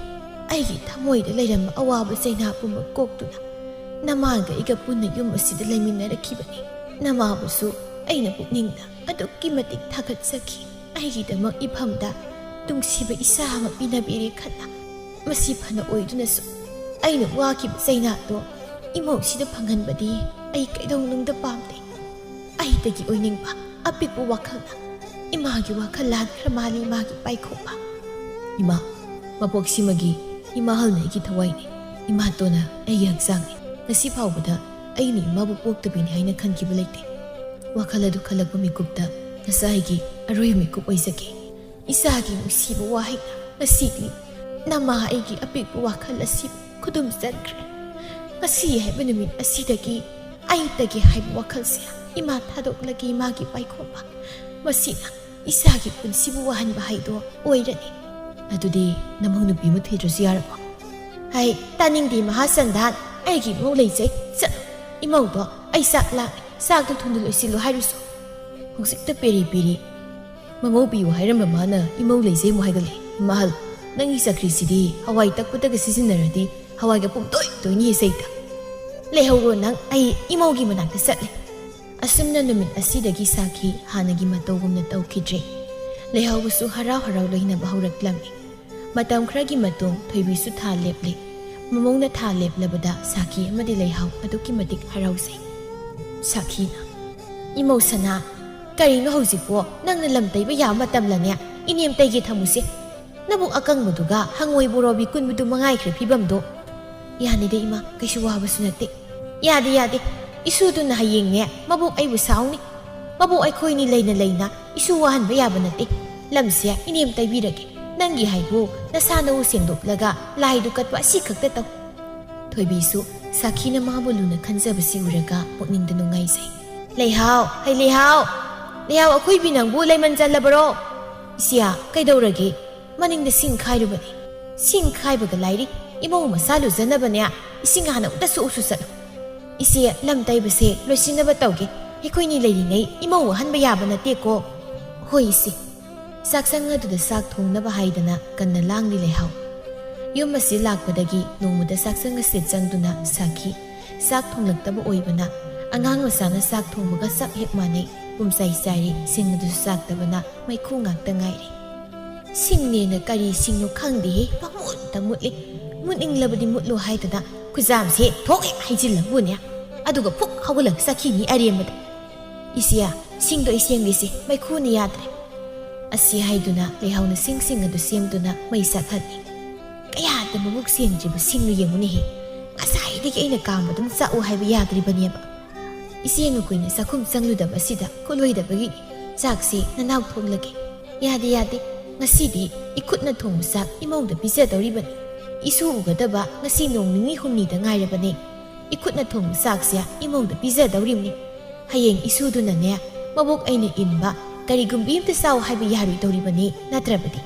ꯑꯩꯒꯤ ꯊꯃꯣꯏꯗ ꯂꯩꯔꯝꯕ ꯑꯋꯥꯕ ꯆꯩꯅꯥ ꯄꯨꯝꯕ ꯀꯣꯛꯇꯨꯅ ꯅꯃꯥꯒ ꯑꯩꯒ ꯄꯨꯟꯅ ꯌꯨꯝ ꯑꯁꯤꯗ ꯂꯩꯃꯤꯟꯅꯔꯛꯈꯤꯕꯅꯤ꯫ ꯅꯃꯥꯕꯨꯁꯨ ꯑꯩꯅ ꯄꯨꯛꯅꯤꯡꯗ ꯑꯗꯨꯛꯀꯤ ꯃꯇꯤꯛ ꯊꯥꯒꯠꯆꯈꯤ꯫ ꯑꯩꯒꯤꯗꯃꯛ ꯏꯐꯝꯗ ꯅꯨꯡꯁꯤꯕ ꯏꯆꯥ ꯑꯃ ꯄꯤꯅꯕꯤꯔꯦ ꯈꯟꯅ꯫ ꯃꯁꯤ ꯐꯅ ꯑꯣꯏꯗꯨꯅꯁꯨ ꯑꯩꯅ ꯋꯥꯈꯤꯕ ꯆꯩꯅꯥꯗꯣ ꯏꯃꯧꯁꯤꯗ ꯐꯪꯍꯟꯕꯗꯤ ꯑꯩ ꯀꯩꯗꯧꯅꯨꯡꯗ ꯄꯥꯝꯗꯦ꯫ ꯑꯩꯇꯒꯤ ꯑꯣꯏꯅꯤꯡꯕ ꯑꯄꯤꯛꯄ ꯋꯥꯈꯜꯅ ꯏꯃꯥꯒꯤ ꯋꯥꯈꯜ ꯂꯥꯟꯈ꯭ꯔ ꯃꯥꯜꯂꯤ ꯏꯃꯥꯒꯤ ꯄꯥꯏꯈꯣꯝꯕ꯫ ꯏꯃꯥ, ꯃꯄꯣꯛꯁꯤꯃꯒꯤ ꯏꯃꯥ ꯍꯜꯅ ꯑꯩꯒꯤ ꯊꯋꯥꯏꯅꯤ꯫ ꯏꯃꯥꯇꯣꯟꯅ ꯑꯩꯒꯤ ꯍꯛꯆꯥꯡꯅꯤ꯫ ꯉꯁꯤ ꯐꯥꯎꯕꯗ ꯑꯩꯅ ꯏꯃꯥꯕꯨ ꯄꯣꯛꯇꯕꯤꯅꯤ ꯍꯥꯏꯅ ꯈꯟꯈꯤꯕ ꯂꯩꯇꯦ꯫ ꯋꯥꯈꯜ ꯑꯗꯨ ꯈꯜꯂꯛꯄ ꯃꯤꯀꯨꯞꯇ ꯉꯁꯥꯏꯒꯤ ꯑꯔꯣꯏꯕ ꯃꯤꯀꯨꯞ ꯑꯣꯏꯖꯈꯤ꯫ ꯏꯆꯥꯒꯤ ꯅꯨꯡꯁꯤꯕ ꯋꯥꯍꯩꯅ ꯉꯁꯤꯗꯤ ꯅꯃꯥ ꯑꯩꯒꯤ ꯑꯄꯤꯛꯄ ꯋꯥꯈꯜ ꯑꯁꯤꯕꯨ ꯈꯨꯗꯨꯝ ꯆꯟꯈ꯭ꯔꯦ꯫ ꯉꯁꯤ ꯍꯥꯏꯕ ꯅꯨꯃꯤꯠ ꯑꯁꯤꯗꯒꯤ ꯑꯩꯇꯒꯤ ꯍꯥꯏꯕ ꯋꯥꯈꯜꯁꯦ ꯏꯃꯥ ꯊꯥꯗꯣꯛꯂꯒꯦ, ꯏꯃꯥꯒꯤ ꯄꯥꯏꯈꯣꯝꯕ꯫ ꯃꯁꯤꯅ ꯏꯆꯥꯒꯤ ꯄꯨꯟꯁꯤꯕꯨ ꯋꯥꯍꯟꯕ ꯍꯥꯏꯗꯣ ꯑꯣꯏꯔꯅꯤ꯫ ꯑꯗꯨꯗꯤ ꯅꯃꯧ ꯅꯨꯄꯤ ꯑꯃ ꯊꯤꯗ꯭ꯔꯁꯨ ꯌꯥꯔꯕꯣ? ꯍꯥꯏ, ꯇꯥꯅꯤꯡꯗꯦ ꯃꯍꯥꯁꯟꯗꯥꯟ, ꯑꯩꯒꯤ ꯏꯃꯧ ꯂꯩꯖꯩ꯫ ꯆꯠꯂꯣ, ꯏꯃꯧꯗꯣ ꯑꯩ ꯆꯥꯛ ꯂꯥꯝꯃꯦ, ꯆꯥꯛꯇꯣ ꯊꯨꯅ ꯂꯣꯏꯁꯤꯜꯂꯨ ꯍꯥꯏꯔꯨꯁꯣ꯫ ꯍꯧꯖꯤꯛꯇ ꯄꯦꯔꯤ ꯄꯦꯔꯤ ꯃꯃꯧ ꯄꯤꯌꯨ ꯍꯥꯏꯔꯝꯕ ꯃꯥꯅ ꯏꯃꯧ ꯂꯩꯖꯩ ꯑꯃꯨꯛ ꯍꯥꯏꯒꯠꯂꯛꯑꯦ꯫ ꯃꯍꯜ, ꯅꯪꯒꯤ ꯆꯀ꯭ꯔꯤꯁꯤꯗꯤ ꯍꯋꯥꯏ ꯇꯛꯄꯗꯒ ꯁꯤꯖꯤꯟꯅꯔꯗꯤ ꯍꯋꯥꯏꯒ ꯄꯨꯝꯇꯣꯏ ꯇꯣꯏꯅꯤ ꯍꯦ ꯁꯩꯇ꯫ ꯂꯩꯍꯧꯔꯣ ꯅꯪ, ꯑꯩ ꯏꯃꯧꯒꯤ ꯃꯅꯥꯛꯇ ꯆꯠꯂꯦ꯫ ꯑꯁꯨꯝꯅ ꯅꯨꯃꯤꯠ ꯑꯁꯤꯗꯒꯤ ꯁꯥꯈꯤ ꯍꯥꯟꯅꯒꯤ ꯃꯇꯧꯒꯨꯝꯅ ꯇꯧꯈꯤꯗ꯭ꯔꯦ꯫ ꯂꯩꯍꯥꯎꯕꯁꯨ ꯍꯔꯥꯎ ꯍꯔꯥꯎ ꯂꯣꯏꯅꯕ ꯍꯧꯔꯛꯂꯝꯃꯤ꯫ ꯃꯇꯝ ꯈꯔꯒꯤ ꯃꯇꯨꯡ ꯊꯣꯏꯕꯤꯁꯨ ꯊꯥ ꯂꯦꯞꯂꯦ꯫ ꯃꯃꯧꯅ ꯊꯥ ꯂꯦꯞꯂꯕꯗ ꯁꯥꯈꯤ ꯑꯃꯗꯤ ꯂꯩꯍꯥꯎ ꯑꯗꯨꯛꯀꯤ ꯃꯇꯤꯛ ꯍꯔꯥꯎꯖꯩ꯫ ꯁꯥꯈꯤꯅ, "ꯏꯃꯧ ꯁꯅꯥ, ꯀꯔꯤꯅꯣ ꯍꯧꯖꯤꯛꯄꯣ ꯅꯪꯅ ꯂꯝ ꯇꯩꯕ ꯌꯥꯕ ꯃꯇꯝꯂꯅꯦ? ꯏꯅꯦꯝ ꯇꯩꯒꯦ ꯊꯝꯃꯨꯁꯦ꯫ ꯅꯕꯨꯛ ꯑꯀꯪꯕꯗꯨꯒ ꯍꯪꯉꯣꯏ ꯕꯣꯔꯣꯕꯤ ꯀꯨꯟꯕꯗꯨ ꯃꯉꯥꯏꯈ꯭ꯔꯦ ꯐꯤꯕꯝꯗꯣ꯫" "ꯌꯥꯅꯤꯗ ꯏꯃꯥ, ꯀꯩꯁꯨ ꯋꯥꯕꯁꯨ ꯅꯠꯇꯦ꯫" "ꯌꯥꯗꯦ, ꯌꯥꯗꯦ꯫ ꯏꯁꯨꯗꯨꯅ ꯍꯌꯦꯡꯅꯦ ꯃꯕꯣꯛ ꯑꯩꯕꯨ ꯁꯥꯎꯅꯤ꯫ ꯃꯕꯣꯛ ꯑꯩꯈꯣꯏꯅꯤ ꯂꯩꯅ ꯂꯩꯅ ꯏꯁꯨ ꯋꯥꯍꯟꯕ ꯌꯥꯕ ꯅꯠꯇꯦ꯫ ꯂꯝꯁꯦ ꯏꯅꯦꯝ ꯇꯩꯕꯤꯔꯒꯦ꯫ ꯅꯪꯒꯤ ꯍꯥꯏꯕꯨ ꯅꯁꯥ ꯅꯎ ꯁꯦꯡꯗꯣꯛꯂꯒ ꯂꯥꯏꯗꯨ ꯀꯠꯄ ꯑꯁꯤ ꯈꯛꯇ ꯇꯧ꯫" ꯊꯣꯏꯕꯤꯁꯨ ꯁꯥꯈꯤꯅ ꯃꯥꯕꯨ ꯂꯨꯅ ꯈꯟꯖꯕꯁꯤ ꯎꯔꯒ ꯄꯨꯛꯅꯤꯡꯗ ꯅꯨꯡꯉꯥꯏꯖꯩ꯫ "ꯂꯩꯍꯥꯎ, ꯍꯩ ꯂꯩꯍꯥꯎ! ꯂꯩꯍꯥꯎ ꯑꯈꯣꯏꯕꯤ ꯅꯪꯕꯨ ꯂꯩꯃꯟ ꯆꯜꯂꯕꯔꯣ? ꯏꯆꯦ, ꯀꯩꯗꯧꯔꯒꯦ? ꯃꯅꯤꯡꯗ ꯁꯤꯡ ꯈꯥꯏꯔꯨꯕꯅꯤ꯫" "ꯁꯤꯡ ꯈꯥꯏꯕꯒ ꯂꯥꯏꯔꯤ, ꯏꯃꯧ ꯃꯆꯥ ꯂꯨꯖꯅꯕꯅꯦ ꯏꯁꯤꯡ ꯍꯥꯟꯅ ꯑꯝꯇ ꯁꯣꯛꯎꯁꯨ ꯆꯠꯂꯨ꯫" "ꯏꯆꯦ, ꯂꯝ ꯇꯩꯕꯁꯦ ꯂꯣꯏꯁꯤꯟꯅꯕ ꯇꯧꯒꯦ꯫ ꯑꯩꯈꯣꯏꯅꯤ ꯂꯩꯔꯤꯉꯩ ꯏꯃꯧ ꯋꯥꯍꯟꯕ ꯌꯥꯕ ꯅꯠꯇꯦꯀꯣ꯫" "ꯍꯣꯏ ꯏꯆꯦ꯫" ꯆꯥꯛꯁꯪ ꯑꯗꯨꯗ ꯆꯥꯛ ꯊꯣꯡꯅꯕ ꯍꯥꯏꯗꯅ ꯀꯟꯅ ꯂꯥꯡꯂꯤ ꯂꯩꯍꯥꯎ꯫ ꯌꯨꯝ ꯑꯁꯤ ꯂꯥꯛꯄꯗꯒꯤ ꯅꯣꯡꯃꯗ ꯆꯥꯛꯁꯪ ꯑꯁꯤꯗ ꯆꯪꯗꯨꯅ ꯁꯥꯈꯤ꯫ ꯆꯥꯛ ꯊꯣꯡꯂꯛꯇꯕ ꯑꯣꯏꯕꯅ ꯑꯉꯥꯡ ꯃꯆꯥꯅ ꯆꯥꯛ ꯊꯣꯡꯕꯒ ꯆꯞ ꯍꯦꯛ ꯃꯥꯟꯅꯩ꯫ ꯄꯨꯝꯆꯥꯏ ꯆꯥꯏꯔꯦ, ꯁꯤꯡ ꯑꯗꯨꯁꯨ ꯆꯥꯛꯇꯕꯅ ꯃꯩꯈꯨ ꯉꯥꯛꯇ ꯉꯥꯏꯔꯦ꯫ "ꯁꯤꯡꯅꯦꯅ ꯀꯔꯤ ꯁꯤꯡꯅꯣ ꯈꯪꯗꯦꯍꯦ, ꯄꯪꯃꯨꯠꯇ ꯃꯨꯠꯂꯤ꯫ ꯃꯨꯠꯅꯤꯡꯂꯕꯗꯤ ꯃꯨꯠꯂꯣ ꯍꯥꯏꯗꯅ ꯈꯨꯖꯥꯝꯁꯦ ꯊꯣꯛ ꯍꯦꯛ ꯍꯩꯖꯤꯜꯂꯝꯕꯨꯅꯦ, ꯑꯗꯨꯒ ꯐꯨꯛ ꯍꯧꯒꯠꯂꯒ ꯆꯠꯈꯤꯅꯤ ꯑꯔꯦꯝꯕꯗ꯫ ꯏꯆꯦ, ꯁꯤꯡꯗꯣ ꯑꯩ ꯁꯦꯝꯒꯦꯁꯦ, ꯃꯩꯈꯨꯅ ꯌꯥꯗ꯭ꯔꯦ꯫" ꯑꯁꯤ ꯍꯥꯏꯗꯨꯅ ꯂꯩꯍꯥꯎꯅ ꯁꯤꯡꯁꯤꯡ ꯑꯗꯨ ꯁꯦꯝꯗꯨꯅ ꯃꯩ ꯆꯥꯛꯍꯜꯂꯤ꯫ ꯀꯌꯥꯗ ꯃꯕꯨꯛ ꯁꯦꯡꯗ꯭ꯔꯤꯕ ꯁꯤꯡꯅꯣ ꯌꯦꯡꯉꯨꯅꯦꯍꯦ꯫ ꯉꯁꯥꯏꯗꯒꯤ ꯑꯩꯅ ꯀꯥꯝꯕꯗꯨꯝ ꯆꯥꯛꯎ ꯍꯥꯏꯕ ꯌꯥꯗ꯭ꯔꯤꯕꯅꯦꯕ꯫ ꯏꯆꯦ ꯅꯈꯣꯏꯅ ꯆꯥꯛꯈꯨꯝ ꯆꯪꯂꯨꯗꯕ ꯑꯁꯤꯗ ꯀꯨꯠꯂꯣꯏꯗꯕꯒꯤ ꯆꯥꯛꯁꯦ ꯅꯅꯥꯎ ꯊꯣꯡꯂꯒꯦ꯫ ꯌꯥꯗꯦ, ꯌꯥꯗꯦ, ꯉꯁꯤꯗꯤ ꯏꯈꯨꯠꯅ ꯊꯣꯡꯕ ꯆꯥꯛ ꯏꯃꯧꯗ ꯄꯤꯖꯗꯧꯔꯤꯕꯅꯤ꯫ ꯏꯁꯨ ꯎꯒꯗꯕ ꯉꯁꯤ ꯅꯣꯡ ꯅꯤꯅꯤ ꯍꯨꯝꯅꯤꯗ ꯉꯥꯏꯔꯕꯅꯦ꯫ ꯏꯈꯨꯠꯅ ꯊꯣꯡꯕ ꯆꯥꯛꯁꯦ ꯏꯃꯧꯗ ꯄꯤꯖꯗꯧꯔꯤꯕꯅꯤ꯫ ꯍꯌꯦꯡ ꯏꯁꯨꯗꯨꯅꯅꯦ, ꯃꯕꯣꯛ ꯑꯩꯅ ꯏꯟꯕ ꯀꯔꯤꯒꯨꯝꯕꯤ ꯑꯝꯇ ꯆꯥꯎ ꯍꯥꯏꯕ ꯌꯥꯔꯣꯏꯗꯧꯔꯤꯕꯅꯤ ꯅꯠꯇ꯭ꯔꯕꯗꯤ꯫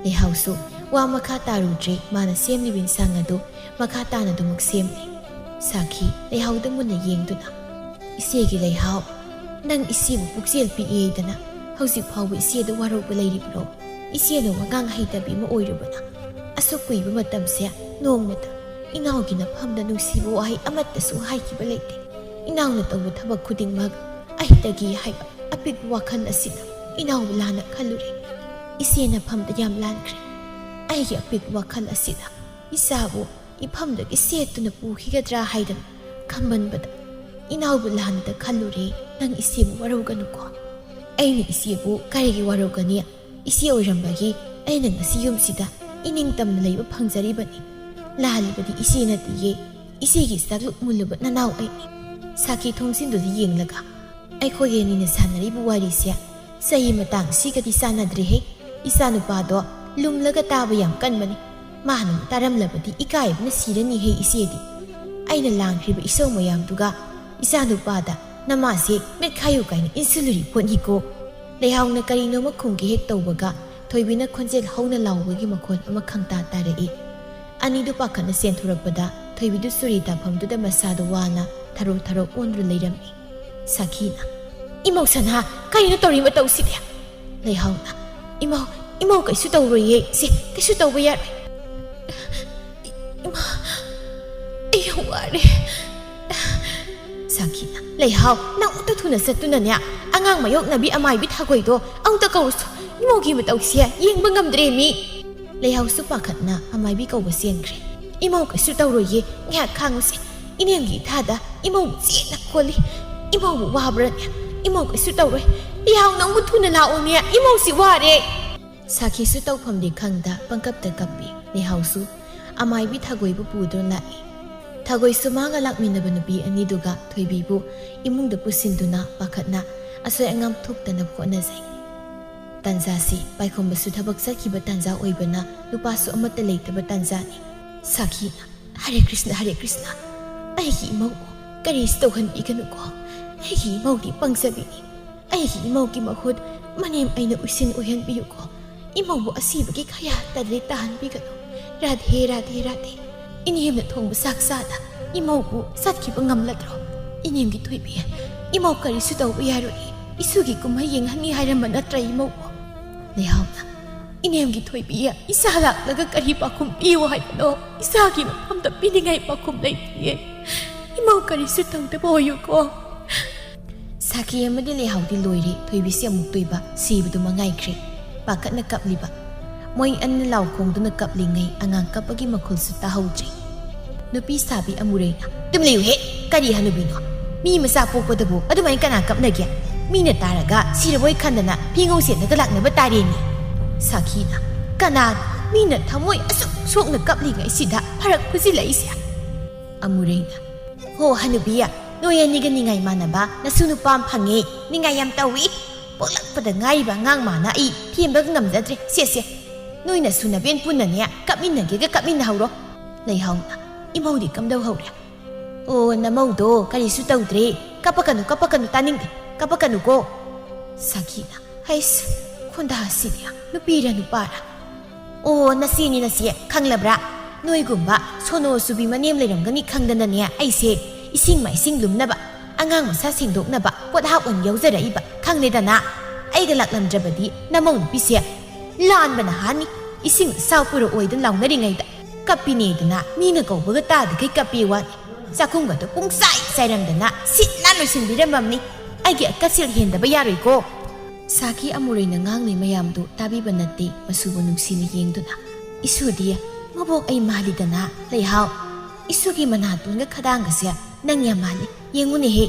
ꯂꯩꯍꯥꯎꯁꯨ ꯋꯥ ꯃꯈꯥ ꯇꯥꯔꯨꯗ꯭ꯔꯦ, ꯃꯥꯅ ꯁꯦꯝꯂꯤꯕ ꯏꯟꯁꯥꯡ ꯑꯗꯨ ꯃꯈꯥ ꯇꯥꯅꯗꯨꯃꯛ ꯁꯦꯝꯂꯦ꯫ ꯁꯥꯈꯤ ꯂꯩꯍꯥꯎꯗ ꯃꯨꯟꯅ ꯌꯦꯡꯗꯨꯅ, "ꯏꯆꯦꯒꯤ ꯂꯩꯍꯥꯎ, ꯅꯪ ꯏꯆꯦꯕꯨ ꯄꯨꯛꯆꯦꯜ ꯄꯤꯛꯑꯦꯗꯅ ꯍꯧꯖꯤꯛ ꯐꯥꯎꯕ ꯏꯆꯦꯗ ꯋꯥꯔꯧꯕ ꯂꯩꯔꯤꯕ꯭ꯔꯣ? ꯏꯆꯦꯅ ꯋꯥꯉꯥꯡ ꯍꯩꯇꯕꯤ ꯑꯃ ꯑꯣꯏꯔꯨꯕꯅ ꯑꯁꯨꯛ ꯀꯨꯏꯕ ꯃꯇꯝꯁꯦ ꯅꯣꯡꯃꯇ ꯏꯅꯥꯎꯒꯤ ꯅꯐꯝꯗ ꯅꯨꯡꯁꯤꯕ ꯋꯥꯍꯩ ꯑꯃꯠꯇꯁꯨ ꯍꯥꯏꯈꯤꯕ ꯂꯩꯇꯦ꯫ ꯏꯅꯥꯎꯅ ꯇꯧꯕ ꯊꯕꯛ ꯈꯨꯗꯤꯡꯃꯛ ꯑꯩꯇꯒꯤ ꯍꯥꯏꯕ ꯑꯄꯤꯛꯄ ꯋꯥꯈꯜ ꯑꯁꯤꯅ ꯏꯅꯥꯎꯕꯨ ꯂꯥꯟꯅ ꯈꯜꯂꯨꯔꯦ꯫ ꯏꯆꯦ ꯅꯐꯝꯗ ꯌꯥꯝ ꯂꯥꯟꯈ꯭ꯔꯦ꯫ ꯑꯩꯒꯤ ꯑꯄꯤꯛꯄ ꯋꯥꯈꯜ ꯑꯁꯤꯗ ꯏꯆꯥꯕꯨ ꯏꯐꯝꯗꯒꯤ ꯁꯦꯠꯇꯨꯅ ꯄꯨꯈꯤꯒꯗ꯭ꯔꯥ ꯍꯥꯏꯗꯅ ꯈꯝꯕꯟꯕꯗ ꯏꯅꯥꯎꯕꯨ ꯂꯥꯟꯅ ꯈꯜꯂꯨꯔꯦ꯫ ꯅꯪ ꯏꯆꯦꯕꯨ ꯋꯥꯔꯧꯒꯅꯨꯀꯣ꯫ ꯑꯩꯅ ꯏꯆꯦꯕꯨ ꯀꯔꯤꯒꯤ ꯋꯥꯔꯧꯒꯅꯤ? ꯏꯆꯦ ꯑꯣꯏꯔꯝꯕꯒꯤ ꯑꯩꯅ ꯉꯁꯤ ꯌꯨꯝꯁꯤꯗ ꯏꯅꯤꯡꯇꯝꯅ ꯂꯩꯕ ꯐꯪꯖꯔꯤꯕꯅꯤ꯫ ꯂꯥꯜꯂꯤꯕꯗꯤ ꯏꯆꯦ ꯅꯠꯇꯤꯌꯦ, ꯏꯆꯦꯒꯤ ꯁꯛꯂꯨꯛ ꯃꯨꯜꯂꯨꯕ ꯅꯅꯥꯎ ꯑꯩꯅꯤ꯫ ꯁꯥꯈꯤ ꯊꯣꯡꯖꯤꯟꯗꯨꯗ ꯌꯦꯡꯂꯒ, "ꯑꯩꯈꯣꯏ ꯑꯅꯤꯅ ꯁꯥꯟꯅꯔꯤꯕ ꯋꯥꯔꯤꯁꯦ ꯆꯍꯤ ꯃꯇꯥꯡꯁꯤꯒꯗꯤ ꯆꯥꯟꯅꯗ꯭ꯔꯦꯍꯦ꯫ ꯏꯆꯥꯅꯨꯄꯥꯗꯣ ꯂꯨꯝꯂꯒ ꯇꯥꯕ ꯌꯥꯝ ꯀꯟꯕꯅꯤ꯫ ꯃꯥꯅ ꯇꯥꯔꯝꯂꯕꯗꯤ ꯏꯀꯥꯏꯕꯅ ꯁꯤꯔꯅꯤꯍꯦ ꯏꯆꯦꯗꯤ꯫ ꯑꯩꯅ ꯂꯥꯡꯈ꯭ꯔꯤꯕ ꯏꯁꯧ ꯃꯌꯥꯝꯗꯨꯒ ꯏꯆꯥꯅꯨꯄꯥꯗ ꯅꯃꯥꯁꯦ ꯃꯦꯠꯈꯥꯏꯌꯨ ꯀꯥꯏꯅ ꯏꯟꯁꯤꯜꯂꯨꯔꯤ ꯄꯣꯠꯅꯤꯀꯣ꯫" ꯂꯩꯍꯥꯎꯅ ꯀꯔꯤꯅꯣꯃ ꯈꯨꯝꯒꯦ ꯍꯦꯛ ꯇꯧꯕꯒ ꯊꯣꯏꯕꯤꯅ ꯈꯣꯟꯖꯦꯜ ꯍꯧꯅ ꯂꯥꯎꯕꯒꯤ ꯃꯈꯣꯟ ꯑꯃ ꯈꯪꯇꯥ ꯇꯥꯔꯛꯏ꯫ ꯑꯅꯤꯗꯨ ꯄꯥꯈꯠꯅ ꯆꯦꯟꯊꯣꯔꯛꯄꯗ ꯊꯣꯏꯕꯤꯗꯨ ꯆꯨꯔꯤ ꯇꯥꯐꯝꯗꯨꯗ ꯃꯁꯥꯗꯨ ꯋꯥꯅ ꯊꯔꯣ ꯊꯔꯣ ꯑꯣꯟꯗꯨꯅ ꯂꯩꯔꯝꯃꯤ꯫ ꯁꯥꯈꯤꯅ, "ꯏꯃꯧ ꯁꯅꯥ, ꯀꯔꯤꯅꯣ ꯇꯧꯔꯤ ꯃꯇꯧꯁꯤꯗꯤ?" ꯂꯩꯍꯥꯎꯅ, "ꯏꯃꯧ, ꯏꯃꯧ ꯀꯩꯁꯨ ꯇꯧꯔꯣꯏꯌꯦ ꯏꯆꯦ, ꯀꯩꯁꯨ ꯇꯧꯕ ꯌꯥꯔꯣꯏ꯫ ꯏꯃꯥ, ꯑꯩ ꯌꯥꯝ ꯋꯥꯔꯦ꯫" ꯁꯥꯈꯤꯅ, "ꯂꯩꯍꯥꯎ, ꯅꯪ ꯑꯃꯨꯛꯇ ꯊꯨꯅ ꯆꯠꯇꯨꯅꯅꯦ, ꯑꯉꯥꯡ ꯃꯌꯣꯛꯅꯕꯤ ꯑꯃꯥꯏꯕꯤ ꯊꯥꯒꯣꯏꯗꯣ ꯑꯃꯨꯛꯇ ꯀꯧꯔꯨꯁꯨ꯫ ꯏꯃꯧꯒꯤ ꯃꯇꯧꯁꯦ ꯌꯦꯡꯕ ꯉꯝꯗ꯭ꯔꯦ ꯃꯤ꯫" ꯂꯩꯍꯥꯎꯁꯨ ꯄꯥꯈꯠꯅ ꯑꯃꯥꯏꯕꯤ ꯀꯧꯕ ꯆꯦꯟꯈ꯭ꯔꯦ꯫ "ꯏꯃꯧ ꯀꯩꯁꯨ ꯇꯧꯔꯣꯏꯌꯦ, ꯉꯥꯏꯍꯥꯛ ꯈꯥꯡꯉꯨꯁꯦ꯫ ꯏꯅꯦꯝꯒꯤ ꯏꯊꯥꯗ ꯏꯃꯧ ꯆꯦꯠꯅ ꯀꯣꯜꯂꯤ꯫ ꯏꯃꯧꯕꯨ ꯋꯥꯕ꯭ꯔꯅꯦ? ꯏꯃꯧ ꯀꯩꯁꯨ ꯇꯧꯔꯣꯏ꯫ ꯂꯩꯍꯥꯎ, ꯅꯪꯕꯨ ꯊꯨꯅ ꯂꯥꯛꯑꯣꯅꯦ, ꯏꯃꯧꯁꯤ ꯋꯥꯔꯦ꯫" ꯁꯥꯈꯤꯁꯨ ꯇꯧꯐꯝꯗꯤ ꯈꯪꯗ ꯄꯪꯀꯞꯇ ꯀꯞꯄꯤ꯫ ꯂꯩꯍꯥꯎꯁꯨ ꯑꯃꯥꯏꯕꯤ ꯊꯥꯒꯣꯏꯕꯨ ꯄꯨꯗꯨꯅ ꯂꯥꯛꯏ꯫ ꯊꯥꯒꯣꯏꯁꯨ ꯃꯥꯒ ꯂꯥꯛꯃꯤꯟꯅꯕ ꯅꯨꯄꯤ ꯑꯅꯤꯗꯨꯒ ꯊꯣꯏꯕꯤꯕꯨ ꯏꯃꯨꯡꯗ ꯄꯨꯁꯤꯟꯗꯨꯅ ꯄꯥꯈꯠꯅ ꯑꯁꯣꯏ ꯑꯉꯥꯝ ꯊꯣꯛꯇꯅꯕ ꯍꯣꯠꯅꯖꯩ꯫ ꯇꯥꯟꯖꯥꯁꯤ ꯄꯥꯏꯈꯣꯝꯕꯁꯨ ꯊꯕꯛ ꯆꯠꯈꯤꯕ ꯇꯥꯟꯖꯥ ꯑꯣꯏꯕꯅ ꯅꯨꯄꯥꯁꯨ ꯑꯃꯠꯇ ꯂꯩꯇꯕ ꯇꯥꯟꯖꯥꯅꯤ꯫ ꯁꯥꯈꯤꯅ, "ꯍꯔꯦ ꯀ꯭ꯔꯤꯁꯅ, ꯍꯔꯦ ꯀ꯭ꯔꯤꯁꯅ, ꯑꯩꯒꯤ ꯏꯃꯧꯕꯨ ꯀꯔꯤꯁꯨ ꯇꯧꯍꯟꯕꯤꯒꯅꯨꯀꯣ꯫ ꯑꯩꯒꯤ ꯏꯃꯧꯗꯤ ꯄꯪꯖꯕꯤꯅꯤ꯫ ꯑꯩꯒꯤ ꯏꯃꯧꯒꯤ ꯃꯍꯨꯠ ꯃꯅꯦꯝ ꯑꯩꯅ ꯎꯏꯁꯤꯟ ꯑꯣꯏꯍꯟꯕꯤꯌꯨꯀꯣ꯫ ꯏꯃꯧꯕꯨ ꯑꯁꯤꯕꯒꯤ ꯈꯌꯥ ꯇꯔꯦꯠ ꯇꯥꯍꯟꯕꯤꯒꯅꯨ꯫ ꯔꯥꯙꯦ, ꯔꯥꯙꯦ, ꯔꯥꯙꯦ꯫ ꯏꯅꯦꯝꯅ ꯊꯣꯡꯕ ꯆꯥꯛ ꯆꯥꯗ ꯏꯃꯧꯕꯨ ꯆꯠꯈꯤꯕ ꯉꯝꯂꯗ꯭ꯔꯣ? ꯏꯅꯦꯝꯒꯤ ꯊꯣꯏꯕꯤ, ꯏꯃꯧ ꯀꯔꯤꯁꯨ ꯇꯧꯕ ꯌꯥꯔꯣꯏ꯫ ꯏꯁꯨꯒꯤ ꯀꯨꯝꯍꯩ ꯌꯦꯡꯍꯟꯅꯤ ꯍꯥꯏꯔꯝꯕ ꯅꯠꯇ꯭ꯔ ꯏꯃꯧꯕꯨ?" ꯂꯩꯍꯥꯎꯅ, "ꯏꯅꯦꯝꯒꯤ ꯊꯣꯏꯕꯤ, ꯏꯆꯥ ꯂꯥꯛꯂꯒ ꯀꯔꯤ ꯄꯥꯎꯈꯨꯝ ꯄꯤꯌꯨ ꯍꯥꯏꯕꯅꯣ? ꯏꯆꯥꯒꯤ ꯃꯐꯝꯗ ꯄꯤꯅꯤꯡꯉꯥꯏ ꯄꯥꯎꯈꯨꯝ ꯂꯩꯇꯤꯌꯦ꯫ ꯏꯃꯧ ꯀꯔꯤꯁꯨ ꯇꯧꯗꯕ ꯑꯣꯏꯌꯨꯀꯣ꯫" ꯁꯥꯈꯤ ꯑꯃꯗꯤ ꯂꯩꯍꯥꯎꯗꯤ ꯂꯣꯏꯔꯦ꯫ ꯊꯣꯏꯕꯤꯁꯤ ꯑꯃꯨꯛ ꯇꯣꯏꯕ ꯁꯤꯕꯗꯨ ꯃꯉꯥꯏꯈ꯭ꯔꯦ꯫ ꯄꯥꯈꯠꯅ ꯀꯞꯂꯤꯕ꯫ ꯃꯣꯏ ꯑꯅꯤꯅ ꯂꯥꯎ ꯈꯣꯡꯗꯨꯅ ꯀꯞꯂꯤꯉꯩ ꯑꯉꯥꯡ ꯀꯞꯄꯒꯤ ꯃꯈꯣꯜꯁꯨ ꯇꯥꯍꯧꯗ꯭ꯔꯦ꯫ ꯅꯨꯄꯤ ꯁꯥꯕꯤ ꯑꯃꯨꯔꯩꯅ, "ꯇꯨꯝ ꯂꯩꯌꯨꯍꯦ! ꯀꯔꯤ ꯍꯅꯨꯕꯤꯅꯣ? ꯃꯤ ꯃꯆꯥ ꯄꯣꯛꯄꯗꯕꯨ ꯑꯗꯨꯃꯥꯏꯅ ꯀꯅꯥ ꯀꯞꯅꯒꯦ? ꯃꯤꯅ ꯇꯥꯔꯒ ꯁꯤꯔꯕꯣꯏ ꯈꯟꯗꯅ ꯐꯤꯉꯧ ꯁꯦꯠꯂꯒ ꯂꯥꯛꯅꯕ ꯇꯥꯔꯦꯅꯦ꯫" ꯁꯥꯈꯤꯅ, "ꯀꯅꯥꯅꯣ ꯃꯤꯅ ꯊꯃꯣꯏ ꯑꯁꯨꯛ ꯁꯣꯛꯅ ꯀꯞꯂꯤꯉꯩꯁꯤꯗ ꯐꯔꯛ ꯐꯨꯖꯤꯜꯂꯛꯏꯁꯦ?" ꯑꯃꯨꯔꯩꯅ, "ꯍꯣ ꯍꯅꯨꯕꯤ, ꯅꯣꯏ ꯑꯅꯤꯒ ꯅꯤꯡꯉꯥꯏ ꯃꯥꯟꯅꯕ ꯅꯁꯨ ꯅꯨꯄꯥ ꯑꯃ ꯐꯪꯉꯦ꯫ ꯅꯤꯡꯉꯥꯏ ꯌꯥꯝ ꯇꯧꯏ꯫ ꯄꯣꯛꯂꯛꯄꯗ ꯉꯥꯏꯔꯤꯕ ꯑꯉꯥꯡ ꯃꯥꯅ ꯑꯩ ꯊꯦꯝꯕꯒ ꯉꯝꯖꯗ꯭ꯔꯦ꯫ ꯁꯦ, ꯁꯦ, ꯅꯣꯏ ꯅꯁꯨ ꯅꯕꯦꯟ ꯄꯨꯟꯅꯅꯦ ꯀꯞꯃꯤꯟꯅꯒꯦꯒ ꯀꯞꯃꯤꯟꯅꯍꯧꯔꯣ꯫" ꯂꯩꯍꯥꯎꯅ, "ꯏꯃꯧꯗꯤ ꯀꯝꯗꯧꯍꯧꯔꯦ?" "ꯑꯣ, ꯅꯃꯧꯗꯣ ꯀꯔꯤꯁꯨ ꯇꯧꯗ꯭ꯔꯦ꯫ ꯀꯞꯄꯛꯀꯅꯨ, ꯀꯞꯄꯛꯀꯅꯨ, ꯇꯥꯅꯤꯡꯗꯦ꯫ ꯀꯞꯄꯛꯀꯅꯨꯀꯣ꯫" ꯁꯥꯈꯤꯅ, "ꯍꯩꯁ, ꯈꯣꯟꯗꯥꯁꯤꯗꯤ ꯅꯨꯄꯤꯔ ꯅꯨꯄꯥꯔ?" "ꯑꯣ, ꯅꯆꯦꯅꯤ, ꯅꯆꯦ꯫ ꯈꯪꯂꯕ꯭ꯔꯥ? ꯅꯣꯏꯒꯨꯝꯕ ꯁꯣꯅꯣ ꯆꯨꯕꯤ ꯃꯅꯦꯝ ꯂꯩꯔꯝꯒꯅꯤ ꯈꯪꯗꯅꯅꯦ ꯑꯩꯁꯦ ꯏꯁꯤꯡ ꯃꯥꯏꯁꯤꯡ ꯂꯨꯝꯅꯕ, ꯑꯉꯥꯡ ꯃꯁꯥ ꯁꯦꯡꯗꯣꯛꯅꯕ ꯄꯣꯠꯍꯥꯞ ꯑꯣꯏꯅ ꯌꯥꯎꯖꯔꯛꯏꯕ꯫ ꯈꯪꯂꯦꯗꯅ? ꯑꯩꯒ ꯂꯥꯛꯂꯝꯗ꯭ꯔꯕꯗꯤ ꯅꯃꯧ ꯅꯨꯄꯤꯁꯦ ꯂꯥꯟꯕꯅ ꯍꯥꯅꯤ꯫ ꯏꯁꯤꯡ ꯑꯁꯥꯎ ꯄꯨꯔꯛꯑꯣꯏꯗ ꯂꯥꯎꯅꯔꯤꯉꯩꯗ ꯀꯞꯄꯤꯅꯦꯗꯅ ꯃꯤꯅ ꯀꯧꯕꯒ ꯇꯥꯗꯈꯩ ꯀꯞꯄꯤ ꯋꯥꯅꯤ꯫ ꯆꯥꯛꯈꯨꯝꯒꯗꯣ ꯄꯨꯡꯆꯥꯏ ꯆꯥꯏꯔꯝꯗꯅ ꯁꯤꯠ ꯅꯥꯟ ꯂꯣꯏꯁꯤꯟꯕꯤꯔꯝꯃꯝꯅꯤ꯫ ꯑꯩꯒꯤ ꯑꯀꯁꯤꯜ ꯍꯦꯟꯗꯕ ꯌꯥꯔꯣꯏꯀꯣ꯫" ꯁꯥꯈꯤ ꯑꯃꯨꯔꯩꯅ ꯉꯥꯡꯂꯤ ꯃꯌꯥꯝꯗꯨ ꯇꯥꯕꯤꯕ ꯅꯠꯇꯦ, ꯃꯁꯨꯕꯨ ꯅꯨꯡꯁꯤꯅ ꯌꯦꯡꯗꯨꯅ꯫ "ꯏꯁꯨꯗꯤ ꯃꯕꯣꯛ ꯑꯩ ꯃꯥꯜꯂꯤꯗꯅ, ꯂꯩꯍꯥꯎ꯫ ꯏꯁꯨꯒꯤ ꯃꯅꯥꯇꯣꯟꯒ ꯈꯗꯥꯡꯒꯁꯦ ꯅꯪ ꯌꯥꯝ ꯃꯥꯜꯂꯤ꯫ ꯌꯦꯡꯉꯨꯅꯦꯍꯦ,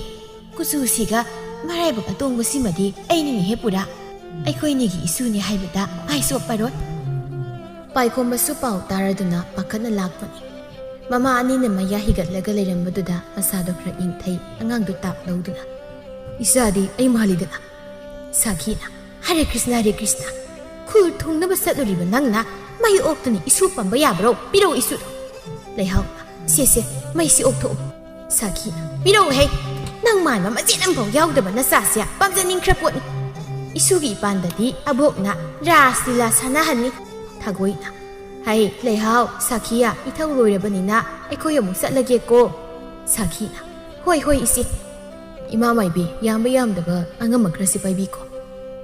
ꯀꯨꯆꯨꯁꯤꯒ ꯃꯔꯥꯏꯕꯛ ꯑꯇꯣꯡꯕꯁꯤꯃꯗꯤ ꯑꯩꯅꯤꯅꯦꯍꯦ ꯄꯨꯔꯥ꯫ ꯑꯩꯈꯣꯏꯅꯤꯒꯤ ꯏꯁꯨꯅꯤ ꯍꯥꯏꯕꯗ ꯃꯥꯏ ꯆꯣꯞꯄꯔꯣꯏ꯫" ꯄꯥꯏꯈꯣꯝꯕꯁꯨ ꯄꯥꯎ ꯇꯥꯔꯗꯨꯅ ꯄꯥꯈꯠꯅ ꯂꯥꯛꯄꯅꯤ꯫ ꯃꯃꯥ ꯑꯅꯤꯅ ꯃꯌꯥ ꯍꯤꯒꯠꯂꯒ ꯂꯩꯔꯝꯕꯗꯨꯗ ꯃꯁꯥꯗꯣ ꯈꯔ ꯏꯪꯊꯩ, ꯑꯉꯥꯡꯗꯨ ꯇꯥꯛ ꯂꯧꯗꯨꯅ, "ꯏꯆꯥꯗꯤ ꯑꯩ ꯃꯥꯜꯂꯤꯗꯅ?" ꯁꯥꯈꯤꯅ, "ꯍꯔꯦ ꯀ꯭ꯔꯤꯁꯅ, ꯍꯔꯦ ꯀ꯭ꯔꯤꯁꯅ, ꯈꯨꯜ ꯊꯨꯡꯅꯕ ꯆꯠꯂꯨꯔꯤꯕ ꯅꯪꯅ ꯃꯩ ꯑꯣꯛꯇꯨꯅ ꯏꯁꯨ ꯄꯝꯕ ꯌꯥꯕ꯭ꯔꯣ? ꯄꯤꯔꯛꯎ ꯏꯁꯨꯗꯣ!" ꯂꯩꯍꯥꯎꯅ, "ꯁꯦ ꯁꯦ, ꯃꯩꯁꯤ ꯑꯣꯛꯊꯣꯛꯎ꯫" ꯁꯥꯈꯤꯅ, "ꯄꯤꯔꯛꯎꯍꯦ! ꯅꯪ ꯃꯥꯟꯕ ꯃꯆꯦꯠ ꯑꯃꯐꯥꯎ ꯌꯥꯎꯗꯕ ꯅꯆꯥꯁꯦ ꯄꯥꯝꯖꯅꯤꯡꯈ꯭ꯔ ꯄꯣꯠꯅꯤ꯫ ꯏꯁꯨꯒꯤ ꯏꯄꯥꯟꯗꯗꯤ ꯑꯕꯣꯛꯅ ꯔꯥꯁ ꯂꯤꯂꯥ ꯁꯥꯟꯅꯍꯟꯅꯤ꯫" ꯊꯥꯒꯣꯏꯅ, "ꯍꯩ, ꯂꯩꯍꯥꯎ, ꯁꯥꯈꯤꯌꯥ, ꯏꯊꯧ ꯂꯣꯏꯔꯕꯅꯤꯅ ꯑꯩꯈꯣꯏ ꯑꯃꯨꯛ ꯆꯠꯂꯒꯦꯀꯣ꯫" ꯁꯥꯈꯤꯅ, "ꯍꯣꯏ, ꯍꯣꯏ, ꯏꯆꯦ꯫" ꯏꯃꯥ ꯃꯥꯏꯕꯤ, ꯌꯥꯝꯕ ꯌꯥꯝꯗꯕ ꯑꯉꯝꯕ ꯈꯔꯁꯤ ꯄꯥꯏꯕꯤꯀꯣ꯫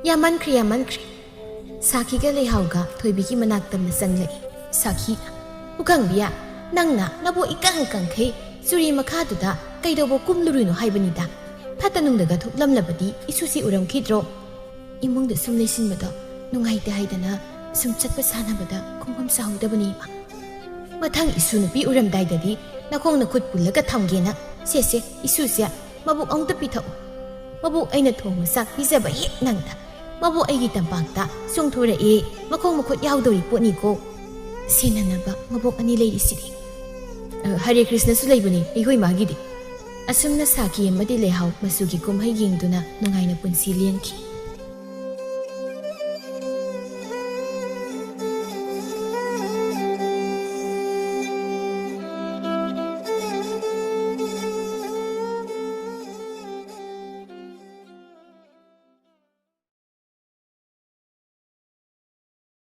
ꯌꯥꯝꯃꯟꯈ꯭ꯔꯦ, ꯌꯥꯝꯃꯟꯈ꯭ꯔꯦ꯫ ꯁꯥꯈꯤꯒ ꯂꯩꯍꯥꯎꯒ ꯊꯣꯏꯕꯤꯒꯤ ꯃꯅꯥꯛ ꯇꯝꯅ ꯆꯪꯂꯛꯏ꯫ ꯁꯥꯈꯤꯅ, "ꯄꯨꯈꯪꯕꯤꯌꯥ, ꯅꯪꯅ ꯅꯕꯣꯛ ꯏꯀꯪ ꯀꯪꯈꯩ ꯆꯨꯔꯤ ꯃꯈꯥꯗꯨꯗ ꯀꯩꯗꯧꯕ ꯀꯨꯝꯂꯨꯔꯤꯅꯣ ꯍꯥꯏꯕꯅꯤꯗ? ꯐꯠꯇ ꯅꯨꯡꯗꯒ ꯊꯣꯛꯂꯝꯂꯕꯗꯤ ꯏꯁꯨꯁꯤ ꯎꯔꯝꯈꯤꯗ꯭ꯔꯣ?" ꯏꯃꯨꯡꯗ ꯁꯨꯝ ꯂꯩꯁꯤꯟꯕꯗꯣ ꯅꯨꯡꯉꯥꯏꯇꯦ ꯍꯥꯏꯗꯅ ꯁꯨꯝ ꯆꯠꯄ ꯁꯥꯟꯅꯕꯗ ꯈꯣꯡꯐꯝ ꯆꯥꯍꯧꯗꯕꯅꯤ, ꯏꯃꯥ꯫ ꯃꯊꯪ ꯏꯁꯨ ꯅꯨꯄꯤ ꯎꯔꯝꯗꯥꯏꯗꯗꯤ ꯅꯈꯣꯡ ꯅꯈꯨꯠ ꯄꯨꯜꯂꯒ ꯊꯝꯒꯦꯅ꯫ ꯁꯦ, ꯁꯦ, ꯏꯁꯨꯁꯦ ꯃꯕꯨꯛ ꯑꯃꯨꯛꯇ ꯄꯤꯊꯛꯎ꯫ ꯃꯕꯨꯛ ꯑꯩꯅ ꯊꯣꯡꯕ ꯆꯥꯛ ꯄꯤꯖꯕ ꯍꯦꯛ ꯅꯪꯗ ꯃꯕꯨꯛ ꯑꯩꯒꯤ ꯇꯝꯄꯥꯛꯇ ꯆꯣꯡꯊꯣꯔꯛꯑꯦ꯫ ꯃꯈꯣꯡ ꯃꯈꯨꯠ ꯌꯥꯎꯗꯧꯔꯤ ꯄꯣꯠꯅꯤꯀꯣ꯫ ꯁꯦꯟꯅꯅꯕ ꯃꯕꯣꯛ ꯑꯅꯤ ꯂꯩꯔꯤꯁꯤꯗꯤ꯫ ꯑ, ꯍꯔꯦ ꯀ꯭ꯔꯤꯁꯅꯁꯨ ꯂꯩꯕꯅꯤ ꯑꯩꯈꯣꯏ ꯃꯥꯒꯤꯗꯤ꯫ ꯑꯁꯨꯝꯅ ꯁꯥꯈꯤ ꯑꯃꯗꯤ ꯂꯩꯍꯥꯎ ꯃꯆꯨꯒꯤ ꯀꯨꯝꯍꯩ ꯌꯦꯡꯗꯨꯅ ꯅꯨꯡꯉꯥꯏꯅ ꯄꯨꯟꯁꯤ ꯂꯦꯟꯈꯤ꯫